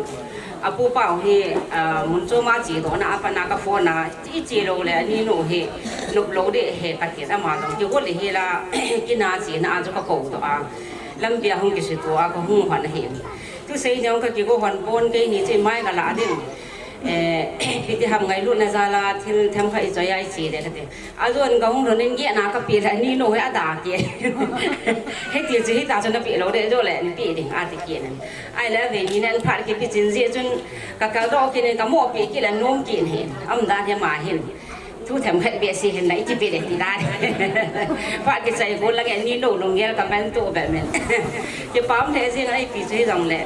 Apu pa hi, ah, mun chom a chedoh na, apa na ka phone a, che, che lou le, ani nu hi, nop lou de he kati. Ama jong kigol le hila, kina chena a chu kakou doh a. Lampi a hung kisuto a, kahung hon ahin. Thusei neo kakigou hon pon keini chu imai kala ding. Eh, hiti ham ngailutna jal a thil themkhat ichoi a iche le kati. Ajon kahung lhon in gehna kape le ani nu hi ada kei. Hiti chu hita chu napeh lou de jo le napeh ding ati kit in. Ahile ave ni nen phat kipe chin jeh chun kakal doh kit in kamoh peh kit le nom kit in hin. Aum dan hi ama hin. Thu themkhat behseh hin la iti pe le ti dan. Phat kichai gol lang ani nu lunggel kaman to be men. Kipah lheh jeng a ipi chu hijong le.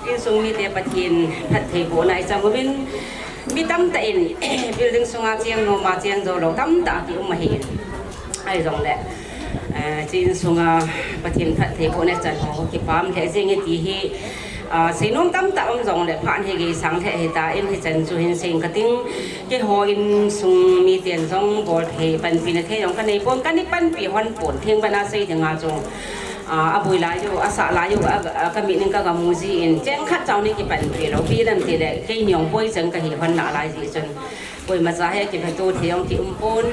Insung mite Pathen phattheibohna ichang uvin. Mi tamtah in building sunga cheng nom a cheng jou lou tamtah kium ahin. Ahijong le. Eh, chu insunga Pathen phattheibohna chan ho kipah lheh jeng e ti hi. Ah, seinom tamtah um jong le phat hi gei sang lheh hita in hichan chu hin sei kating. Keiho insung miten jong bolthei panpina thei jong kanei pon, kani panpi hon pon, theng bana sei dinga chu, ah, aboi lai u, asah lai u, a, a, kamit in kagamu jin, cheng khat chauh ni kipanpi lou, ipi lam tile, keini jong boi chang kahi hon nalai jeh chun, koima cha hi kiphatto thei jong kium pon,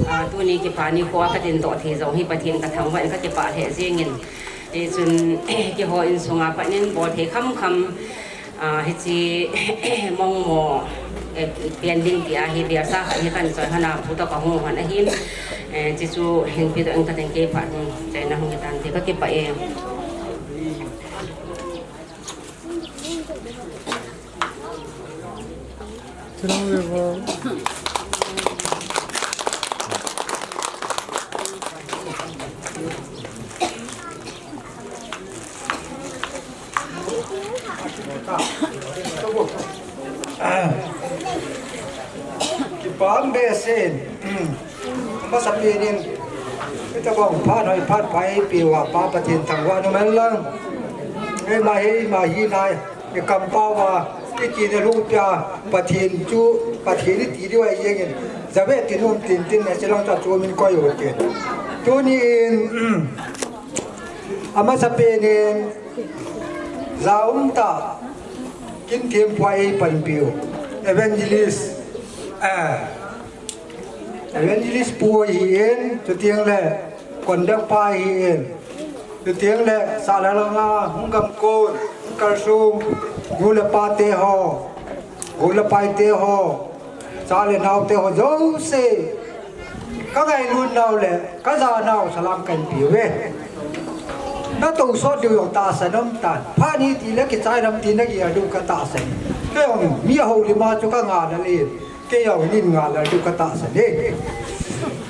ah, tuni kipa nikho a kadin doh thei jong hi Pathen kathangvah in kakipah lheh jengin, hichun, keiho insunga pat in bolthei khamkham, Ah, hiche Mongmo, eh, pending tia hi biasa khat hi kan choi hon a pu toh kahung hon ahin. Eh, chuchu hin pi toh in kating kei phat hung choi na hung hitan ti kakipah e. Kipah behseh in. Amasapen in. Hitabang phat hoi phat pai peuva Pa Pathen thangvah in um hen lang. Eima hi, eima hi nai. Ikampau va, ikina lungpia, Pathen chu, Pathen iti diu ahi jengin, jave tin um tin tin, hiche lang chu amin koi u tin. Tunin, amasapen in, ja umtah, kin thempu a eipanpiu, evangelist, eh, Evangelist pu ahin, chuteng le conduct pa ahin, chuteng le sahlang langa hung gamkon, hung kalsong, nu le pa te ho, gol le pai te ho, cha le nao te ho jouse, kangailut nau le kajanau salam kahin peuve. Natousot diu jong tahsan um tan. Phat ni tile kichai lam tina gel diu katahsan. Kei jong mi ahoulim a chu kangah lel e. Kei jong hin ngah lel diu katahsan e.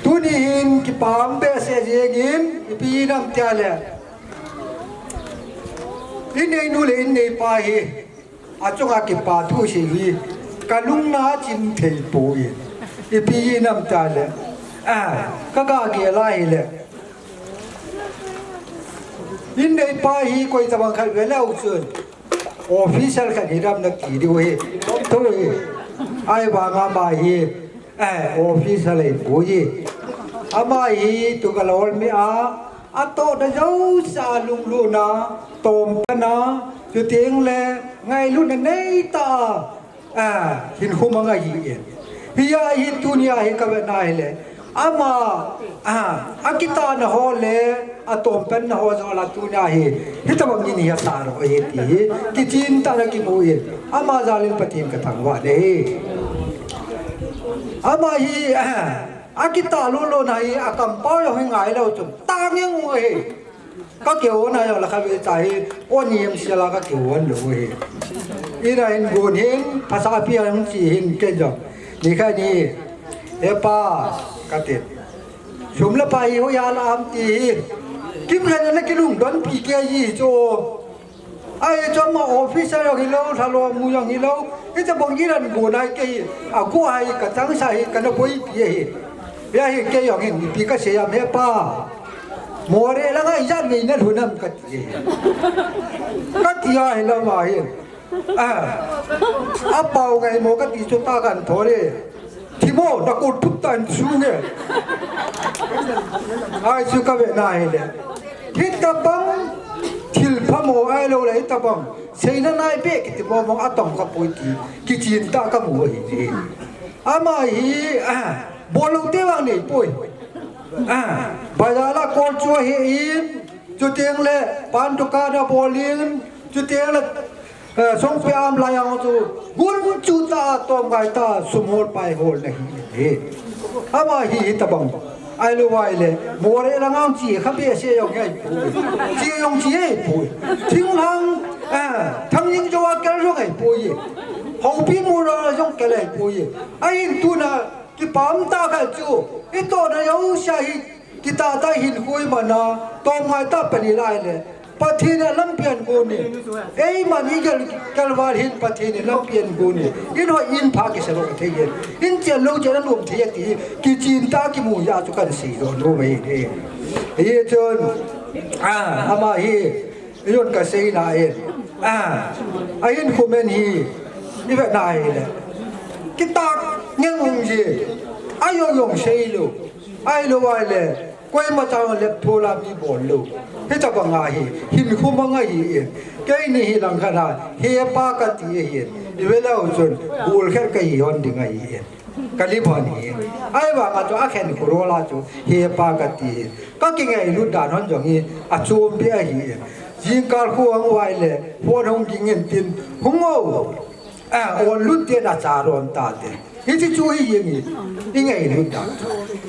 Tuni hin kipah behseh jengin, ipi ham itile, in neinu le in neipa hi, achunga kipa thu sei hi, kalungna achin thei poi. Ipi ham itile, ah, kaga gel a hile, in neipa hi koi tabang khat veleu chun, official khat hidam nati diu ahi. Tho hi. Ahivanga ama hi, eh, official ahipoi. Ama hi tukalol mi a, atohna jouse a lunglutna, tompana, chuteng le ngailutna neitah a, ah, hinkho mang ahin. Hijeh hin tunia hi kavetna hile, Ama, ah, akitahna ho le atompenna ho jong la tuna hi, hitabang in hi asah lou ahi ti hi kichentah na kimu in, ama jal in Pathen kathangvah e. Ama hi, ah, akitah lou louna hi akampau jong hi ngai lou chun tah ngeng u ahi. Ka kihon a jong la khatvei cha hi, o ni em sia la ka kihon lou hi. Ina hin gon hin, phasa pi a jong chi hin ken jong. Ni khat ni, "He pa," kati. "Sum le pai hi hoiya la ham?" ti hi. Kimkhat na kilungdon pi kei ji chu. Ahi chu ama office a jong hilou, lhalo mu jong hilou. Hitabang iran gon a hi kei hi. Agu a hi ka changsa hi, kana boipi hi. Hia hi kei jong hin, ipi kasei am he pa. Moreh langa ijat vei nalhun am kati. Kati a hilou ma hin. Ah. Apao ngai mo kati chu tah kan thou le. Thimo, nakot thup tan chu nge. Ahi chu kavena hile. Hitabang thil phamo ahilou le hitabang. Seina naipe kiti mo mo atong kapoi ti. Kichentah kamu ahi. Ama hi, ah, bol lou te vang neipoi. Ah, bazar a kol chu ahin, chuteng le pan dukan abol in, chuteng le, eh, songpi am lai ang chu, gunchu tah a tomngai tah a sum hol pai hol na hi. Ama hi hitabang. Ahilou vai le, Moreh lang ang chi kha behseh jong hi ahipoi. Chi jong chi ahipoi. Thinglhang, eh, Thangjing jou a kel jong ahipoi. Houpi mol a jong kel ahipoi. Ahin tuna, kipah tah khat chu, itohna jouse hi, kitah tah hinkho iman a, tomngai tah pan ilai le, Pathen in lampi agon e. Eiman igel, gelval hin Pathen in lampi agon e. Inhoi inpha kisa lou thei e. Inchen lou chen anom thei e ti, kichentah kimu jeh a chu kan seidoh nom ahi e. Hichun, ah, ama hi, Ijon kaseina in. Ah, ahin comment hi. Ivet na hile. Kitah ngeng ung ji. Ajong jong seilou. Ahilou vai le. Koima cha lepthu la mi bollou. Hitabang ahi. Hinkho mang ahi in. Keini hi langkhat a. He pa kati ahi in. Ive leu chun. Bul khat kahi hon ding ahi in. Kalip hon hi. Ahivang a chu akhen kho lou a chu, he pa kati hi. Kakingailut dan hon jong hi, achom pi ahi. Jingkah khu hung vai le, phone hung ging in tin, hung o. A, on lut te na cha ron ta te. Hiti chu hi jeng hi, ingailut dan.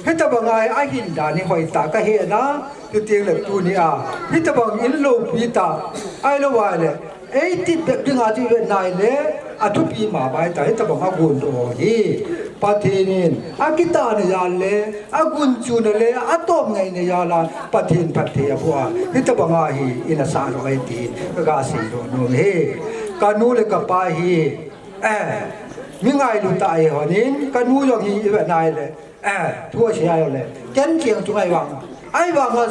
Hitabang a, ahin dan hi hoitah kahe na, tu teng le tuni a. Hitabang in loupi tah, ahilou vai le, Eighty bep dinga chu ivet na hile, athupi mama ahitai, hitabang agon doh hi. Pathen in, akitahna jal le, agunchuna le, atomngaina jal a, Pathen phatthei aboh a. Hitabang ahi, ina sah lou ahi ti, kaga seidoh nom e. Kanu le kapa hi, eh, mi ngailut tah ahi hon in, kanu jong hi ivet na hile, Eh, thu asei a le. Ken kiang chu ngai vang. Ahivang a,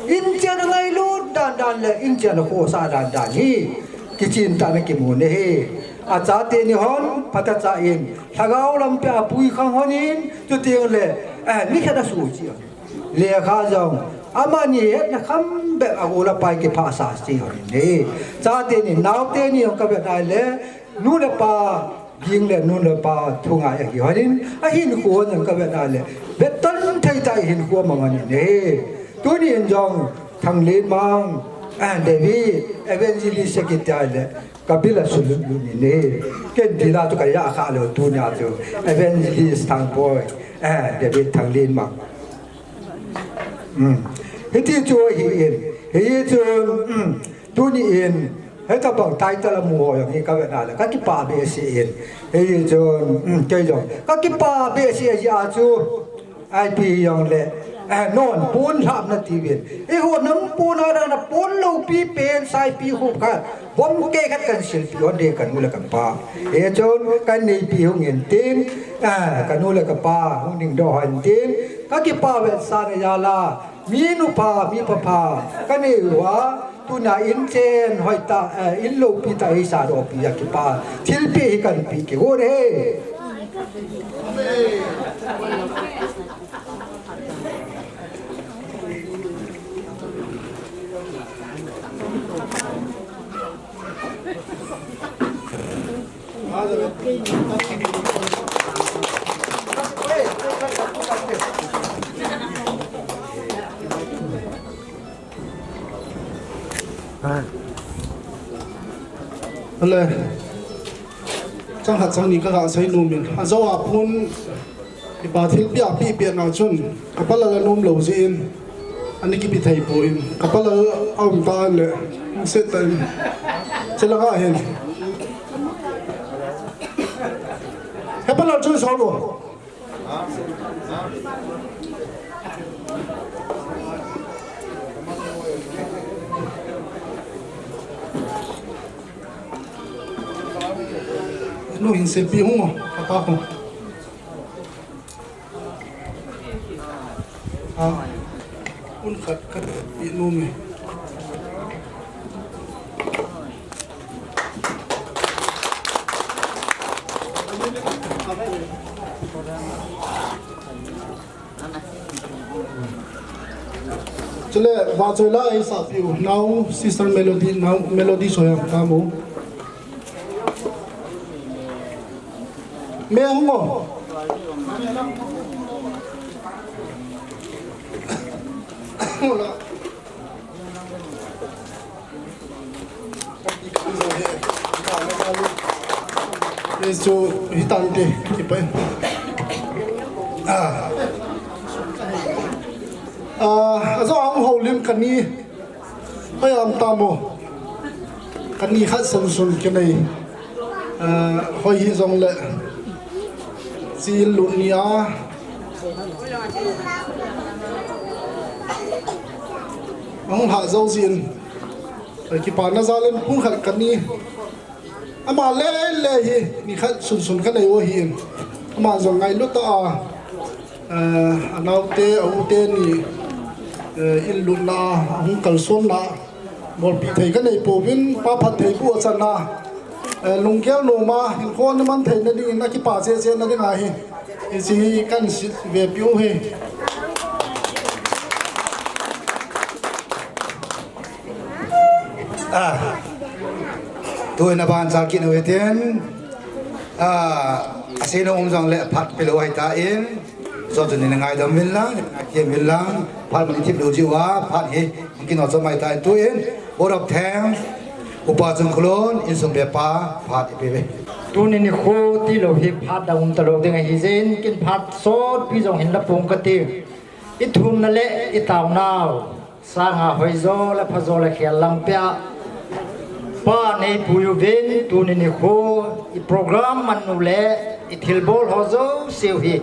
inchen a ngailut dan dan le, inchen a khosa dan dan hi. Kichentah na kimu ne hi. Achate ni hon, phatah cha in. Lhagao lampi a pui khang hon in, chuteng le. Eh, nikhat a su chi. Lekha jong. Amani hetna kham bep a gol a pai kiphah sa chi hon in. Chate ni, naote ni hon kavet na le. Nu le pa, ging le nu le pa thu ngai ahi hon in, ahinkho hon jong kavet na le, vetan thei tah hinkho mang hon in e. Tuni in jong, Thanglenmang, eh, David, Evangelist kiti le, kabil a sulut lut in e. Ken ti la chu kaya kha lou tuni a chu, Evangelist Thangboi, eh, David Thanglenmang. Um. Hiti chu ahi in. Hi chu, um, tuni in. Hitabang title amu ho jong hi kavet na le. Kakipah behseh in. Hi chu, um, kei jong. Kakipah behseh jeh a chu. Ipi jong le. Eh, non, pon lhapna ti uvin. Eiho nam pon a dan a pon loupi pen saipi khup khat. Bom kei khat kan silpi hon ding kanu le kapa. Hichun kan neipi hung in tin, ah, kanu le kapa hung dingdoh hon tin, kakipah vetsahna jal a, mi nupha, mi phapha, kanei uva, tuna inchen hoitah, eh, in loupi tah eisah doh pi a kipah, thilpeh hi kanpeh kit u ahi. Ale, chang khat chang ni ka ga sei nom in. A jo a pun, i pa thil pia pi pia na chun, ka pa la la nom lo jin, ani ki pi thei po in, ka pa la la um ta le, se ta in. Se la ga hin. He pa la chun so lo. Nu hin selfie hung o, ka pa ko. Ah, un khat khat i nu mi. Chule, vachoi la ei sa piu, nau Sister Melody, nau Melody Soyang kamu. Me hung o. Jesu hitante kipai. Ah. Ah, ajo ang holim kani. Hoi am tamo. Kani khat sunsun kinai. Ah, hoi hi jong le. Chil lu ni a. Ang ha jo jin. Kipana jal in hung khat kani. Ama le le hi ni khat sunsun kanei u ahin. Ama jong ngailut a, eh, anaute, aute ni, eh, inlutna, ahung kalsonna, bolpi thei kanei pouvin, pa phatthei bu achan a, eh, lunggel noma, hinkho na man theina dingin, akipa cheh cheh na ding ahi. Hiche hi kahin sei ve piu hi. Ah, tuin aban chal kit u hitin. Ah, asei nom um jong le phat pe lou ahi tan. Chujou chun nei ngaidam uvin lang, nei ngaidam uvin lang. Phat man thip lou jiu a, phat hi, kin o chom ahi tan tuin. Vote of thanks. Upa Chungkholun, insung pepa, phat ipi ve. Tuni nikho tilou hi phat dang um talou ding ahi jeh in, kin phat sotpi jong hin la pung kati. I thumna le i taonau. Sanga hoijo le phajo le khel lang pia. Pa neipui uvin tuni nikho i program man u le i thilbol ho jouse u hi.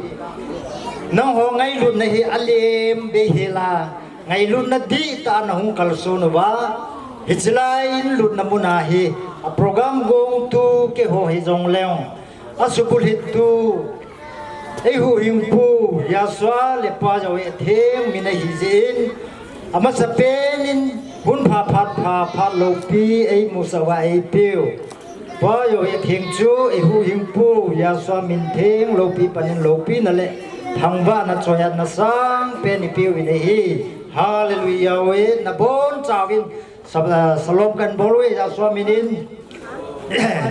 Nangho ngailutna hi alem bei hela, ngailutna dihtah a nahung kalson uva. Hiche lai inlutna mun a hi, a program gongtu keiho hijong leng. Asubulhittu, eihuhhingpu, Yahshua le Pa Joe Atheng min ahi jeh in, amasapen in, hun pha phat pha phat loupi, eimusah uva eipeu. Pa Joe Atheng chu, eihuhhingpu, Yahshua min theng loupi panin loupina le, thangvahna choiatna sangpen eipeu in ahi. Hallelujah, Yahweh, nabonchauvin, Sa-, ah, salom kahin bol uve, Yahshua min in.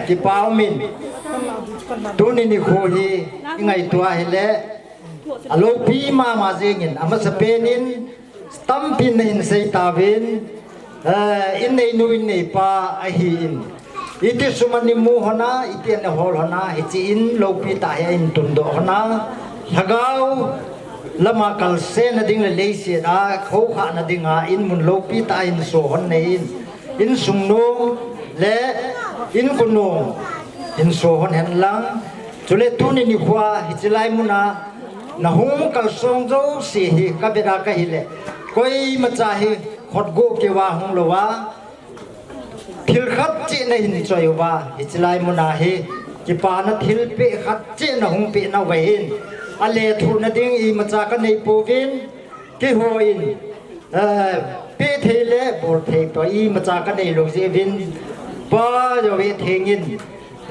Kipa umin. Tuni nikho hi, i ngaito a hile. Aloupi mama jengin, amasapen in, stampin na hin sei tauvin, eh, in neinu in neipa ahin. Iti sum ana mu hon a, iti ana hol hon a, hiche in loupi tah hi ahin tundoh hon a. Lhagao lama kalsonna ding le leiset a, khoukhahna dinga, in mun loupi tah a ahin so hon nei in. Insung nung le inko nung hin so hon hen lang. Chule tuni nikho a hiche lai mun a nahung kalsong jouse hi kavet a kahile, koimacha hi khotgo keuva hung louva, thil khat cheh nahin choi uva, hiche lai mun a hi kipana thilpeh khat cheh nahung peh nauva hin, alethuhna ding imacha kanei pouvin, keiho in, eh, peh thei le bol thei toh imacha kanei lou jeh uvin, Pa Joe Atheng in,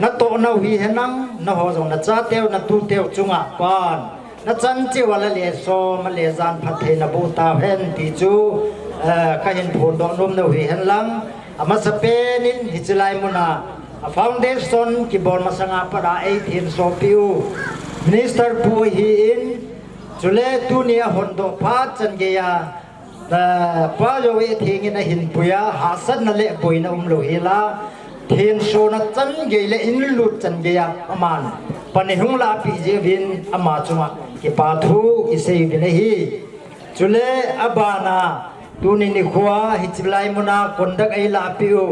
natoh nau hi henlang, nangho jong nachateu, natuteu chunga Pan, nachan cheh uva la le som, ale jan phatthei naboh tauhen ti chu, eh, kahin phondoh nom nau hi henlang, amasapen in hiche lai mun a, a foundation kibol masanga pat a eithin sopi u, Minister pu ahin, chule tuni ahondoh phat chan geiya, Pa Joe Atheng in ahin puiya, hahsatna le boina umlou hela, Thensona chan gei le inlut chan gei a aman pan eihung lahpeh jeh uvin ama chunga kipa thu isei uvin ahi. Chule abana tuni nikhoa hiche lai muna conduct eilahpeh u,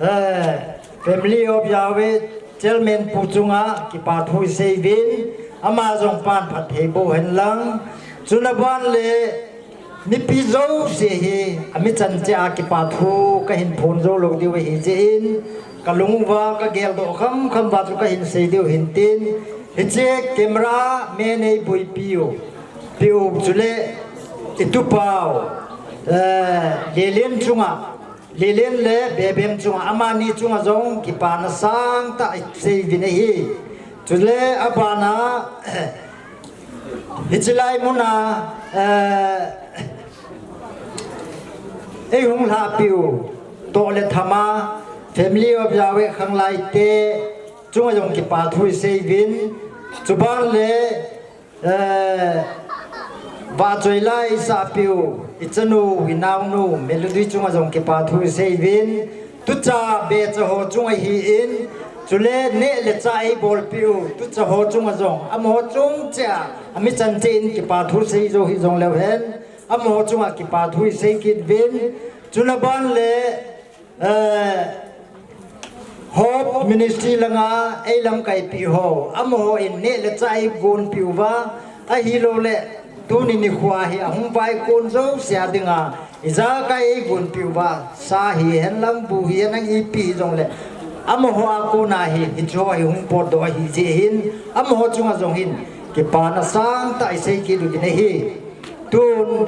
eh, Family of Yahweh Chairman pu chunga kipa thu isei uvin, ama jong pan phatthei boh hen lang. Chuna ban le mipi jouse hi ami chan cheh a kipa thu kahin phong jou lou diu ahi jeh in, kalung uva kageldoh khamkham uva chu kahin sei diu hin tin, hiche camera man eiboipi u, pi u chule itupau, eh, Lelen chunga, Lelen le Bebem chunga, amani chunga jong kipana sangtah isei uvin ahi. Chule abana, hiche lai muna, eh, eihung lhahpeh u, toh le thama, Family of Yahweh khanglai te chunga jong kipa thu isei uvin, chuban le, eh, vahchoi la isahpeh u, ichanu, inaonu, Melody chunga jong kipa thu isei uvin, tucha becha ho chunga hi in, chule neh le chah eibolpeh u, tucha ho chunga jong, amaho chung cheh a, ami chan cheh in kipa thu sei jou hih jong leu hen, amaho chunga kipa thu isei kit uvin, chuna ban le, eh, Hope Ministry langa eilamkaipeh ho, amaho in neh le chah eigonpeh uva, ahilou le, tuni nikhoa hi ahung vaikon jouse a dinga, ijakai eigonpeh uva, sa hihen lang, bu hihen lang, ipi hijongle, amaho a kona hi, hicheho hi hung potdoh ahi jeh hin, amaho chunga jong hin, kipana sangtah isei kit uvin ahi. Tun,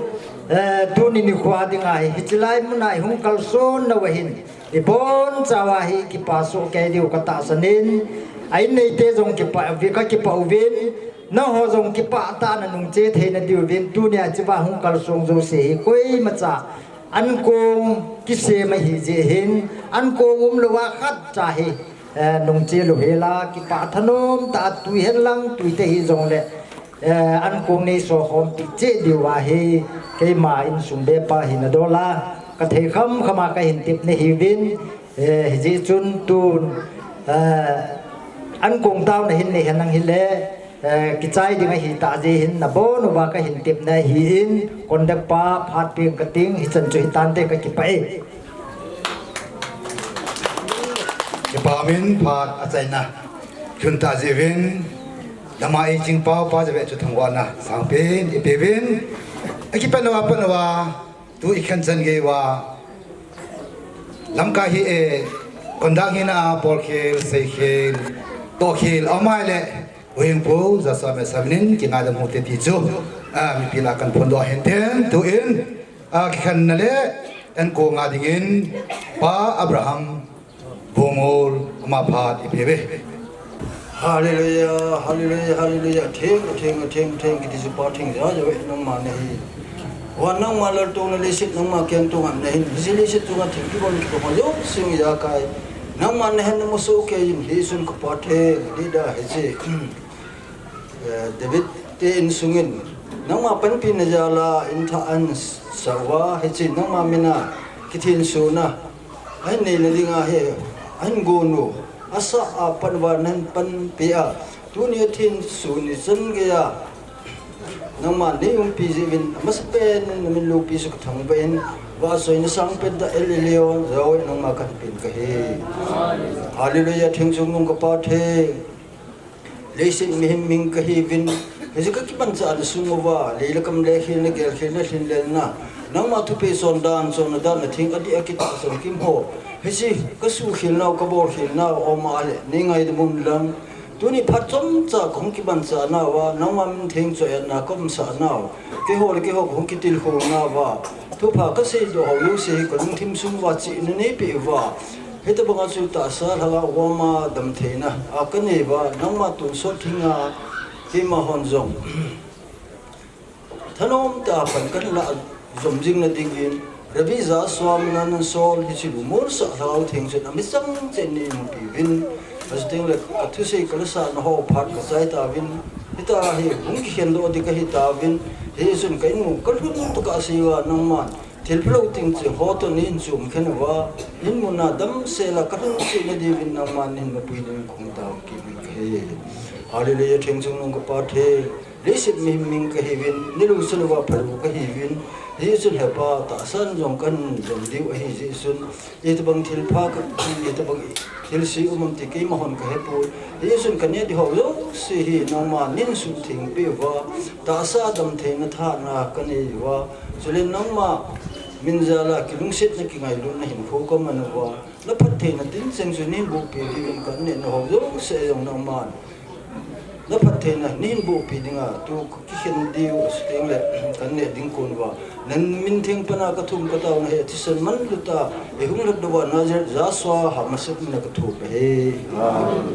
eh, tuni nikhoa dinga hi, hiche lai muna ihung kalson nau ahin, ibonchauva hi kipa soh kei diu katahsan in, a inneite jong kipah uvi, kakipah uvin, nangho jong kipah tah a nanung che theina diuvin, tunia hichea hung kalsong jouse hi koimacha ankong kisem ahi jeh hin, ankong umlouva khatcha hi, eh, nungche louhel a, kipah thanom tah a twi hen lang, twi te hijongle, eh, ankong neiso khompi cheh diuva hi, keima insung bepa hina dol a, kathei khamkham a kahin tepna ahiuvin, eh, hijeh chun tun, eh, ankong taona hin nei henlang hile, eh, kichai ding ahitah jeh hin nabon uva kahin tepna ahin, conduct pa phat peng kating, hichan chu hitante, kakipah e. Kipah umin phat achaina lhun tah jeh uvin, lama eiching pau pa jeh uva chu thangvahna sangpen ipeuvin, akipatna uva, patna uva, tu ikhen chan gei uva, lamkai hi e, conduct hina a bolkhel, seikhel, tohkhel, aum ahile, Huhhingpu Joshua Mensah min in kingaidam u hite ti chu, a, mipi lah a kahin phondoh ahin tin, tun, a, kikhenna le ankong a dingin Pa Abraham Bungol, ama phat ipeuve. Hallelujah, hallelujah, hallelujah. Theng, theng, theng, theng, kiti chu Pa Theng Jah Jah uve, nangma nahi. Van nangma laltouna leiset nangma kengtonga nahin. Hiche leiset chunga thil kibol kibol jouse ijakai. Nangma nahin namu soh kei in, hichun ka Pa Theng, dida hiche. Eh, David te insungin, nangma panpina jal a inthah ahin sah uva, hiche nangma mina kithensona ahin neina dinga hi ahin gon u, asah a pat uva nahin panpi a, tunia thenso ni chan geiya nangma neiumpi jeh uvin, amasapen in namin loupi chu kathangvah in, vahchoina sangpen tah Elyon Yahweh nangma kahin pen kahi. Hallelujah, theng chungnung ka Pa Theng. Leiset mihem hing kahiuvin, hiche kakimanchahna sung uva, lei le kam lekhelna, gelkhelna, lhinlelna, nangma thupeh chondan, chonna dan, atheng adih a kitahsan kim ho, hiche kasukhelnau, kabolkhelnau aum ahile, neingaidam un lang. Tuni phat chomcha kahung kimanchahnauva, nangma min theng chu etna kaumsahnau, keiho le keiho kahung kitilkhounauva, thupha kaseidoh ho jouse hi kalungthim sung uva chihna neipeh uva, hitobanga chu tahsa lhagao goma damtheina a kaneiuva, nangma tonsot thenga keima hon jong thanom tah a pan kahin lah jom jing na dingin, Rabbi Joshua mina nahin sol hiche lumolsah Lhagao Theng chun amichang cheh in neiumpiuvin, achuteng le kathusei kalasahna ho phat kachai tauvin, hitia hi hung kikhendoh ding kahi tauvin, hichun ka inmu kalhun tokah seiuva nangman Thil phalou ting chu ho toh nei hin chom khen uva, hin mun a damsel a kalhungsetna diuvin nangman nei hin mapui ding kong tao kit in kahi. Hallelujah, theng chungnung ka Pa theng. Leiset mihem ming kahiuvin, nei lungset uva phalou kahiuvin, hijeh chun hepa tahsan jong kahin jom diu ahi jeh chun, itobang thilpha ka, itobang thilse um am ti keima hon kahepoi. Hijeh chun kaneh ding ho jouse hi nangman nei hin suhtheng peh uva, tahsa damtheina thahna kanei uva, chule nangma min jal a kilungsetna kingailutna hinkho kaman uva, na phattheina tincheng chu nei hin bohpeh diuvin kaneh nau ho jouse jong nangman na phattheina nei hin bohpeh dinga tu kakikhen diu asei teng le kaneh ding kon uva, na min theng pan a kathum katao na hi thisan manlu ta, eihung lhat uva Nazareth Jesu HaMashiach min a kathum ahi. Amen.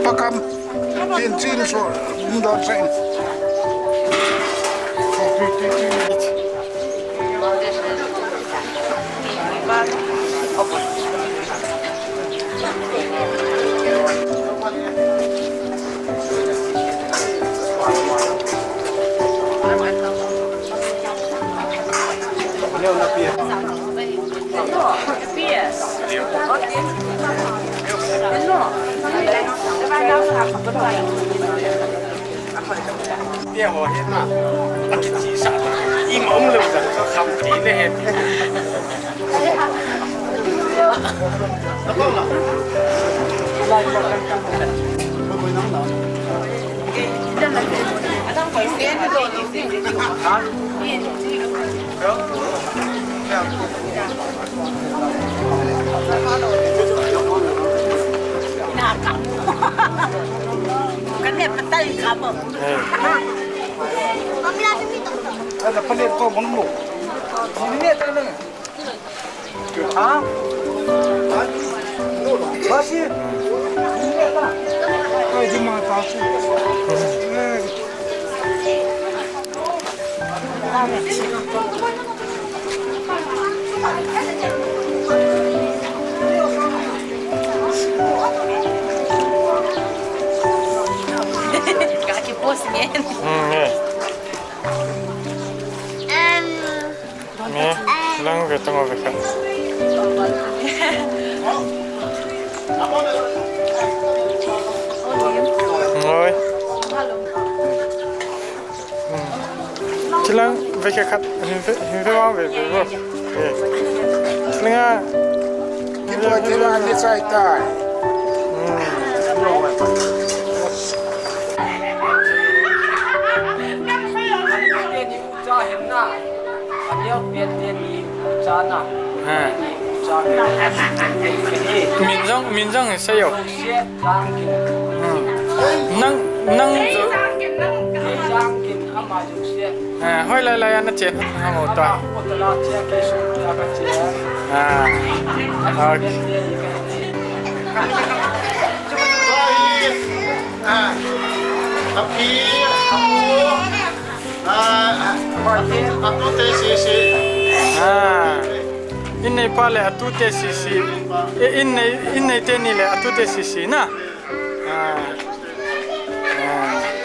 Pakam. Tin chin so, um, don sen. Te ho hi na, a kichi sa, ima um lou jang, so kham ti ne he. Kan ne patai ka mo. Ada panen ko mun mo. Ini ne ta nang. Ha? Basi. Ini ne ta. Kai di ma ta su. Eh. Kaki boss ngen. Hmm, yeah. Em. Nge, lang ve tong ve kha. Ngoi. Hmm. Chilang ve kha khat, hin ve, hin ve vang ve ve bo. Eh. Chilang a. Kipa te la ni sai tai. Hmm. Cha hem na. Aneo pian pian ni cha na. Ha. Ni cha. Min jong, min jong sei yo. Jong se jang kin. Hmm. Nang, nang jo. Jang kin ama jong se. Ha, hoi lai lai ana chen ha mo ta. Ko ta la che ke su. Ah, okay. Ah, api, apu, ah, atu, atute sisi. Ah. Inneipa le atute sisi. Eh, innei, innei teni le atute sisi na. Ah. Ah.